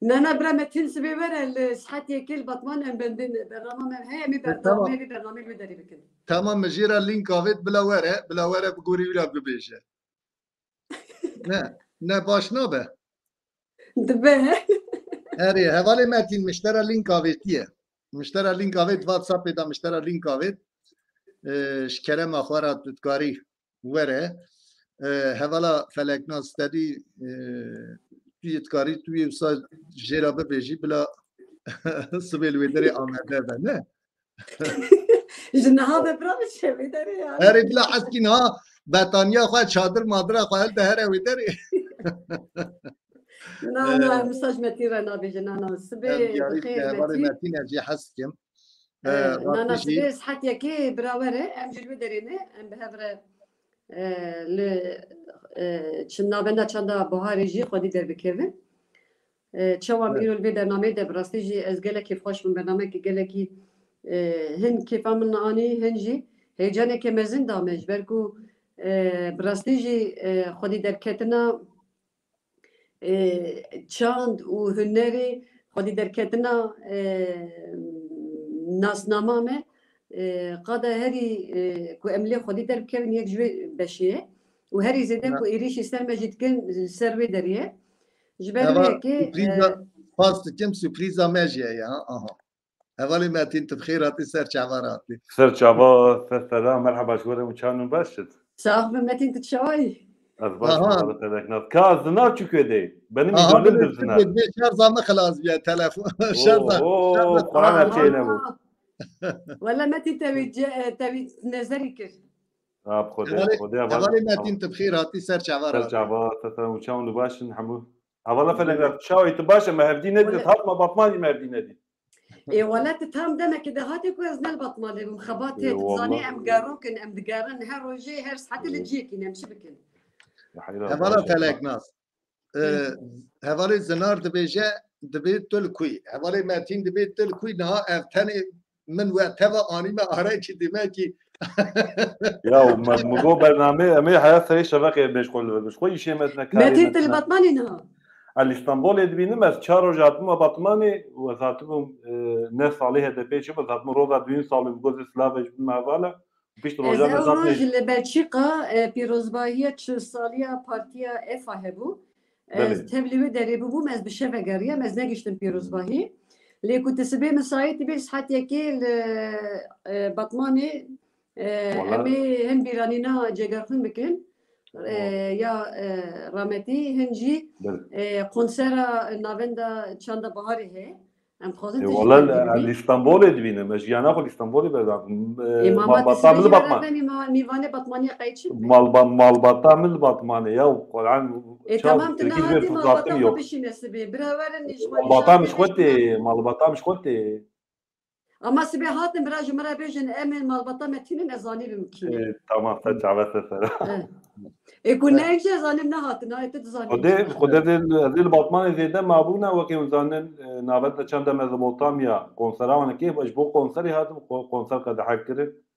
Na, na, bira Metîn sibê were, li saet yekê li Batman em bendin, bernama me heye, em ê E, tamam. berdewamê vê bernameyê li wê derê bikin. Tamam, min jê re lînka vê bila were, bila were bi gorî wî re bibêje. Ne, ne baş nabe. Dibe. Erê, hevalê Metîn, min ji te re lînk avêtiye. Min ji te re lînk avêt, WhatsAppê de min ji te re lînk avêt. Ee, ji kerema xwe re tu dikarî were. Ee, hevala Feleknaz, te dî, ee, tu yê dikarî tu yê wisa jê re bibêjî, bila sibê li wê derê amade be, ne? Ji niha ve bira min şevê derê ya. Herê bila heskî niha betaniya xwe, çadir madira xwe helde here wê derê. Na, na, Ee, em wisa ji Metîn re nabêjin. Na, na, sibê Em diyarî bixêr, hevalê Metîn. Metîn ez jê hez dikim. Ee, Ee, na, na, rastî jî sibê saet yekê bira were, em ji li wê derê ne, em bi hev re, e, li, e, çi navenda çanda Baharê jî xwedî derbikevin. E, çawa em Evet. îro li vê bernameyê de bi rastî jî ez gelek kêfxweş bûm. Bernameyekî gelekî, e, hin kêfa min anî, hin jî heyecaneke mezin da me, ji ber ku, e, bi rastî jî, e, xwedî derketina, e, çand û hunerê, xwedî derketina, e, nasnama me, e, qada herî, e, ku em lê xwedî derbikevin yek ji wê beşê ye. Û herî zêde Na. ku êrîşî ser me jî dikin, ser wê derê ye. Ji ber Eva wê yekê, sürprîza, e, spas dikim, sürprîza me jî heye, ha, aha. Hevalê Metîn, tu bi xêr hatî, ser çava re hatî. Ser çava, ser selam, merheba ji we re û çawan baş it. Sax be Metîn, tu çawayî? Ez baş Aha. Hevala Feleknaz. Ka Zinar çi kuyê de? Benim Aha, gönlüm bir Zinar. Şarja me xilas biye telefon. Şarja, Oo, şarja Kur'an telefon. Her şeyine bu. Wele Metîn tevî ce-, e, tevî nezerî kir. Ha, bi Xwedê, Hevalê, Xwedê heval-, hevalê Metîn, tu bi xêr hatî, ser çava re. Ser çava, te te û çawan û baş in hemû. Hevala Felek re, çawê tu baş e, me hevdî nedît, Wele- hat me Batmanî me hevdî nedît. Ê, wele tu tam demekê de hatî ku ez ne li Batmanê bûm, xebat Ê, heye, tu zanî wallah. em gerok in, em digerin, her rojê, her saetê li Ê. ciyekî ne, em çi bikin? Ya heyran, Hevala baş e. Feleknaz. E, Hı. Hevalê Zinar dibêje, dibê tu li kû yî. Hevalê Metîn dibê tu li kû yî. Niha ev tenê min we teva anîme arekî dîmekî. Ya, me, mi got bernamê, em ê heya serê şeveqê meşxul bibin. Ji xwe îşê me tine, karê Metîn, me tu li tine. Batmanê niha? Ez li Stenbolê dibînim, ez çar roj hatime Batmanê û ez hatibûm, e, ne salê H D P çi, ez hatibûm roza duyîn salê, bi gozê silavê ji bin me hevala. Pişt Ez rojan ew ez hatime roj li Belçîka, e, pîrozbahiya çil saliya Partiya EFA hebû. Ez Belê. tevlî wê derê bûbûm, ez bi şeve geriyam, ez negiştim pîrozbahî. Lê ku tu sibê misayît dibê saet yekê li, e, Batmanê, e, Wala. em ê hin bîranîna Cegerxwîn bikin. E, Wala. ya, e, rametî, hin jî, Belê. e, konsera navenda Çanda Baharê heye. Em dixwazin E, tu jî wala, tevlî bibî. Li Stenbolê dibînim. Ez jiyana xwe li Stenbolê berdam. E, Ê, mama, tu malbata min sibê li jî Batman. Re venî ma-, mîvanê Batmaniyê qey çi? Malba-, malbata min li Batmanê ya. Quran, Ê, çav, tamam, tu Tirkî niha vê dî malbata fırsatım xwe yok. bişîne sibê. Bira werin, ji xwe Malbata nîşan min ji xwe bidin. tê, malbata min ji xwe tê. Ama sibê hatin bira ji min re bêjin, em ê malbata Metîn in, ez zanî bim kî ne. Ê, tamam, te çave te sera. Ê ku ne, ez jî zanim nehatin, ay tu dizanî. Xwedê, Xwedê dê, ez ê li Batmanê zêde mabûna, wekî hûn zanin, e, navenda çend em Mezopotamya, konsera wan kê, ji bo konserê hatim, ko-, konser qedexe kirin.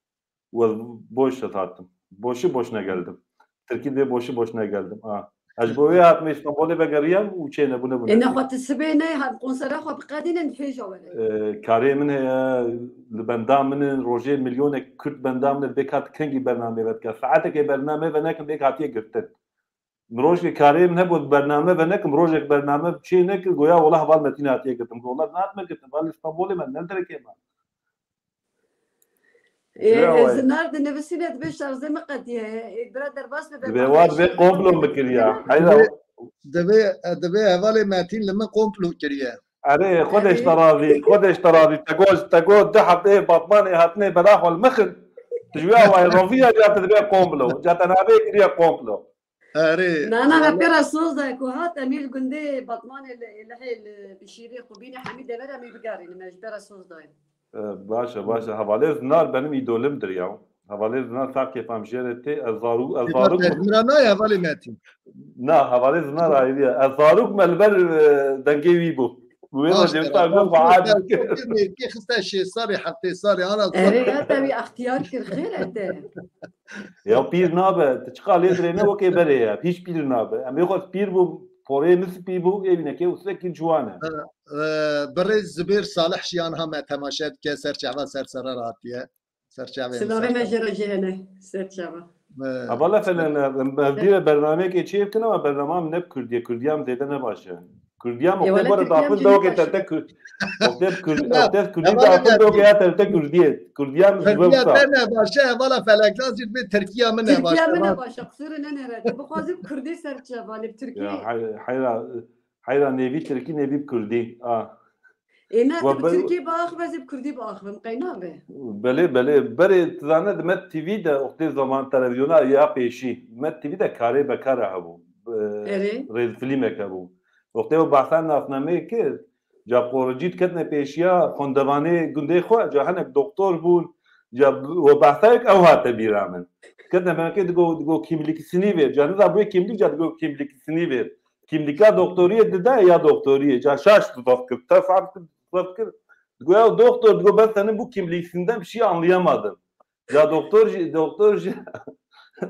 Wez boş ez hatim. Boşu boşuna geldim. Tirkî dê boşu boşuna geldim. Ha. Ez ji bo wê hatime Îstanbulê vegeriyam û çê nebûne bûne. Ê nexwe tu sibê ne, ha, konsera xwe biqedînin hêja were. Ee, karê min heye, li benda min in, rojê milyonek Kurd benda min in, bêk hat kengî bernamê vedike. Saetekê bernamê venekin bêk hatiye girtin. Min rojekê karê min hebû bername venekim, rojek bername çê nekir, goya wela heval Metîn hatiye girtin. Gola nat me girtin, heval Îstanbulê me, ne derekê me. Ê, zinar dinivîsîne dibê şarjê min qetiye. Ê, bira derbas be. Dibê wa dibê komplo bikiriya. Heyra. Dibê, dibê hevalê Metîn li min komplo kiriye. Erê, Xwedê ji te razî, Xwedê ji te razî. Te got, te got du hefteyê Batmanê hatine bela xwe li mixin. Tu ji wê awayê roviya ca te dibê komplo. Ca te navê kiriye komplo. Erê. Na, na, me pê re soz dayê ku hat, em ê li gundê Batmanê li Êlihê li Bişîrê Xubînê Hemî Dever em ê bigerînin, me ji pê re soz dayê. E, baş e, baş e. Hevalê Zinar benim îdolimdir ya. Hevalê Zinar sax kêfam jê re tê. Ez zarû, ez zarûk. Mira nayê hevalê Metîn. Na, hevalê Zinar ayrı ya. Ez zarûk me li ber, e, dengê wî bû. Wê rojê wisa got xwe erd dikir. Kê xiste şêst salî, heftê salî, ana. Erê ya te wî extiyar kir, xêr e te. Ya pîr nabe, tu çiqa lê dirêne wekê berê ye. Hiç pîr nabe. Em ê xwe pîr bû, porê min spî bû, ê wînekê û sekî ciwan e. Birêz Zibêr Salih jî anha me temaşe dike, ser çava ser sere re hatiye. Ser çavê min. Silavê me jê re jî hene, ser çava. Hevala felene, em hevdî re bernameyekê çê bikin ama bernama min ne bi Kurdî ye. Kurdiya min zêde ne baş e. Kurdiya min oxtê bare daxil dawkê terte Kurd. Oxtê Kurd, oxtê Kurdî daxil dawkê ya terte Kurdî ye. Kurdiya min zî wisa. Kurdiya te ne baş e, hevala Feleknaz jî dibê Tirkiya min ne baş e. Tirkiya min ne baş e, qusûrê nenêre. Tu bixwazî bi Kurdî ser çava, lê bi Tirkî. Ya, heyra, heyra nêvî Tirkî, nêvî bi Kurdî. A. Ê ne, tu bi Tirkî biaxive, ez ê bi Kurdî biaxivim, qey nabe? Belê, belê. Berê, tu zane di Med T V de, wextê zaman televizyona ya pêşî, Med T V de karê bekara hebû. Erê. Rêzfilîmek hebû. Wextê ew behsa nasnameyê kir, ca qoricî diketine pêşiya xwendevanê gundê xwe, ca hinek doktor bûn, ca we behsayek ew hate bîra min. Diketine pêşiya digo, digo kimlîk sinî vê. Ca niza bûyê kimlîk, ca digo kimlîk sinî vê. Kimlîka doktoriyê dide ya doktoriyê. Ca şaş tu zaf kir, te fam kir, tu zaf kir. Digo ya doktor, digo ben senin bu kimliğinden bir şey anlayamadım. Ya doktor jî, doktor jî,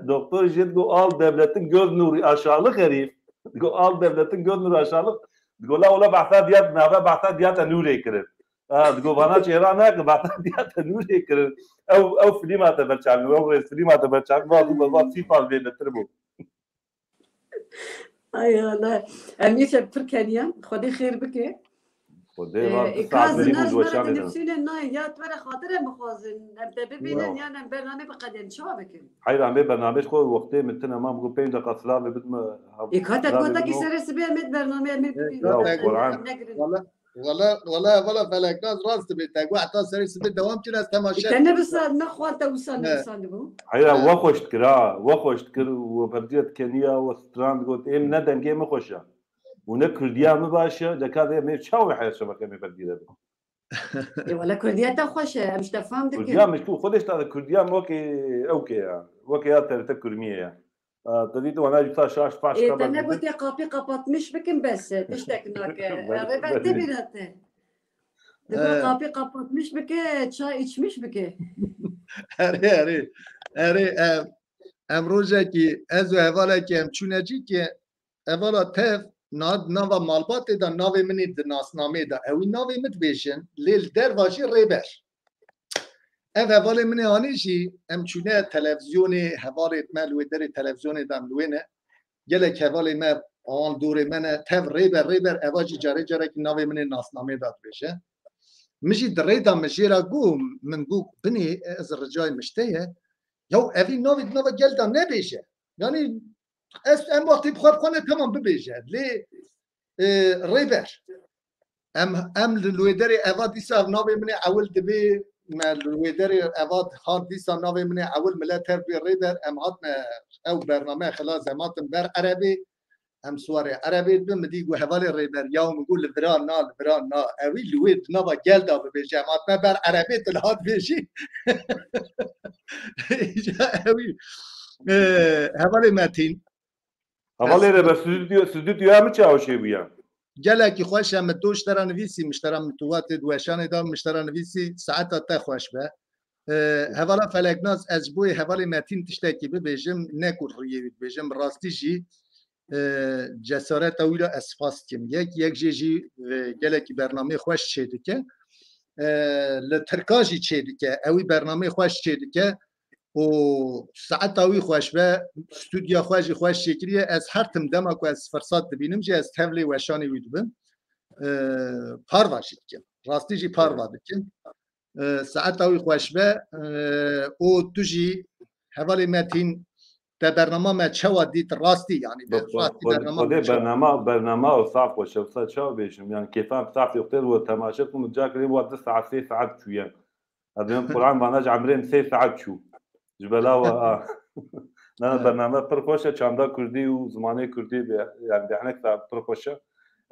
doktor jî digo al devletin göz nuru aşağılık herif. Digo al devletin göz nuru aşağılık. Digo la ola behsa diyat, nave behsa diyata nurê kirin. Ha, digo bana çêra nake, behsa diyata nurê kirin. Ew, ew filma te berçavî, ew rêz filma te berçavî, va digo va sî sal vê betir bû. Ay Allah. Em yê şev pir keniyan. Xwedê xêr bike. Xwedê va Ê, du ka saet berî bû zinar ji me re weşanê de. Dinivîsîne nayê. Ya tu were xatir em bixwazin. Em te bibînin Yo. Yan em bername biqedin. Çawa bikin? Heyra, em ê bernamê ji xwe wextê min tine mam ku pênc deqa silavê bidime. Ê, ka te silavê gotekî bidime. Serê sibê em ê bername em ê bibînin. Ya, Em Quran. Negirin. Wala, wala, wala, wala Feleknaz rast dibê. Te got heta serê sibê dewam kir, ez temaşe Te ne dikim. Bisa, ne xwan te wisa Ne. Nivîsandibû. Heyra, Ne. we xweş dikir, ha, we xweş dikir û we perdî re dikeniya, we stran digot, êm ne dengê min xweş e. Û ne kurdiya min baş e, deka de em ê çawa her şevek em ê perdî re bin. Ê, wele kurdiya te xweş e, em ji te fam dikin. Kurdiya min ku xwe de işte kurdiya min wekî ew ke ya. Wekî ya T R T Kurmiye ya. Aa, te dît wana ji ta şaş paş Ê, te kapat. Negotiye kapî kapatmiş bikin bes e, tiştek nake. Belê, Rêber belê. Te bîra te. Digo He. Kapî kapatmiş bike, çay içmiş bike. Erê, erê. Erê, em, em rojekî, ez û hevalekî em çûne cî ki, hevala tev, na-, nava malbatê de navê min ê di nasnameyê de. Ewî navê min dibêjin, lê li derva jî Rêber. Ev hevalê min ê anî jî, em çûne televîzyonê, hevalê me li wê derê televîzyonê de em li wê ne. Gelek hevalê me, awan dorê me ne, tev Rêber, Rêber, eva jî carê carekî navê min ê nasnameyê de dibêje. Min jî di rê de min jê re got, min got, binê ez ricayê min ji te ye. Yaw evî navê di nava gel de nebêje. Yanî ez em wextê bi xwe bi xwe ne temam bibêje. Lê e, Rêber. Em, em li wê derê eva dîsa navê min ê ewil dibê, me li wê derê eva hat dîsa navê min ê ewil milet her bê Rêber, em hatine ew bername xilas, em hatin ber erebê. Em siwarê erebê dibin, min dî got hevalê Rêber, ya min got li vira na, li vira na. Ewî li wê di nava gel de bibêje. Em hatime ber erebê, tu li hat bêjî. Îca ewî, e, hevalê Metîn. Hevalê Rêber, stûdyo, stûdyoya min çawa çêbûye? Gelekî xweş e, min to ji te re nivîsî, min ji te re min tu watê di weşanê de, min ji te re nivîsî, saeta te xweş be. E, hevala Feleknaz, ez ji bo yê hevalê Metîn tiştekî bibêjim, ne ku rûyê wî dibêjim, rastî jî, e, cesareta wî re ez spas dikim. Yek, yek jê jî, e, gelekî bernameyê xweş çêdike. E, li Tirkan jî çêdike, ewî bernameyê xweş çêdike. Û saeta wî xweş be, stûdya xwe jî xweş çêkiriye. Ez her tim dema ku ez firsat dibînim jî ez tevlê weşanê wî dibim. E, parva jî dikim. Rastî jî parva dikim. E, saeta wî xweş be. E, û tu jî hevalê Metîn te bernama me çawa dît rastî, yanî Bi- bi- rastî Xwedê bernama me Xwedê çawa? Bernama, bernama û saf xweş e, wisa çawa bêjim? Yani kêfan saf yoxtir û temaşe ku min cakirê wa du saet sê saet çûye. Ez dibêm Quran vana ji emrê min sê saet çû. Ji bela we a. Ne, ne, bername pir xweş e, çanda kurdî û zimanê kurdî be, yani dehnek saet pir xweş e.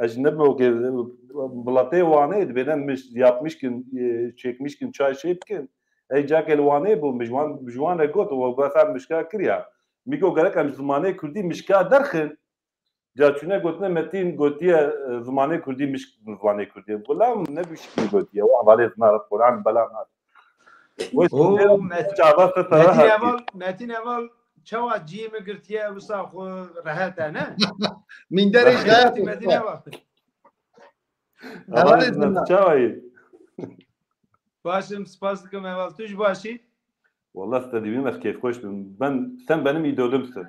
Ez ji nebim wekê, welatê Wanê dibêne miş-, yapmışkin, e, çekmişkin çay şey bikin. Ey cakê li Wanê bû, min ji wan, ji wan re got, we besa mişka kiriya. Min got gerek em ji zimanê kurdî mişka derxin. Ca çûne gotine Metîn gotiye, e, zimanê kurdî mişk zimanê kurdî. Gulam ne bişkî gotiye. Wa valê zinar Quran bela nar. Oo, Met-, Çava se Metin tara Eval, Metin Eval çawa cî mi girtiye wisa xwe rehet e, ne? Minderê Metin, rehet Metin e. Eval. Hevalê Hevalê zinar. Zinar, çawa yî? Baş im, spas dikim Eval. Tu jî baş î? Wallah, siz de dibînim ez kêfxweş bim. Ben, sen benim idolümsün.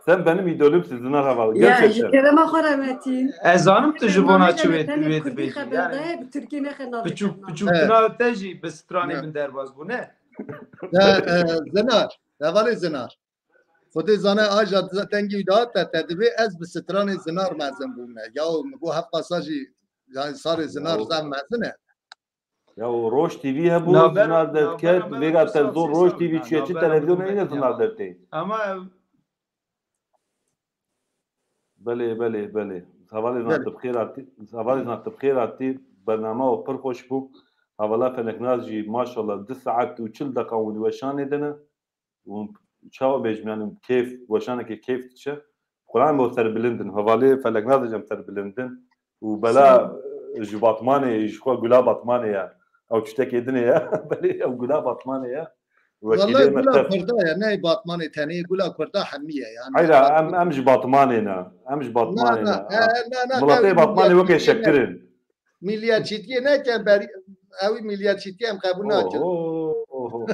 Sen benim idolümsün Zinar Heval. Ya, gerçekten. Ji kerema xwe re Metîn. Ez zanim tu ji bona çi wê, wê dibêjî. Yani, bi Tirkî nexe navê piçûk, piçûk, he, tina te jî bi stranê min derbas bû, ne? Ya, e, Zinar, hevalê Zinar. Xwedê zane aja dengî wî dihat te, te dibê ez bi stranê Zinar mezin bûme. Ya min got heft qasa jî, yani sarê Zinar zaf mezin e. Ya o Roj T V hebû, Zinar derdiket, vêga te zor Roj T V çiye, çi televizyonê yine Zinar dertê. Ama ev Belê, belê, belê. Hevalê Zinar, tu bi xêr hatî, hevalê Zinar, tu bi xêr hatî. Bernama we pir xweş bû. Hevala Feleknaz jî maşallah du saet û çil deqa hûn weşanê de ne. Û çawa bêjim, yani kêf, weşanekê kêf diçe. Quran bo serbilind in. Hevalê Feleknaz jî em serbilind in. Û bela, e, ji Batmanê, ji xwe gula Batmanê ye. Ew tiştekê din e ye. Belê ew gula Batmanê ye. Wekîlê Wallahî gula mekteb. Kurda ye, ne Batmanê tenê, gula Kurda hemî ye yani. Heyra, em, em ji Batmanê ne. Em ji Batmanê ne. Na, na, e, na, na, Miletê Batmanê weke şekir in. Milliyetçîtiyê nekin, berî, ew ê milliyetçîtiyê em qebûl nakin. Oho, oho.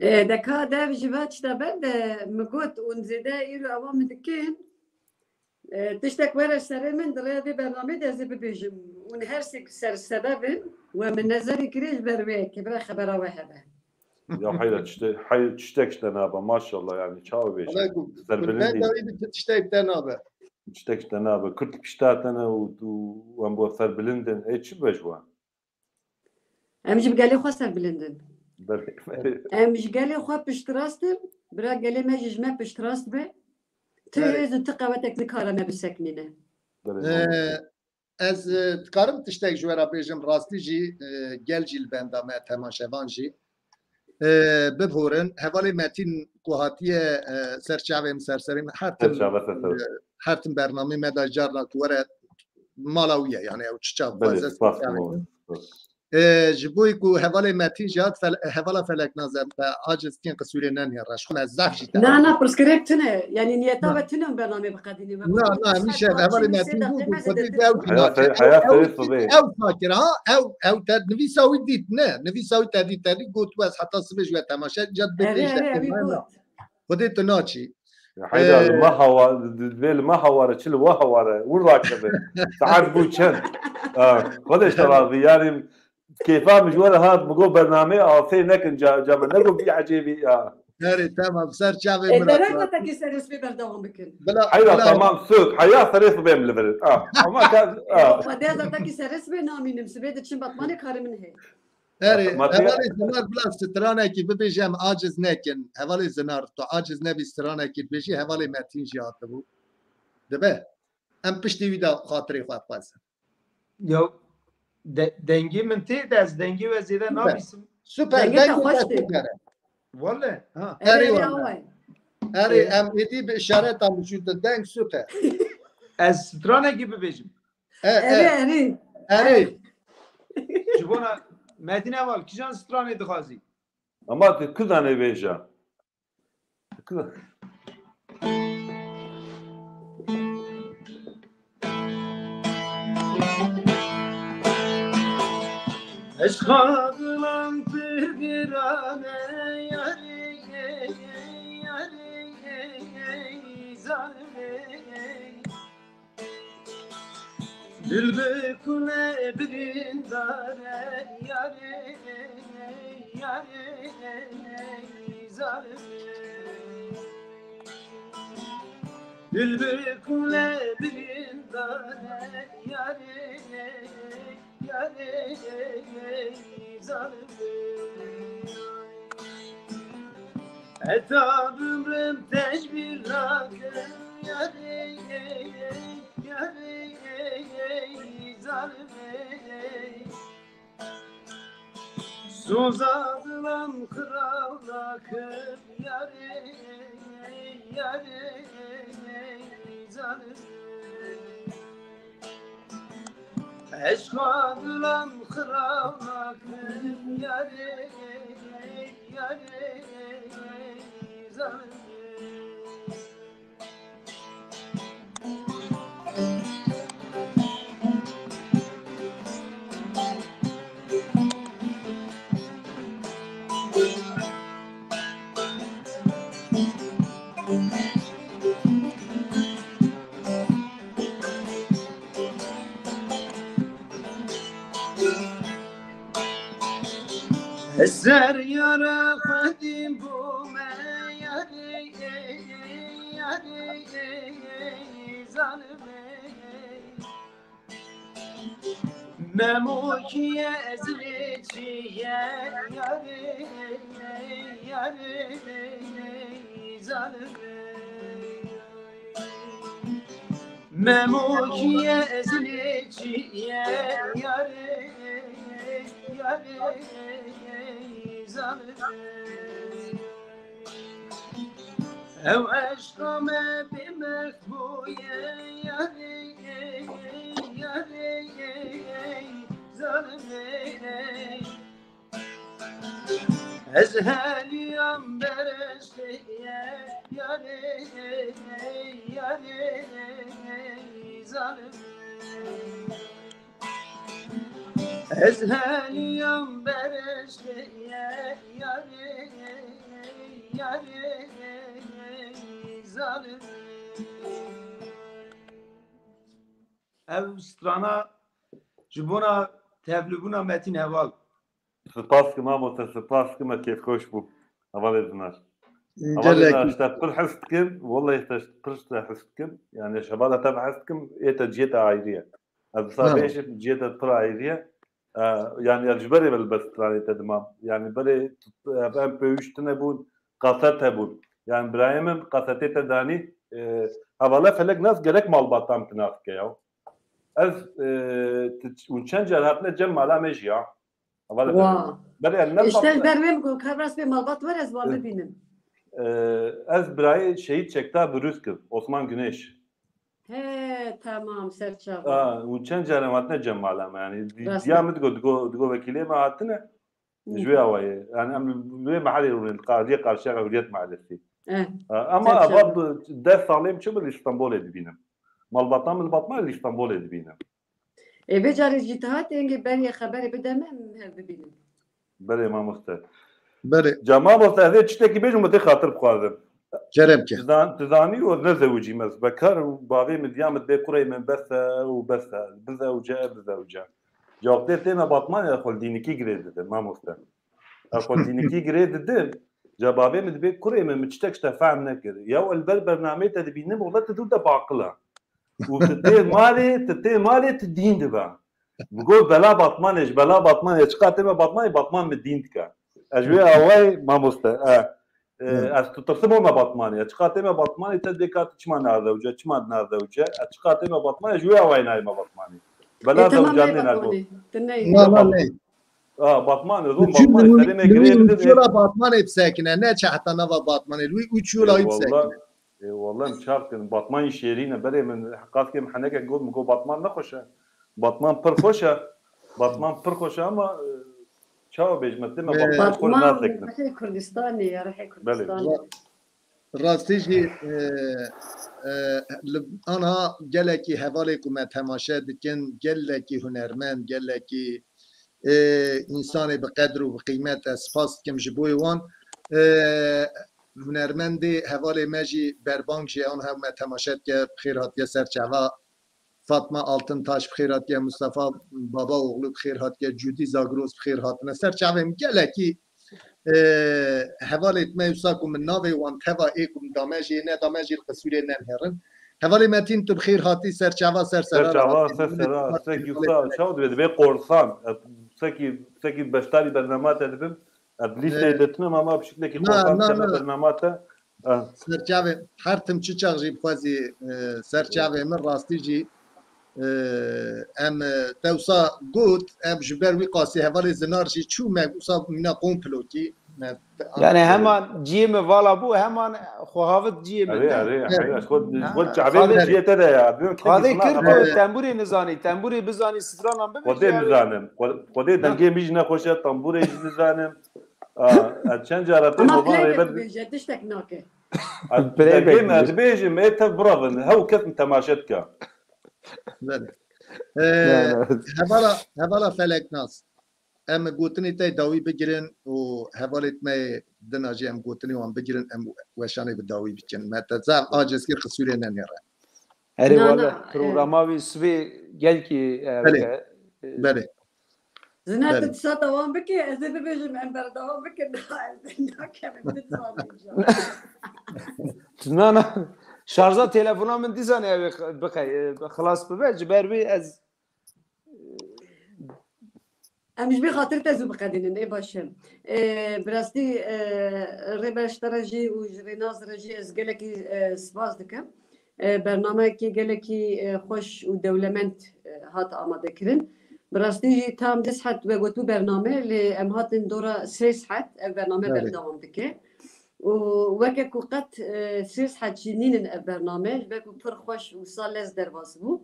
E, de ka dev ji va tişta ber de min got, hûn zêde îro ava min dikin. E, tiştek were serê min, di rêya vê bernameyê de ez ê bibêjim. Hûn her sê sersebeb in, we min nezerî kirê ji ber wê yekê, bira xebera we hebe. Ya heyra, tişte-, hey, tiştek ji te nabe, maşallah, yani, çawa bêjim. Wele ku, ku Serbilindî. Ben de wî tu tiştek te nabe. Tiştek ji te nabe. Kurd pişta te ne û tu, em bo serbilind in. Ê çi be ji we? Em jî bi gelê xwe serbilind in. Belê, belê. Em ji gelê xwe piştrast in, bira gelê me jî ji me piştrast be. Ti Belê. Hêz û ti qewetek nikare me bisekinîne. Belê, Ee, ez, e, dikarim tiştek ji we re bêjim, rastî jî, e, gel jî li benda me, temaşevan jî. E, biborin, hevalê Metîn ku hatiye, e, ser çavê min, ser serê min, her tim, Ser çave, ser serê. E, her tim bernameyê me de carna ku were mala wî ye, yani ew çi çav Belê, xwaze spas ser çavê min. Spas. E, ji bo ku hevalê Metîn jî hat fel-, hevala Feleknaz e, be aciz kin qisûrê neniye reş xwe zaf jî te. Na, na, pirsgirêk tune. Yani niyeta Na. Ve tune bernamê biqedînî. Na, na, hemîşe hevalê Metîn bû, bû, xwedî de ew jî Heya nake. Fe-, heya Ew, ferê ew, sibê. Ew fakir ha, ew, ew te nivîsa wî dît, ne? Nivîsa wî te dît, te dît, got, "Ez heta sibê ji we temaşe, ca dibê Erê, pêş erê, de ew ê kêmaya got. Na." Xwedê tu naçî. Ya heyra, Ee, li me hawar, divê li me hawar e, çi li we hawar e, wir rakeve. Saet bû çend? Ah, Xwedê ji te razî, yani kêfa min ji we re hat, min got bernameyê asê nekin ca, ca min negot vî ecêbî ya. Erê, tamam, ser çavê E, min derek hat. Hatta ki serê sibê berdewam bikin. Bila, Heyra, bila. Tamam, sök. Heya serê sibê min li vir. Ah, ama ka, ah. Xwedê hatta ki serê sibê namînim, sibê diçim Batmanê karê min heye. Erê, Matiye- hevalê Zinar bila stranekî bibêje, em aciz nekin. Hevalê Zinar, tu aciz nebî stranekî bibêjî, hevalê Metîn jî hatibû. Dibe. Em piştî wî de xatirê xwe dixwazin. Ya de, dengê min tê de, ez dengê we zêde nabîsim. Süper, Dengê te dengê xweş te tê. süper e. Wale, ha. Erê Erê, wala. Awa. Erê, em êdî bi işareta min şûtin, deng süper. Ez stranekî bibêjim. E, Erê, e, erê. erê. Ji bona Metîn Heval, kîjan stranê dixwazî? Ama tu kizanê vêja. Kiza- Eşqa dilan pir girane yarê, yarê, zalimê. Dil bi kule birîndare yarê, yarê, zalimê. Dil bi kule birîndare yarê, yarê, zalimê. Heta bimrim tecbîr nakim yarê, yarê, zalimê. Soza dilam xiraw nakim yarê, yarê, zalimê. Eşqa dilam xiraw nakim yarê, yarê, zalimê. Ser yara xwedî bo me yarê, yarê, zalimê. Memokiye ez lê çiye yarê, yarê, zalimê. Memokiye ez lê çiye yarê, yarê, zalimê. Ew eşqa me bê mex bûye yarê, yarê, zalimê. Ez heliyam bereşteye yarê, yarê, zalimê. Ez heliyam bereşteye yarê, yarê, zalimê. Ev strana ji bona tevlibûna Metîn Heval. Spas kim mamoste, spas kim, me kêfxweş bû. Hevalê Zinar. Hevalê Zinar, Gelek. Ji te pir hez dikim, wellahî te pir ji te hez dikim. Yani ji hevala te hez dikim, ê te cihê te ayrî ye. Ez disa Ha. bêjim, cihê te pir ayrî ye. E, yani ez ji berê ve li ber stranê te dimam. Yani berê, e, em pêwîst tune bûn, kaset hebûn. Yani birayê min kasetê te danî, e, hevala Felek nas gerek malbatan bi nas dike ya. Ez, e, tu ç-, hûn çend car hatine cem mala me jî ya. Hevala Wa. Felek. Berê ne Îşte fazla- ber wê min ku kar rast bê malbat were ez wan Hı. bibînim. E, ez birayê şehîd Çekdar Birûz kim, Osman Güneş. He, tamam, ser çava. A, û çend caran hatine cem mala me, yani di-, Rast diya e. min digo, digo, digo vekîlê me hatine. Ji wê awayê. Yani em li wê mehelê rûnin, qadiye karşıya Hürriyet Mahallesi. Eh, Ha, ama Çarşamba. Eva bi deh salê min çi bi li Stenbolê dibînim. Malbatan, malbatman li Stenbolê dibînim. Ê, vê carê jî tu hat, engê berê xeberê bide me, em hev bibînin. Belê mamoste. Belê. Ca mamoste, ez ê tiştekî bêjim, min tê xatir bixwazim. Kerem ke. Tu zan-, tu zanî û ez nezewicî me. Ez bekar û bavê min diya min dibê kurê min bes e û bes e. Bizewce, bizewce. Ca wextê têne batmanê ez xwe li dînikî girê didim, mamoste. Ez xwe li dînikî girê didim. Ca bavê min dibê kurê min, min tiştek ji te fehm nekir. Ya el ber bernameyê te dibînim, wele tu dûr de baqil e. Û tu tê malê, tu tê malê tu dîn dibe. Bi got bela Batmanê, ji bela Batmanê, çiqa tê me Batmanê, Batman min dîn dike. Ez ji wê awayê mamoste. E, e, ez tu tirsim me Batmanê. Çiqa tê me Batmanê, te dê ka tu çima nazewce, çima nazewce. Ez çiqa tê me Batmanê, ji wê awayê nayê me Batmanê. Bela E, tamam, zewcanê ney ne got. Batmanê. Tu ney. Na, na, ney. A, Batmanê, zon Batmanê, serê me girê bidin. Üç yola Batmanê bisekine, ne çehta nava Batmanê. Wî üç yola Ê, wî bisekine. Walla, ê, walla em çav kirin. Batman jî şêrîn e. Berê min qas kêm henekek got, min got Batman ne xweş e. Batman pir xweş e. Batman pir xweş e ama, e, çawa bêjim, me tê me Ê, Batman xwe Batman nasekine. Rihê Kurdistanê ya, rihê Belê. Kurdistanê. Ra-, rastî jî, e, e, li, anha gelekî hevalê ku me temaşe dikin, gelekî hunermend, gelekî, e, însanê bi qedr û bi qîmet, ez spas dikim ji bo wan. E, hunermendê hevalê me jî Berbang jî an hev me temaşe dike, bi xêr hatiye ser çava. Fatma Altıntaş bi xêr hatiye, Mustafa Babaoğlu bi xêr hatiye, Cudî Zagros bi xêr hatine. Ser çavê min gelekî, e, hevalê me wisa ku min navê wan teva ê ku min dame jî, ne dame jî li qisûrê nemhêrin. Hevalê Metîn, tu bi xêr hatî, ser çava, ser Ser sera çava, ser sera, sekî wisa, çaw dibe, dibe korsan. Sekî, sekî beşdarî bernama te dibim. Ez lîsteyê Ee, de tune ama bi şeklekî na, korsan na, teme na. Bernama te. Ah. Serçavê, her tim çi çax jî bixwazî, e, serçavê min rastî jî, e, em, e, te wisa got, em ji ber wî qasî hevalê Zinar jî çû me wisa mîna komplokî. Me, Yani heman ciyê min vala bû, heman xwe havit ciyê min, Erê, ne? Erê, Evet. Erê, xwe, Ha, xwe çavê min Xwedê, ciyê te de ya. Bibim Xwedê kir ku Evet. tembûrê nizanî, tembûrê bizanî, stranan bibêjî, Xwedê yani. Nizanim. Xwe-, Xwedê dengê min jî nexweş e, tembûrê jî nizanim. A, ez çend cara pê Ama movan playback rêber dibêje, tiştek nake. A, Playback dengê me dibêje. Dibêjim, ê tev biravin, hew kes min temaşe dike. Belê. Ee, Evet. hevala, hevala Feleknas. Em gotinê te dawî bigirin û hevalê me dina jî em gotinê wan bigirin, em weşanê bi dawî bikin. Me te zaf aciz kir, qisûrê nenêre. Erê Na, wele na, e. programa wî sibê gelkî, e, Belê. e, Belê. Zina Belê. tu disa dewam bike, ez ê bibêjim, em berdewam bikin. Na, ez ê nakem, em bizanin. Na, na. Şarja telefona min dîsa ne ew ê xi-, bixey, e, xilas bibe. Ji ber wê ez Em ji vê xatir te zû biqedînin, ê baş e. E, bi rastî, e, rêber ji te re jî û ji Rênaz re jî ez gelekî, e, spas dikim. E, bernameyekî gelekî, e, xweş û dewlemend, e, hat amadekirin. Bi rastî jî tam du saet we gotibû bername, lê em hatin dora sê saet ev bername Evet. berdewam dike. Û weke ku qet, e, sê saet jî nînin ev bername, ji ber ku pir xweş û wisa lez derbas bû.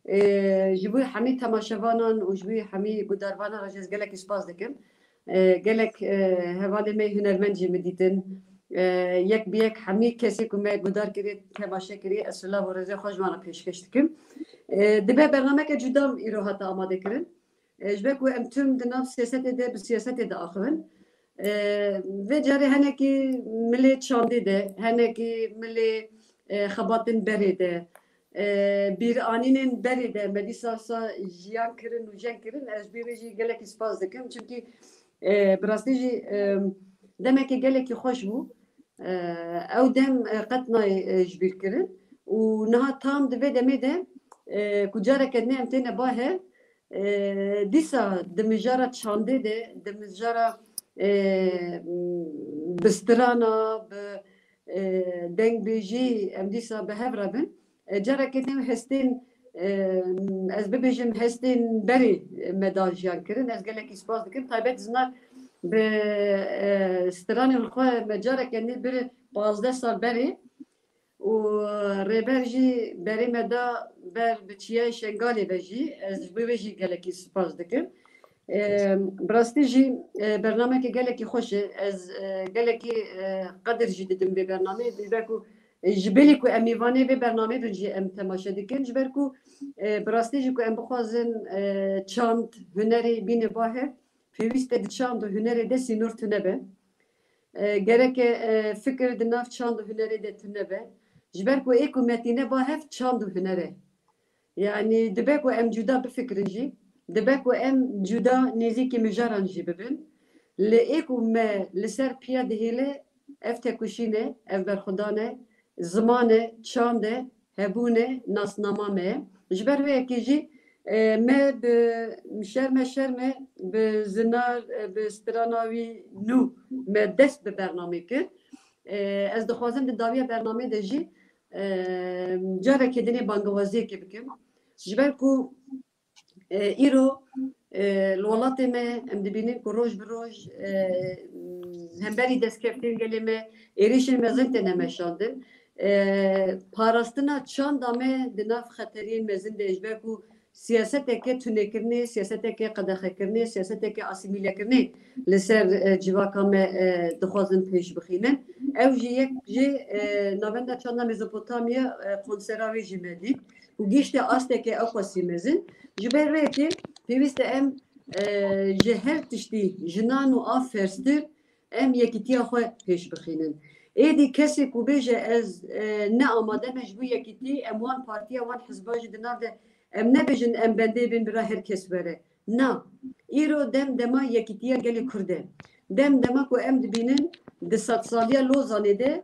E, ji bo hemî temaşevanan û ji bo hemî gudarvanan re jî ez gelekî spas dikim. E, gelek, e, hevalê me hunermend jî min dîtin. E, yek bi yek hemî kesê ku me gudar kiriye, temaşe kiriye, ez silav û rêzê xwe ji wan re pêşkeş dikim. E, dibe bernameke cuda îro hate amade kirin. E, ji ber ku em tim di nav siyasetê de, bi siyasetê diaxivin. E, vê carê henekî milê çandê de, henekî milê, e, xebatên berê de, e, bîranînên berê de me dîsa sa jiyan kirin û jeng kirin. Ez ji vê jî gelekî spas dikim. Çimkî, e, bi rastî jî, e, demekê gelekî xweş bû. E, ew dem, e, qet nayê, e, ji bîr kirin. Û niha tam di vê demê de, e, ku careke din em têne ba hev, e, dîsa di mijara çandê de, di mijara, e, bi strana, bi, e, dengbêjî em dîsa bi hev re bin. E, careke din hestên, e, ez bibêjim, hestên berê me da jiyan kirin. Ez gelekî spas dikim. Taybet Zinar bi, e, stranên xwe me careke nê bir pazdeh sal berê û rêber jî berê me da ber bi Çiyayê Şengalê ve jî. Ez ji bo vê jî gelekî spas dikim. E, bi rastî jî, e, bernameke gelekî xweş e. Ez, e, gelekî, e, qedir jî didim vê bernameyê. Ji ber ku, e, ji bilî ku em mêvanê vê bernameyê bin jî em temaşe dikin. Ji ber ku, e, bi rastî jî ku em bixwazin, e, çand, hunerê bîne ba hev, pêwîst e di çand û hunerê de sînor tune be. E, gereke, e, fikir di nav çand û hunerê de tune be. Ji ber ku ê ku me tîne ba hev çand û huner e. Yanî dibe ku em cuda bifikirin jî, dibe ku em cuda nêzîkî mijaran jî bibin. Lê ê ku me li ser piya dihêle, ev tekoşîn e, ev berxwedan e, ziman e, çand e, hebûn e, nasnama me ye. Ji ber wê yekê jî E, me bi şerme şerme bi zinar, e, bi strana wî nû me dest bi bernamê kir. E, ez dixwazim di dawiya bernamê de jî, e, carekê dinê bangewaziyekê bikim. Ji ber ku, e, îro, e, li welatê me em dibînin ku roj bi roj, e, hemberî destkeftên gelê me êrîşên mezin têne meşandin. E, parastina çanda me di nav xeteriyên mezin de, ji ber ku siyaseteke tunekirinê, siyaseteke qedexekirinê, siyaseteke asîmîlekirinê li ser, e, civaka me, e, dixwazin pêş bixînin. Ew jî yek ji, e, navenda çanda Mezopotamya, e, konsera wê jî me dît. Û gihîşte asteke ewqasî mezin. Ji ber vê yekê pêwîst e em, e, ji her tiştî jinan û av ferstir em yekîtiya xwe pêş bixînin. Êdî kesê ku bêje ez, e, ne amade me ji bo yekîtî, em wan partiya, wan hizba jî di nav de em nebêjin em bendê bin bira her kes were. Na, îro dem dema yekîtiya gelê Kurd e. Dem dema ku em dibînin di sedsaliya Lozanê de,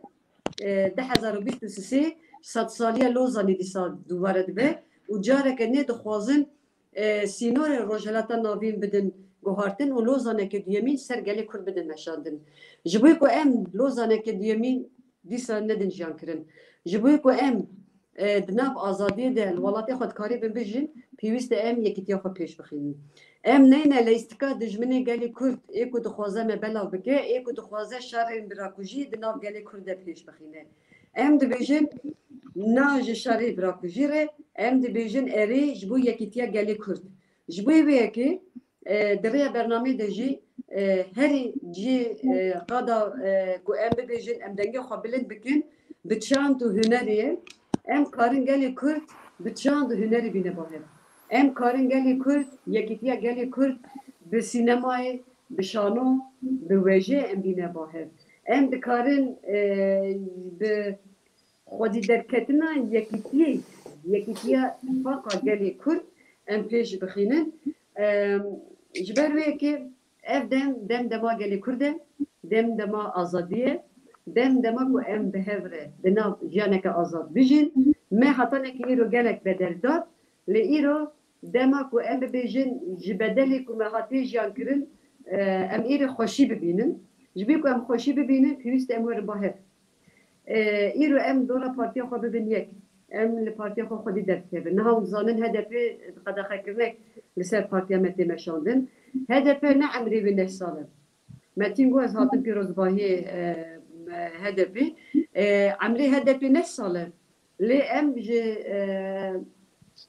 e, du hezar û bîst û sê sedsaliya Lozanê dîsa dubare dibe û careke nê dixwazin, e, sînorên Rojhilata Navîn bidin guhartin û Lozaneke duyemîn ser gelê Kurd bidin meşandin. Ji bo ku em Lozaneke duyemîn dîsa nedin jiyan kirin. Ji bo ku em, e, di nav azadiyê de li welatê xwe dikarîbin bijîn, pêwîst e em yekîtiya xwe pêş bixînin. Em neyne leyîstika dijminê gelê Kurd, ê ku dixwaze me belav bike, ê ku dixwaze şerên birakujî di nav gelê Kurd de pêş bixîne. Em dibêjin na ji şerê birakujî re, em dibêjin erê ji bo yekîtiya gelê Kurd. Ji bo vê yekê, e, di rêya bernameyê de jî, e, herî cî, e, qada, e, ku em bibêjin, em dengê xwe bilind bikin, bi çand û hunerê ye. Em karin gelê Kurd bi çand û hunerê bîne bahev. Em karin gelê Kurd, yekîtiya gelê Kurd bi sînemayê, bi şano, bi wêjê em bîne bahev. Em dikarin, e, bi xwedî derketina yekîtiyê, yekîtiya tifaqa gelê Kurd em pêş bixînin. Em, ji ber wê yekê ev dem, dem dema gelê Kurd e, dem dema azadî ye, dem dema ku em bi hev re di nav jiyaneke azad bijîn. Me hetanekî îro gelek bedel dat, lê îro dema ku em bibêjin ji bedelê ku me hatiye jiyan kirin, e, em êrê xweşî bibînin. Ji ber ku em xweşî bibînin, pêwîst e em werin ba hev. E, îro em dora partiya xwe bibin yek. Em li partiya xwe xwedî derdikevin. Niha hûn dizanin H D P qedexekirinek li ser partiya me tê meşandin. H D P ne emrê wê neh sal e. Metîn got ez hatim pîrozbahiyê, e, H D P. E, emrê H D P neh sal e. Lê em ji, e,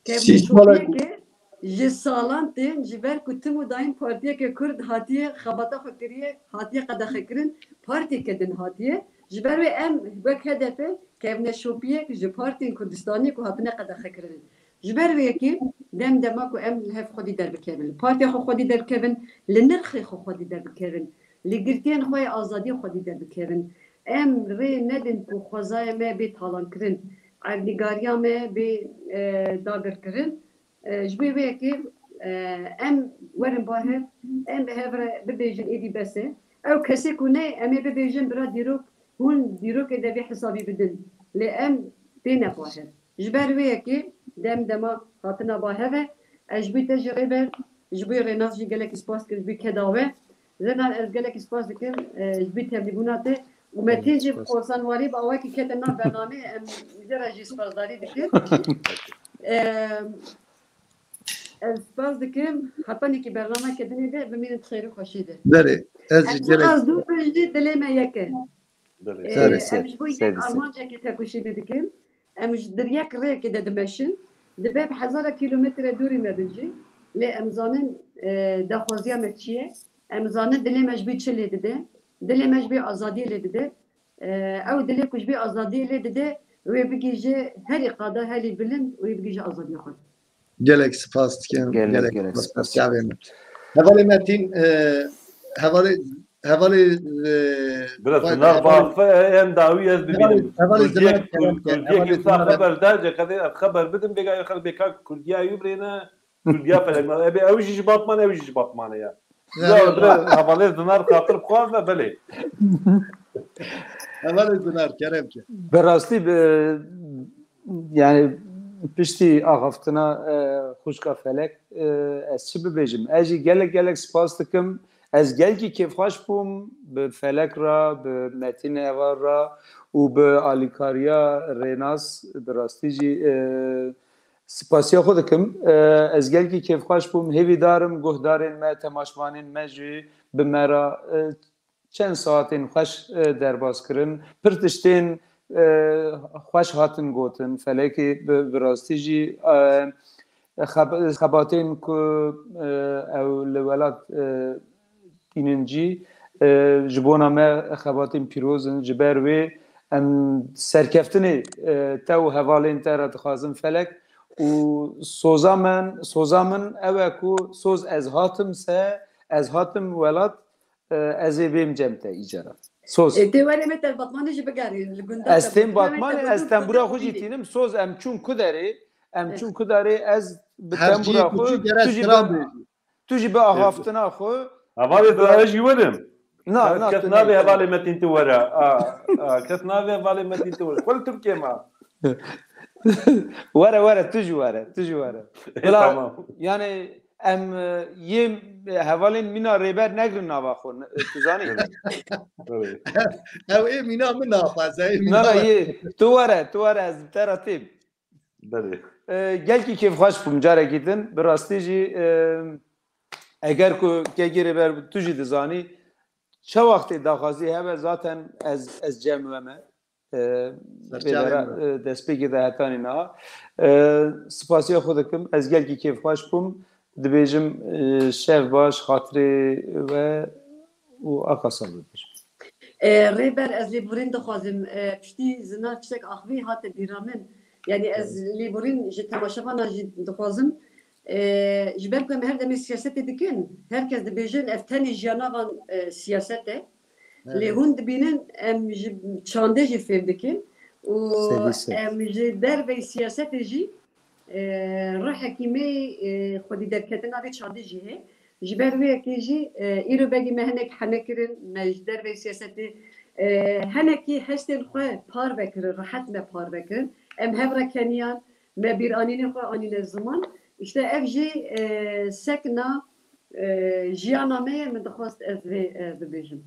kevneşopiyeke ji salan tên, ji ber ku tim û dayîn partiyeke Kurd hatiye xebata xwe kiriye, hatiye qedexekirin, partiyeke din hatiye. Ji ber wê em wek H D P kevneşopiyek ji partiyên Kurdistanî ku hatine qedexekirin. Ji ber wê yekê dem dema ku em li hev xwedî derbikevin, li partiya xwe xwedî derbikevin, li nirxê xwe xwedî derbikevin, li girtiyên xwe yê azadiyê xwedî derbikevin. Em rê nedin ku xwezaya me bê talankirin, erdnîgariya me bê, e, dagirkirin. E, ji bo vê yekê, e, em werin ba hev, em bi hev re bibêjin êdî bes e. Ew kesê ku ne, em ê bibêjin bira dîrok, hûn dîrokê de vê hesabî bidin. Lê em têne ba hev. Ji ber wê yekê dem dema hatina ba hev e. Ez ji bo te jî Rêber, ji bo Rênas jî gelekî spas dikim, ji bo keda we. Rênas, ez gelekî spas dikim, e, ji bo tevlîbûna te. Û Metîn jî bi korsanwarî bi awakî kete nav bernamê, em jê re jî spasdarî dikin. E, ez spas dikim, hetanîkî bernameke dinê de bimînin di xêr û xweşî de. Berê, ez jî Em gelek çiqas dûr bin jî dilê me yek e. Belê. E, Serê, em ji bo yek serê, serê. Armancekê tekoşînê dikin. Em ji dir yek rêyekê de dimeşin. Dibe bi hezara kîlometre dûrî me bin jî. Lê em zanin, e, daxwaziya me çi ye. Em zanin dilê me ji bo çi lê dide. Dilê me ji bo azadiyê lê dide. E, ew dilê ku ji bo azadiyê lê dide, wê bigihîje herî qada, herî bilind, wê bigihîje azadiya xwe. Gelek spas dikim. Gelek, gelek, gelek spas, spas. Çavê min. Hevalê Metîn, e, hevalê, hevalê, e, Biraz vay, Zinar hevalê, Vakfı en dawî ez hevalê, bibînim. Hevalê Zinar Kurdiyek, kerem ke, Kurdiyek hevalê insan Zinar xeber da, ce kadar xeber bidim, bêga xeber bêka Kurdiya yubrêne, Kurdiya felek. Ebe ew jî ji Batman, ew jî ji Batman ya. Ya, ya, ya. Biraz hevalê Zinar xatir xwaz da, belê. Hevalê Zinar, kerem ke. Bi rastî bi, yani piştî axaftina, e, xwişka Felek, e, ez çi bibêjim? Ez jî gelek gelek spas dikim. Ez gelkî kêfxweş bûm bi Felek re, bi Metîn Heval re û bi alîkariya Rênas, bi rastî jî, e, spasiya xwe dikim. E, ez gelkî kêfxweş bûm. Hêvîdar im guhdarên me, temaşvanên me jî bi me re, e, çend saetên xweş, e, derbas kirin. Pir tiştên, e, xweş hatin gotin. Felekê bi, bi rastî jî, e, xeb-, xebatên ku, e, ew li welat, e, tînin jî, e, ji bona me xebatên pîroz in. Ji ber wê em serkeftinê, e, te û hevalên te re dixwazim Felek û soza min, soza min ew e ku soz ez hatim se, ez hatim welat, e, ez ê bêm cem te îcara. Soz. E, tê werê me te Batmanê jî bigerî, li gunda Ez te têm Batmanê, ez tembûra xwe jî tînim. Soz em çûn ku derê, em çûn ku derê, ez bi tembûra xwe, tu jî bi, tu jî bi axaftina xwe. Hevalê tu ez jî werim. Na, na, kes nabê hevalê Metîn tu were. A, a, kes nabê hevalê Metîn tu were. Xwe li Tirkiye ma. Were, were, tu jî were, tu jî were. Bila, tamam. Yani, em, e, yê hevalên mîna Rêber negrin nava xwe, ne, tu zanî? Evet. Ew ê mîna min naxwaze, ê mîna Na, na, min. Yê, tu were, tu were, ez bi te re têm. Belê. E, gelkî kêfxweş bûm carekî din. Bi rastî jî, e, eger ku kekî Rêber tu jî dizanî, çi wextê daxwazî hebe zaten ez, ez cem we me. E, Serçavê vê dera, min. E, destpêkê de hetanî niha. E, spasiya xwe dikim. Ez gelkî kêfxweş bûm. Dibêjim, e, şev baş, xatirê we û a qasa bibêjim. E, Rêber, ez lêborîn dixwazim. E, piştî zina tiştek axivî hate bîra min. Yani ez lêborîn ji temaşevana jî dixwazim. E, ji ber ku em her demê siyasetê dikin, her kes dibêjin ev tenê jiyana van, e, siyaset e. Lê hûn dibînin em ji çandê jî fêr dikin û em ji dervey siyasetê jî, e, ruhekî me, e, xwedî derketina vê çandê jî heye. Ji ber wê yekê jî, e, îro begî me hinek hene kirin, me ji dervey siyasetê, e, henekî hestên xwe parve kirin, rehet me parve kirin. Em hev re keniyan, me bîranînên xwe anîne ziman. Îşte ev jî, e, sekna, e, jiyana me ye, min dixwest ez vê, e, bibêjim.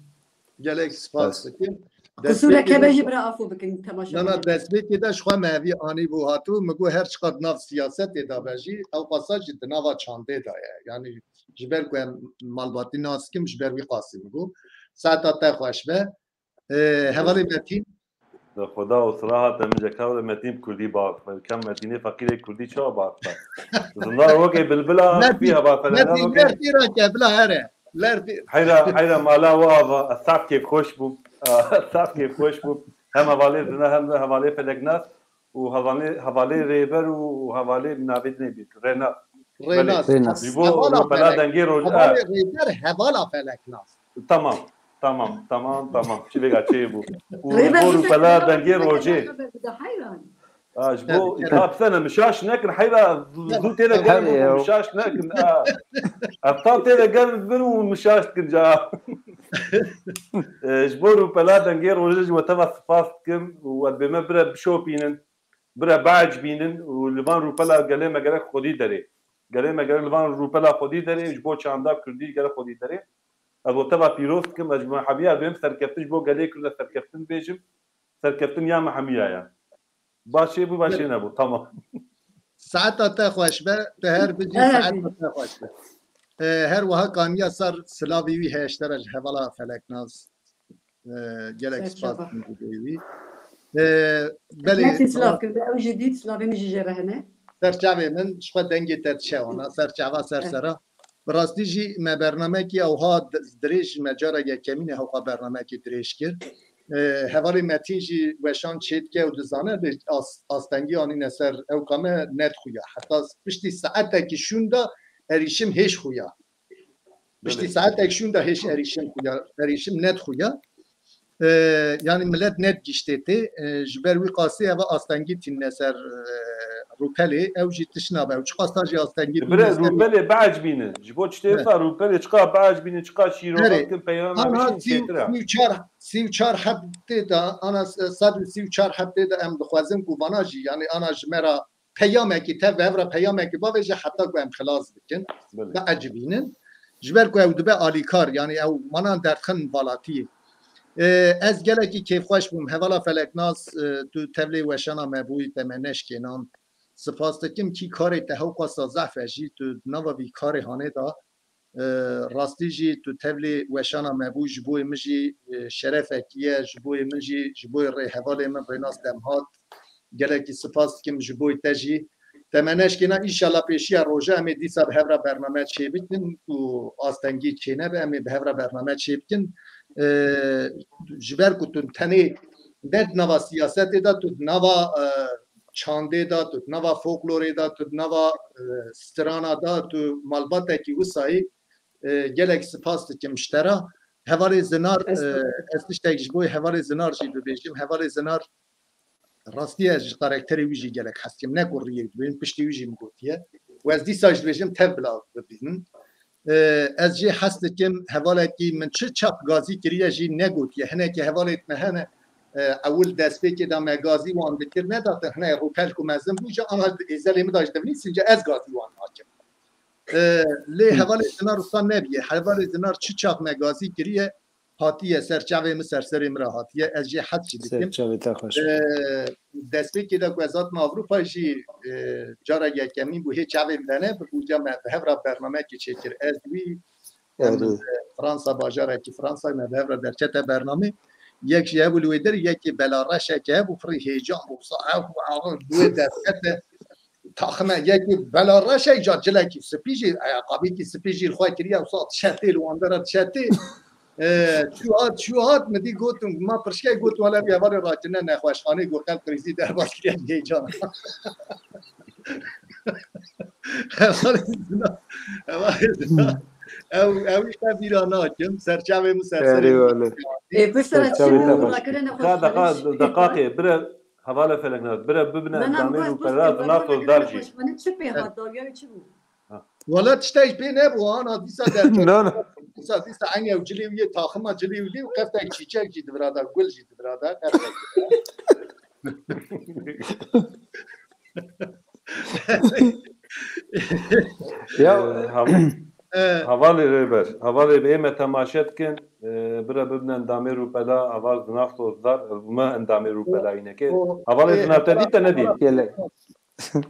Gelek spas dikim. Qisûrek hebe jî bira afû bikin temaşevanê. Na, na, destpêkê de ji xwe me evî anîbû hatibû, min got her çiqas di nav siyasetê de be jî, ew qasa jî di nava çandê de ye. Yani ji ber ku em malbatî nas dikim, ji ber wî qasî min got. Saeta te xweş be. Ee, hevalê Metîn. Di Xuda û sira hate min ji kewre Metîn bi Kurdî bar dibe. Kem Metînê feqîrê Kurdî çawa bar dibe? Zindar wekê bilbila, Metîn, pî heva felena Metîn, wekê. Ler tîra ke bila here. Ler tî- Heyra, heyra mala we ava, ez saf kêfxweş bûm. Ez saf kêfxweş bûm. Hem hevalê zina hem de hevalê feleknas û hevalê, hevalê rêber û, û hevalê navê dinê bît. Rêna. Rênas. Belê. Rênas. Ji bo Hevala rûpela Felek. Dengê roj-, Hevalê ha. Rêber hevala Feleknas. Tamam, tamam, tamam, tamam. Çi vêga çêbû. Û ji bo rûpela dengê rojê. Heyran. Ha, ji bo, ya, hepsene min şaş nekin, heyra, zû, zû têde germ bin, min şaş nekin. Ha. Heptan têde germ bin û min şaş dikin ca. E, ji bo rûpela dengê rojê ji we teva spas dikim û we dibê me bire bişopînin, bire biecibînin û li van rûpela gelê me gerek xwedî derê. Gelê me gerek li van rûpela xwedî derê, ji bo çanda Kurdî gerek xwedî derê. Ez bo teva pîroz dikim, ez ji me hemiya dibêm serkeftin ji bo gelê Kurd de serkeftin bêjim. Serkeftin ya me hemiya ya. Baş çêbû, baş çê nebû. Tamam. Saeta te xweş be, tu her bijî, saeta te xweş be. E, her wiha kaniya ser silavî wî heye ji te re ji hevala Feleknaz. E, gelek spas dikim ji bo wî. E, belê, Mertîn silav kirdi, ew jî dît, silavê min jî jê re hene. Ser çavê min, ji xwe dengê te diçe wana, ser çava, ser sera. Bi rastî jî me bernamekî ewha di-, dirêj, me careke kemîn e hewqa bernamekî dirêj kir. E, hevalê Metîn jî weşan çêdike û dizane, lê as-, astengî anîne ser ewka me nedixuya. Heta piştî saetekî şûnda erîşim hêj xuya. Piştî saetek şûnda hêj erîşim xuya, erîşim nedixuya. E, yani millet nedgiştê tê. E, ji ber wî qasî eva astengî tînne ser, e, rûpelê. Ew jî tişt nabe. Ew çiqas jî astengî tînne ser. Rûpelê biecibînin. Ji bo çi tê wisa rûpelê çiqa biecibînin, çiqa şîrove dikin, peyama ana bişîn sî, çêtir e. Sî û çar, sî û çar heb tê de, ana s-, sed û sî û çar heb tê de em dixwazin ku vana jî, yani ana ji me re peyamekî tev ve hev re peyamekî bavêje heta ku em xilas bikin, biecibînin. Ji ber ku ew dibe alîkar, yanî ew manan derdxin valatiyê. E, ez gelekî kêfxweş bûm. Hevala Feleknaz, e, tu tevlê weşana me bûyî, te me neşkênan. Spas dikim kî karê te hewqasa zehf e jî, tu di nava vî karê hanê de, e, rastî jî tu tevlê weşana me bû, ji bo min jî, e, şerefekî ye, ji bo min jî, ji bo rêhevalê min Rênas Demhat, gelekî spas dikim ji bo te jî. Te me neşkêna, înşallah pêşiya roja em ê dîsa bi hev re bername çêbikin û astengî çênebe, em ê bi hev re bername çêbikin. E, ji ber ku tu tenê ne di nava siyasetê de, tu di nava, e, çandê de, tu di nava folklorê de, tu di nava, e, strana de, tu malbatekî wisayî, e, gelek spas dikim ji te re. Hevalê Zinar, Ez e, ez tiştek ji bo hevalê Zinar jî bibêjim. Hevalê Zinar, rastî ez ji karakterê wî jî gelek hez dikim. Ne ku riyê dibêjim, piştî wî jî min gotiye. Û ez dîsa jî dibêjim, tev bila bibînin. E, ez jê hez dikim, hevalekî min çi çap gazî kiriye jî negotiye. Hinekî hevalê me hene, e, ewil destpêkê de me gazî wan dikir, nedatin hine rûpel ku mezin bû, ji ana êzelê min de ji divinî since ez gazî wan nakim. E, lê hevalê Zinar wisa nebiye. Hevalê Zinar çi çax me gazî kiriye, hatiye ser çavê min, ser serê min re hatiye. Ez jê hez jî dikim. Ser çavê te xweş. E, destpêkê de ku ez hatim Ewropa jî, e, cara yekemîn bû, hê çavê min de nebû, ca me bi hev re bernameyekê çêkir. Ez wî, em, Erê. e, Fransa, bajarekî Fransa, me bi hev re derkete bernamê. Yek ji hev û li wê derê yekê belareşeke hebû, pirî hêcan bû, wisa ew, ew, ew, wê derkete. Taxime yekî bela reşek ca cilekî spî jî, eyaqabîkî spî jî xwe kiriye, wisa dişetê li wan dera dişetê. E, çû hat, çû hat, min dî gotim, ma pirşkek gotim, wele vî hevalê rakirine nexweşxanê, got qel krîzî derbas kiriye, hêcan. Hevalê zina, hevalê zina. Ew, ew işte bîra nakim, serçavê min ser serê Erê min. wele. Ê, piştre çi Serçavê bû, te xweş. rakirine Ka daqa, xweşxanê çi? Daqaqê, bire, Hevalê Feleknaz, bire bibine Na, na, endamê bas, bas, rûpela bas, zinaxo bas, dar jî. Bas, bas, çi pê hat, dawiyê çi bû? Wala tiştek pê nebû, ana dîsa derket. No, no. Dîsa, dîsa eynî ew cilê wî yê, taxima cilê wî lê û qeftek çîçek jî di vira da, gul jî di vira da, qeftek. Ya, Ee, hav-, E, hevalê rêber, hevalê ê me temaşe dikin, e, bire bibine endamê rûpela, heval zinaxo dar, me endamê rûpela îneke. O, Hevalê e, zinar te dît te nedît? Gelek.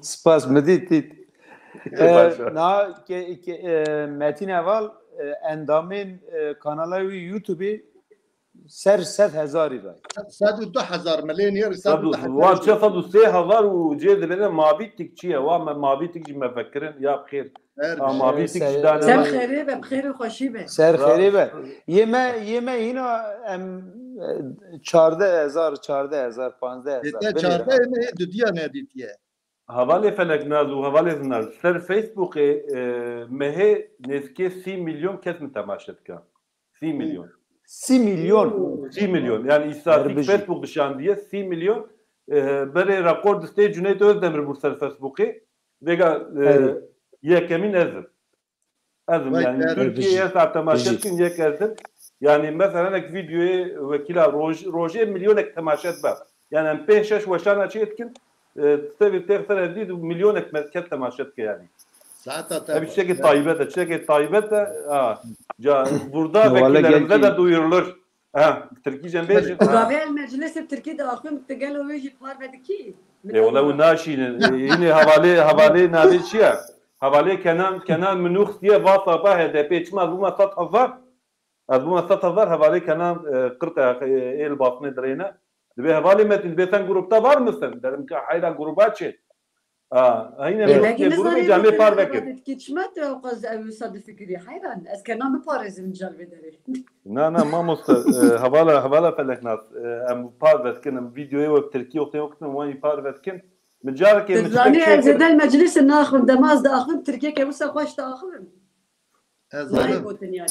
Spas, min dît, dît. Ee, Başa. Na, ke, ke, e, Metin Heval, e, endamên, e, kanala wî YouTube ser sed hezarî re. Sed û du hezar milê nêrî, sed û du hezar. Wan çe sed û sê hezar û cê dilêne mavî tik çi ye? Wa me mavî tik jî me vekirin, ya bi xêr. Her Ha, bir şey. mavî tik Ser, jî dane ser me. Xêrê be, bi xêr û xweşî be. Ser Ra- xêrê be. Yê me, yê me hîna em, e, çardeh hezar, çardeh hezar, panzdeh hezar, Ête bilmiyorum. Çardeh me dudiya nedîtiye. Hevalê Feleknaz û hevalê Zinar, ser Facebookê, e, mehê nêzikê sî milyon kes min temaşe dike. Sî milyon. Sî milyon. Sî milyon. Yani îstatistik Her bijî. Facebook dişandiye sî milyon. E, berê rekor distê Cüneyt Özdemir bû ser Facebookê. Vêga, e, Erê. yekemîn ez im. Ez im Vay yani. Erê. Her Türkiye bijî. Her saat temaşe Bijî. dikin yek ez im. Yani mesela hinek videoyê wekîla roj, rojê milyonek temaşe dibe. Yani em pênc şeş weşana çê dikin, e, tevî têx ser hevdî du milyonek me-, kes temaşe dike yani. Saeta te Ev xweş. Çekê taybet e, çekê taybet e. Ha, ca burada Wale vekillerimize gel de ki- duyurulur. Ha, Tirkî cem bêjin. Gavê el meclisê Tirkî de axim, tu gelo wê jî parve dikî? E, wala û naşînin. E, yine hevalê, hevalê navê çi ye? Hevalê Kenan, Kenan Minûx diye WhatsApp-a H D P çima bûma sed hezar? Ez bûme sed hezar hevalê Kenan, e, Qirte, e, ê li Bafnê dirêne. Dibê hevalê Metin, dibê sen grupta var mısın? Dedim ki hayra gruba çi? A, heyne Ê, mi belkî dibê grubê nizanî camê par vekir. Çima tu ew qas ew wisa difikirî? Heyran. Ez Kenan biparêzim cal vê derê. Na, na, mamoste, e, hevala, hevala Feleknas. E, em par vekin, em videoyê wek Tirkî oxtê wektin, wan par vekin. Min carekê Tu min zanî tiştek ez çêkir. Êdel meclisê naxivim, demaz diaxivim, Tirkiyeke wisa xweş diaxivim. Ez Nayê zanim. Gotin yani.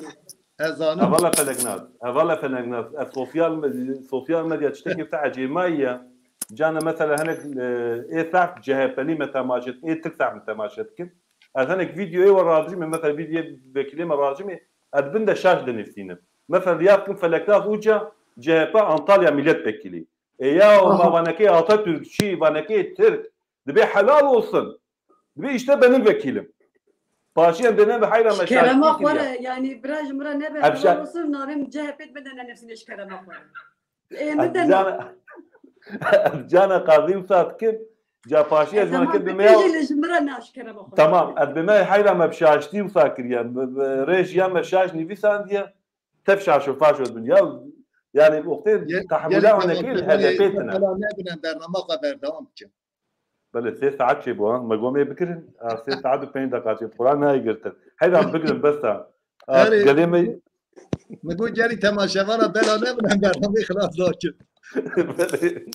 Ez zanim. Hevala Feleknaz. Hevala Feleknaz. Ez sosyal me-, sosyal medya tiştekî te ecêmayî ye. Cana mesela hinek, e, ê sehf C H P'lî me temaşe, ê Tirk sehf me temaşe dikin. Ez hinek videoyê we rajî me, mesela videoyê vekilê me rajî me, ez bin de şaş dinivîsînim. Mesela yaz kim Feleknaz Uca, C H P Antalya milletvekili. E ya ma vanekê Atatürkçi, vanekê Tirk. Dibê helal olsun. Dibê işte benim vekilim. Paşiyan dene ve hayra meşakil. Kerema xwe re, yani bira ji min re nebe, helal olsun, navê min C H P bidene nefsine ji kerema xwe re. Ê, min de Cana Qazî wisa dikim. Ca paşiya ji wan kir bi me ya. Tamam, ez bi me hayra me bi şaştî wisa kiriye. Bi rêjiya me şaş nivîsandiye. Tev şaş û faş û dinya. Yani wextê tehemûla wan nekir, H D P tine. Bela nebine, bernama xwe berdewam bikin. Belê, sê saet çêbû, ha? Me gomê bikirin, ha, sê saet û pênc deqa çêbû. Quran nayê girtin. Heyran bigirin, bes e. Ha, gelê me. Me got, gelî temaşevana bela nebine, bernamê xilas nakin. Belê.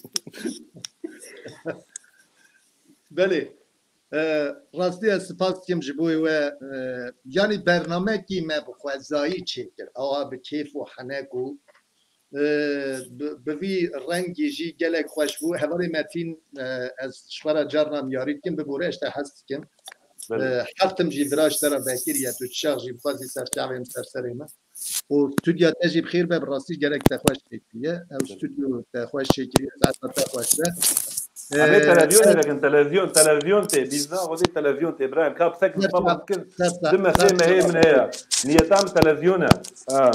Belê. E, rastî ez spas dikim ji bo we. E, yanî bernamekî me bi xwezayî çêkir. Awa bi kêf û henek û, e, bi, bi vî rengî jî gelek xweş bû. Hevalê Metîn, e, ez ji xwe re carna miyarî dikim, bibore ez te hez dikim. Belê. E, heftim jî vira ji te re vekiriye, tu çax jî bixwazî ser çavê min, ser serê min. Û stûdya te jî bi xêr be, bi rastî gelek te xweş çêkiriye. Ew stûdyo te xweş çêkiriye, saeta te xweş be. Em ê, e, televîzyonê vekin, televîzyon, televîzyon tê, bîzna xwedî televîzyon tê, birayem, ka pisek min xwe bikin, di mesê mehê min heye. Niyeta min televîzyon e. Ha.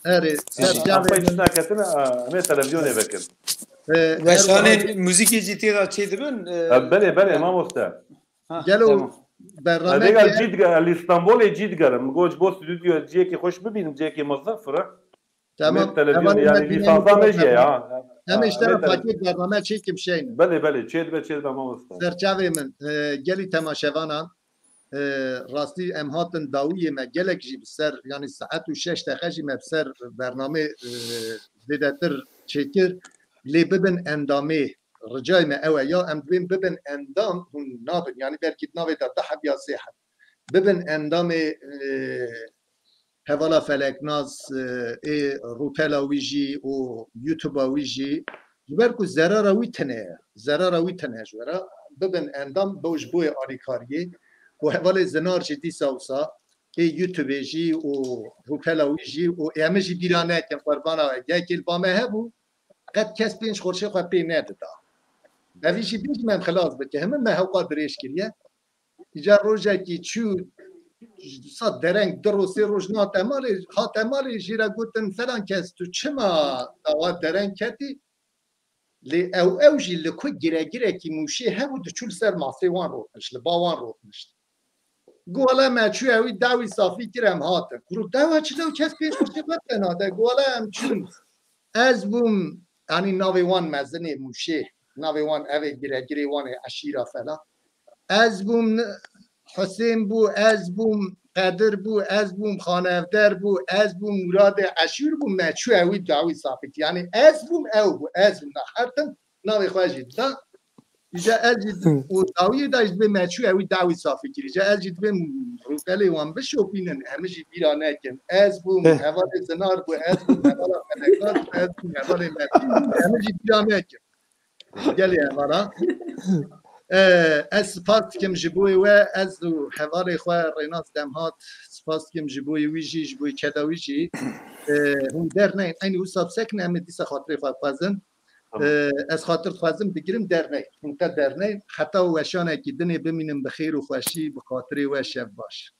Erê, serçavê min. Tiştna ketine, ha, em ê televîzyonê vekin. E, weşanên muzîkê jî tê de çê dibin, e, ha, belê, belê, mamoste. Gelo bername. Vêga cî digerim, li Stenbolê cî digerim. Min got ji bo stûdyo ciyekî xweş bibînim, ciyekî mezin fire. Tamam. Televîzyonê, yani lîsansa me jî ye ya. Em ê ji te re pakêt bername çêkim şeyn. Belê, belê, çê dibe, çê dibe mamoste. Serçavê min, e, gelî temaşevanan, e, rastî em hatin dawiyê me gelek jî bi ser, yani saet û şeş deqe jî me bi ser bernamê, e, zêdetir çêkir. Lê bibin endamê. Ricayê me ew e, ya em dibên bibin endam, hûn nabin. Yani belkî di navê de du heb ya sê heb. Bibin endamê, e, hevala Feleknaz, e, ê rûpela wî jî û YouTube-a wî jî. Ji ber ku zerara wî tune ye. Zerara wî tune ji we re. Bibin endam, bo ji bo yê alîkariyê. Û hevalê Zinar jî dîsa wisa ê YouTube-ê jî û rûpela wî jî û ê em jî bîra nekin, qurbana we. Yekê li ba me hebû, qet kes pênc xurşê xwe pê nedida. Evî jî bêjim em xilas bike. Hemin me hewqa dirêj kiriye. Îca rojekî çû, sa dereng, du roj, sê roj nate malê, hate malê, jê re gotin, "Felan kes, tu çima dawa dereng ketî?" Lê ew, ew jî li ku giregirekî mûşê hebû, diçû li ser masê wan rotnişt, li ba wan rotnişt. Got, "Wele me çû ewî dawî safî kir, em hatin." Kuro, "Dawa çi, daw kes pênc xurşê xwe te nade?" Got, "Wele em çûn." Ez bûm, yanî navê wan mezinê mûşê, navê wan evê giregirê wan ê eşîra falan. Ez bûm Husên bû, ez bûm Qedir bû, ez bûm Xanevder bû, ez bûm Mûradê Eşûr bû, me çû ewî dawî safî kir. Yanî ez bûm, ew bû, ez bûm, na her tim navê xwe jî da. Îca ez jî û dawiyê da jî dibê me çû ewî dawî safî kir. Îca ez jî dibêm rûpelê wan bişopînin, em jî bîra nekin. Ez bûm, hevalê Zinar bû, ez bûm, hevala Feleknaz bû, ez bûm, hevalê Metîn bû, em jî bîra nekin. Gelê hevala. E, ez spas dikim ji bo we, ez û hevalê xwe Rênas Demhat, spas dikim ji bo wî jî, ji bo keda wî jî. E, hûn derneyên, eynî wisa bisekin, em ê dîsa xatirê xwe bixwezin. Tamam. E, ez xatir dixwezim, digirim, derneyên. Hûn te derneyên. Heta weşanekî dinê bimînin bi xêr û xweşî, bi xatirê we, şev baş.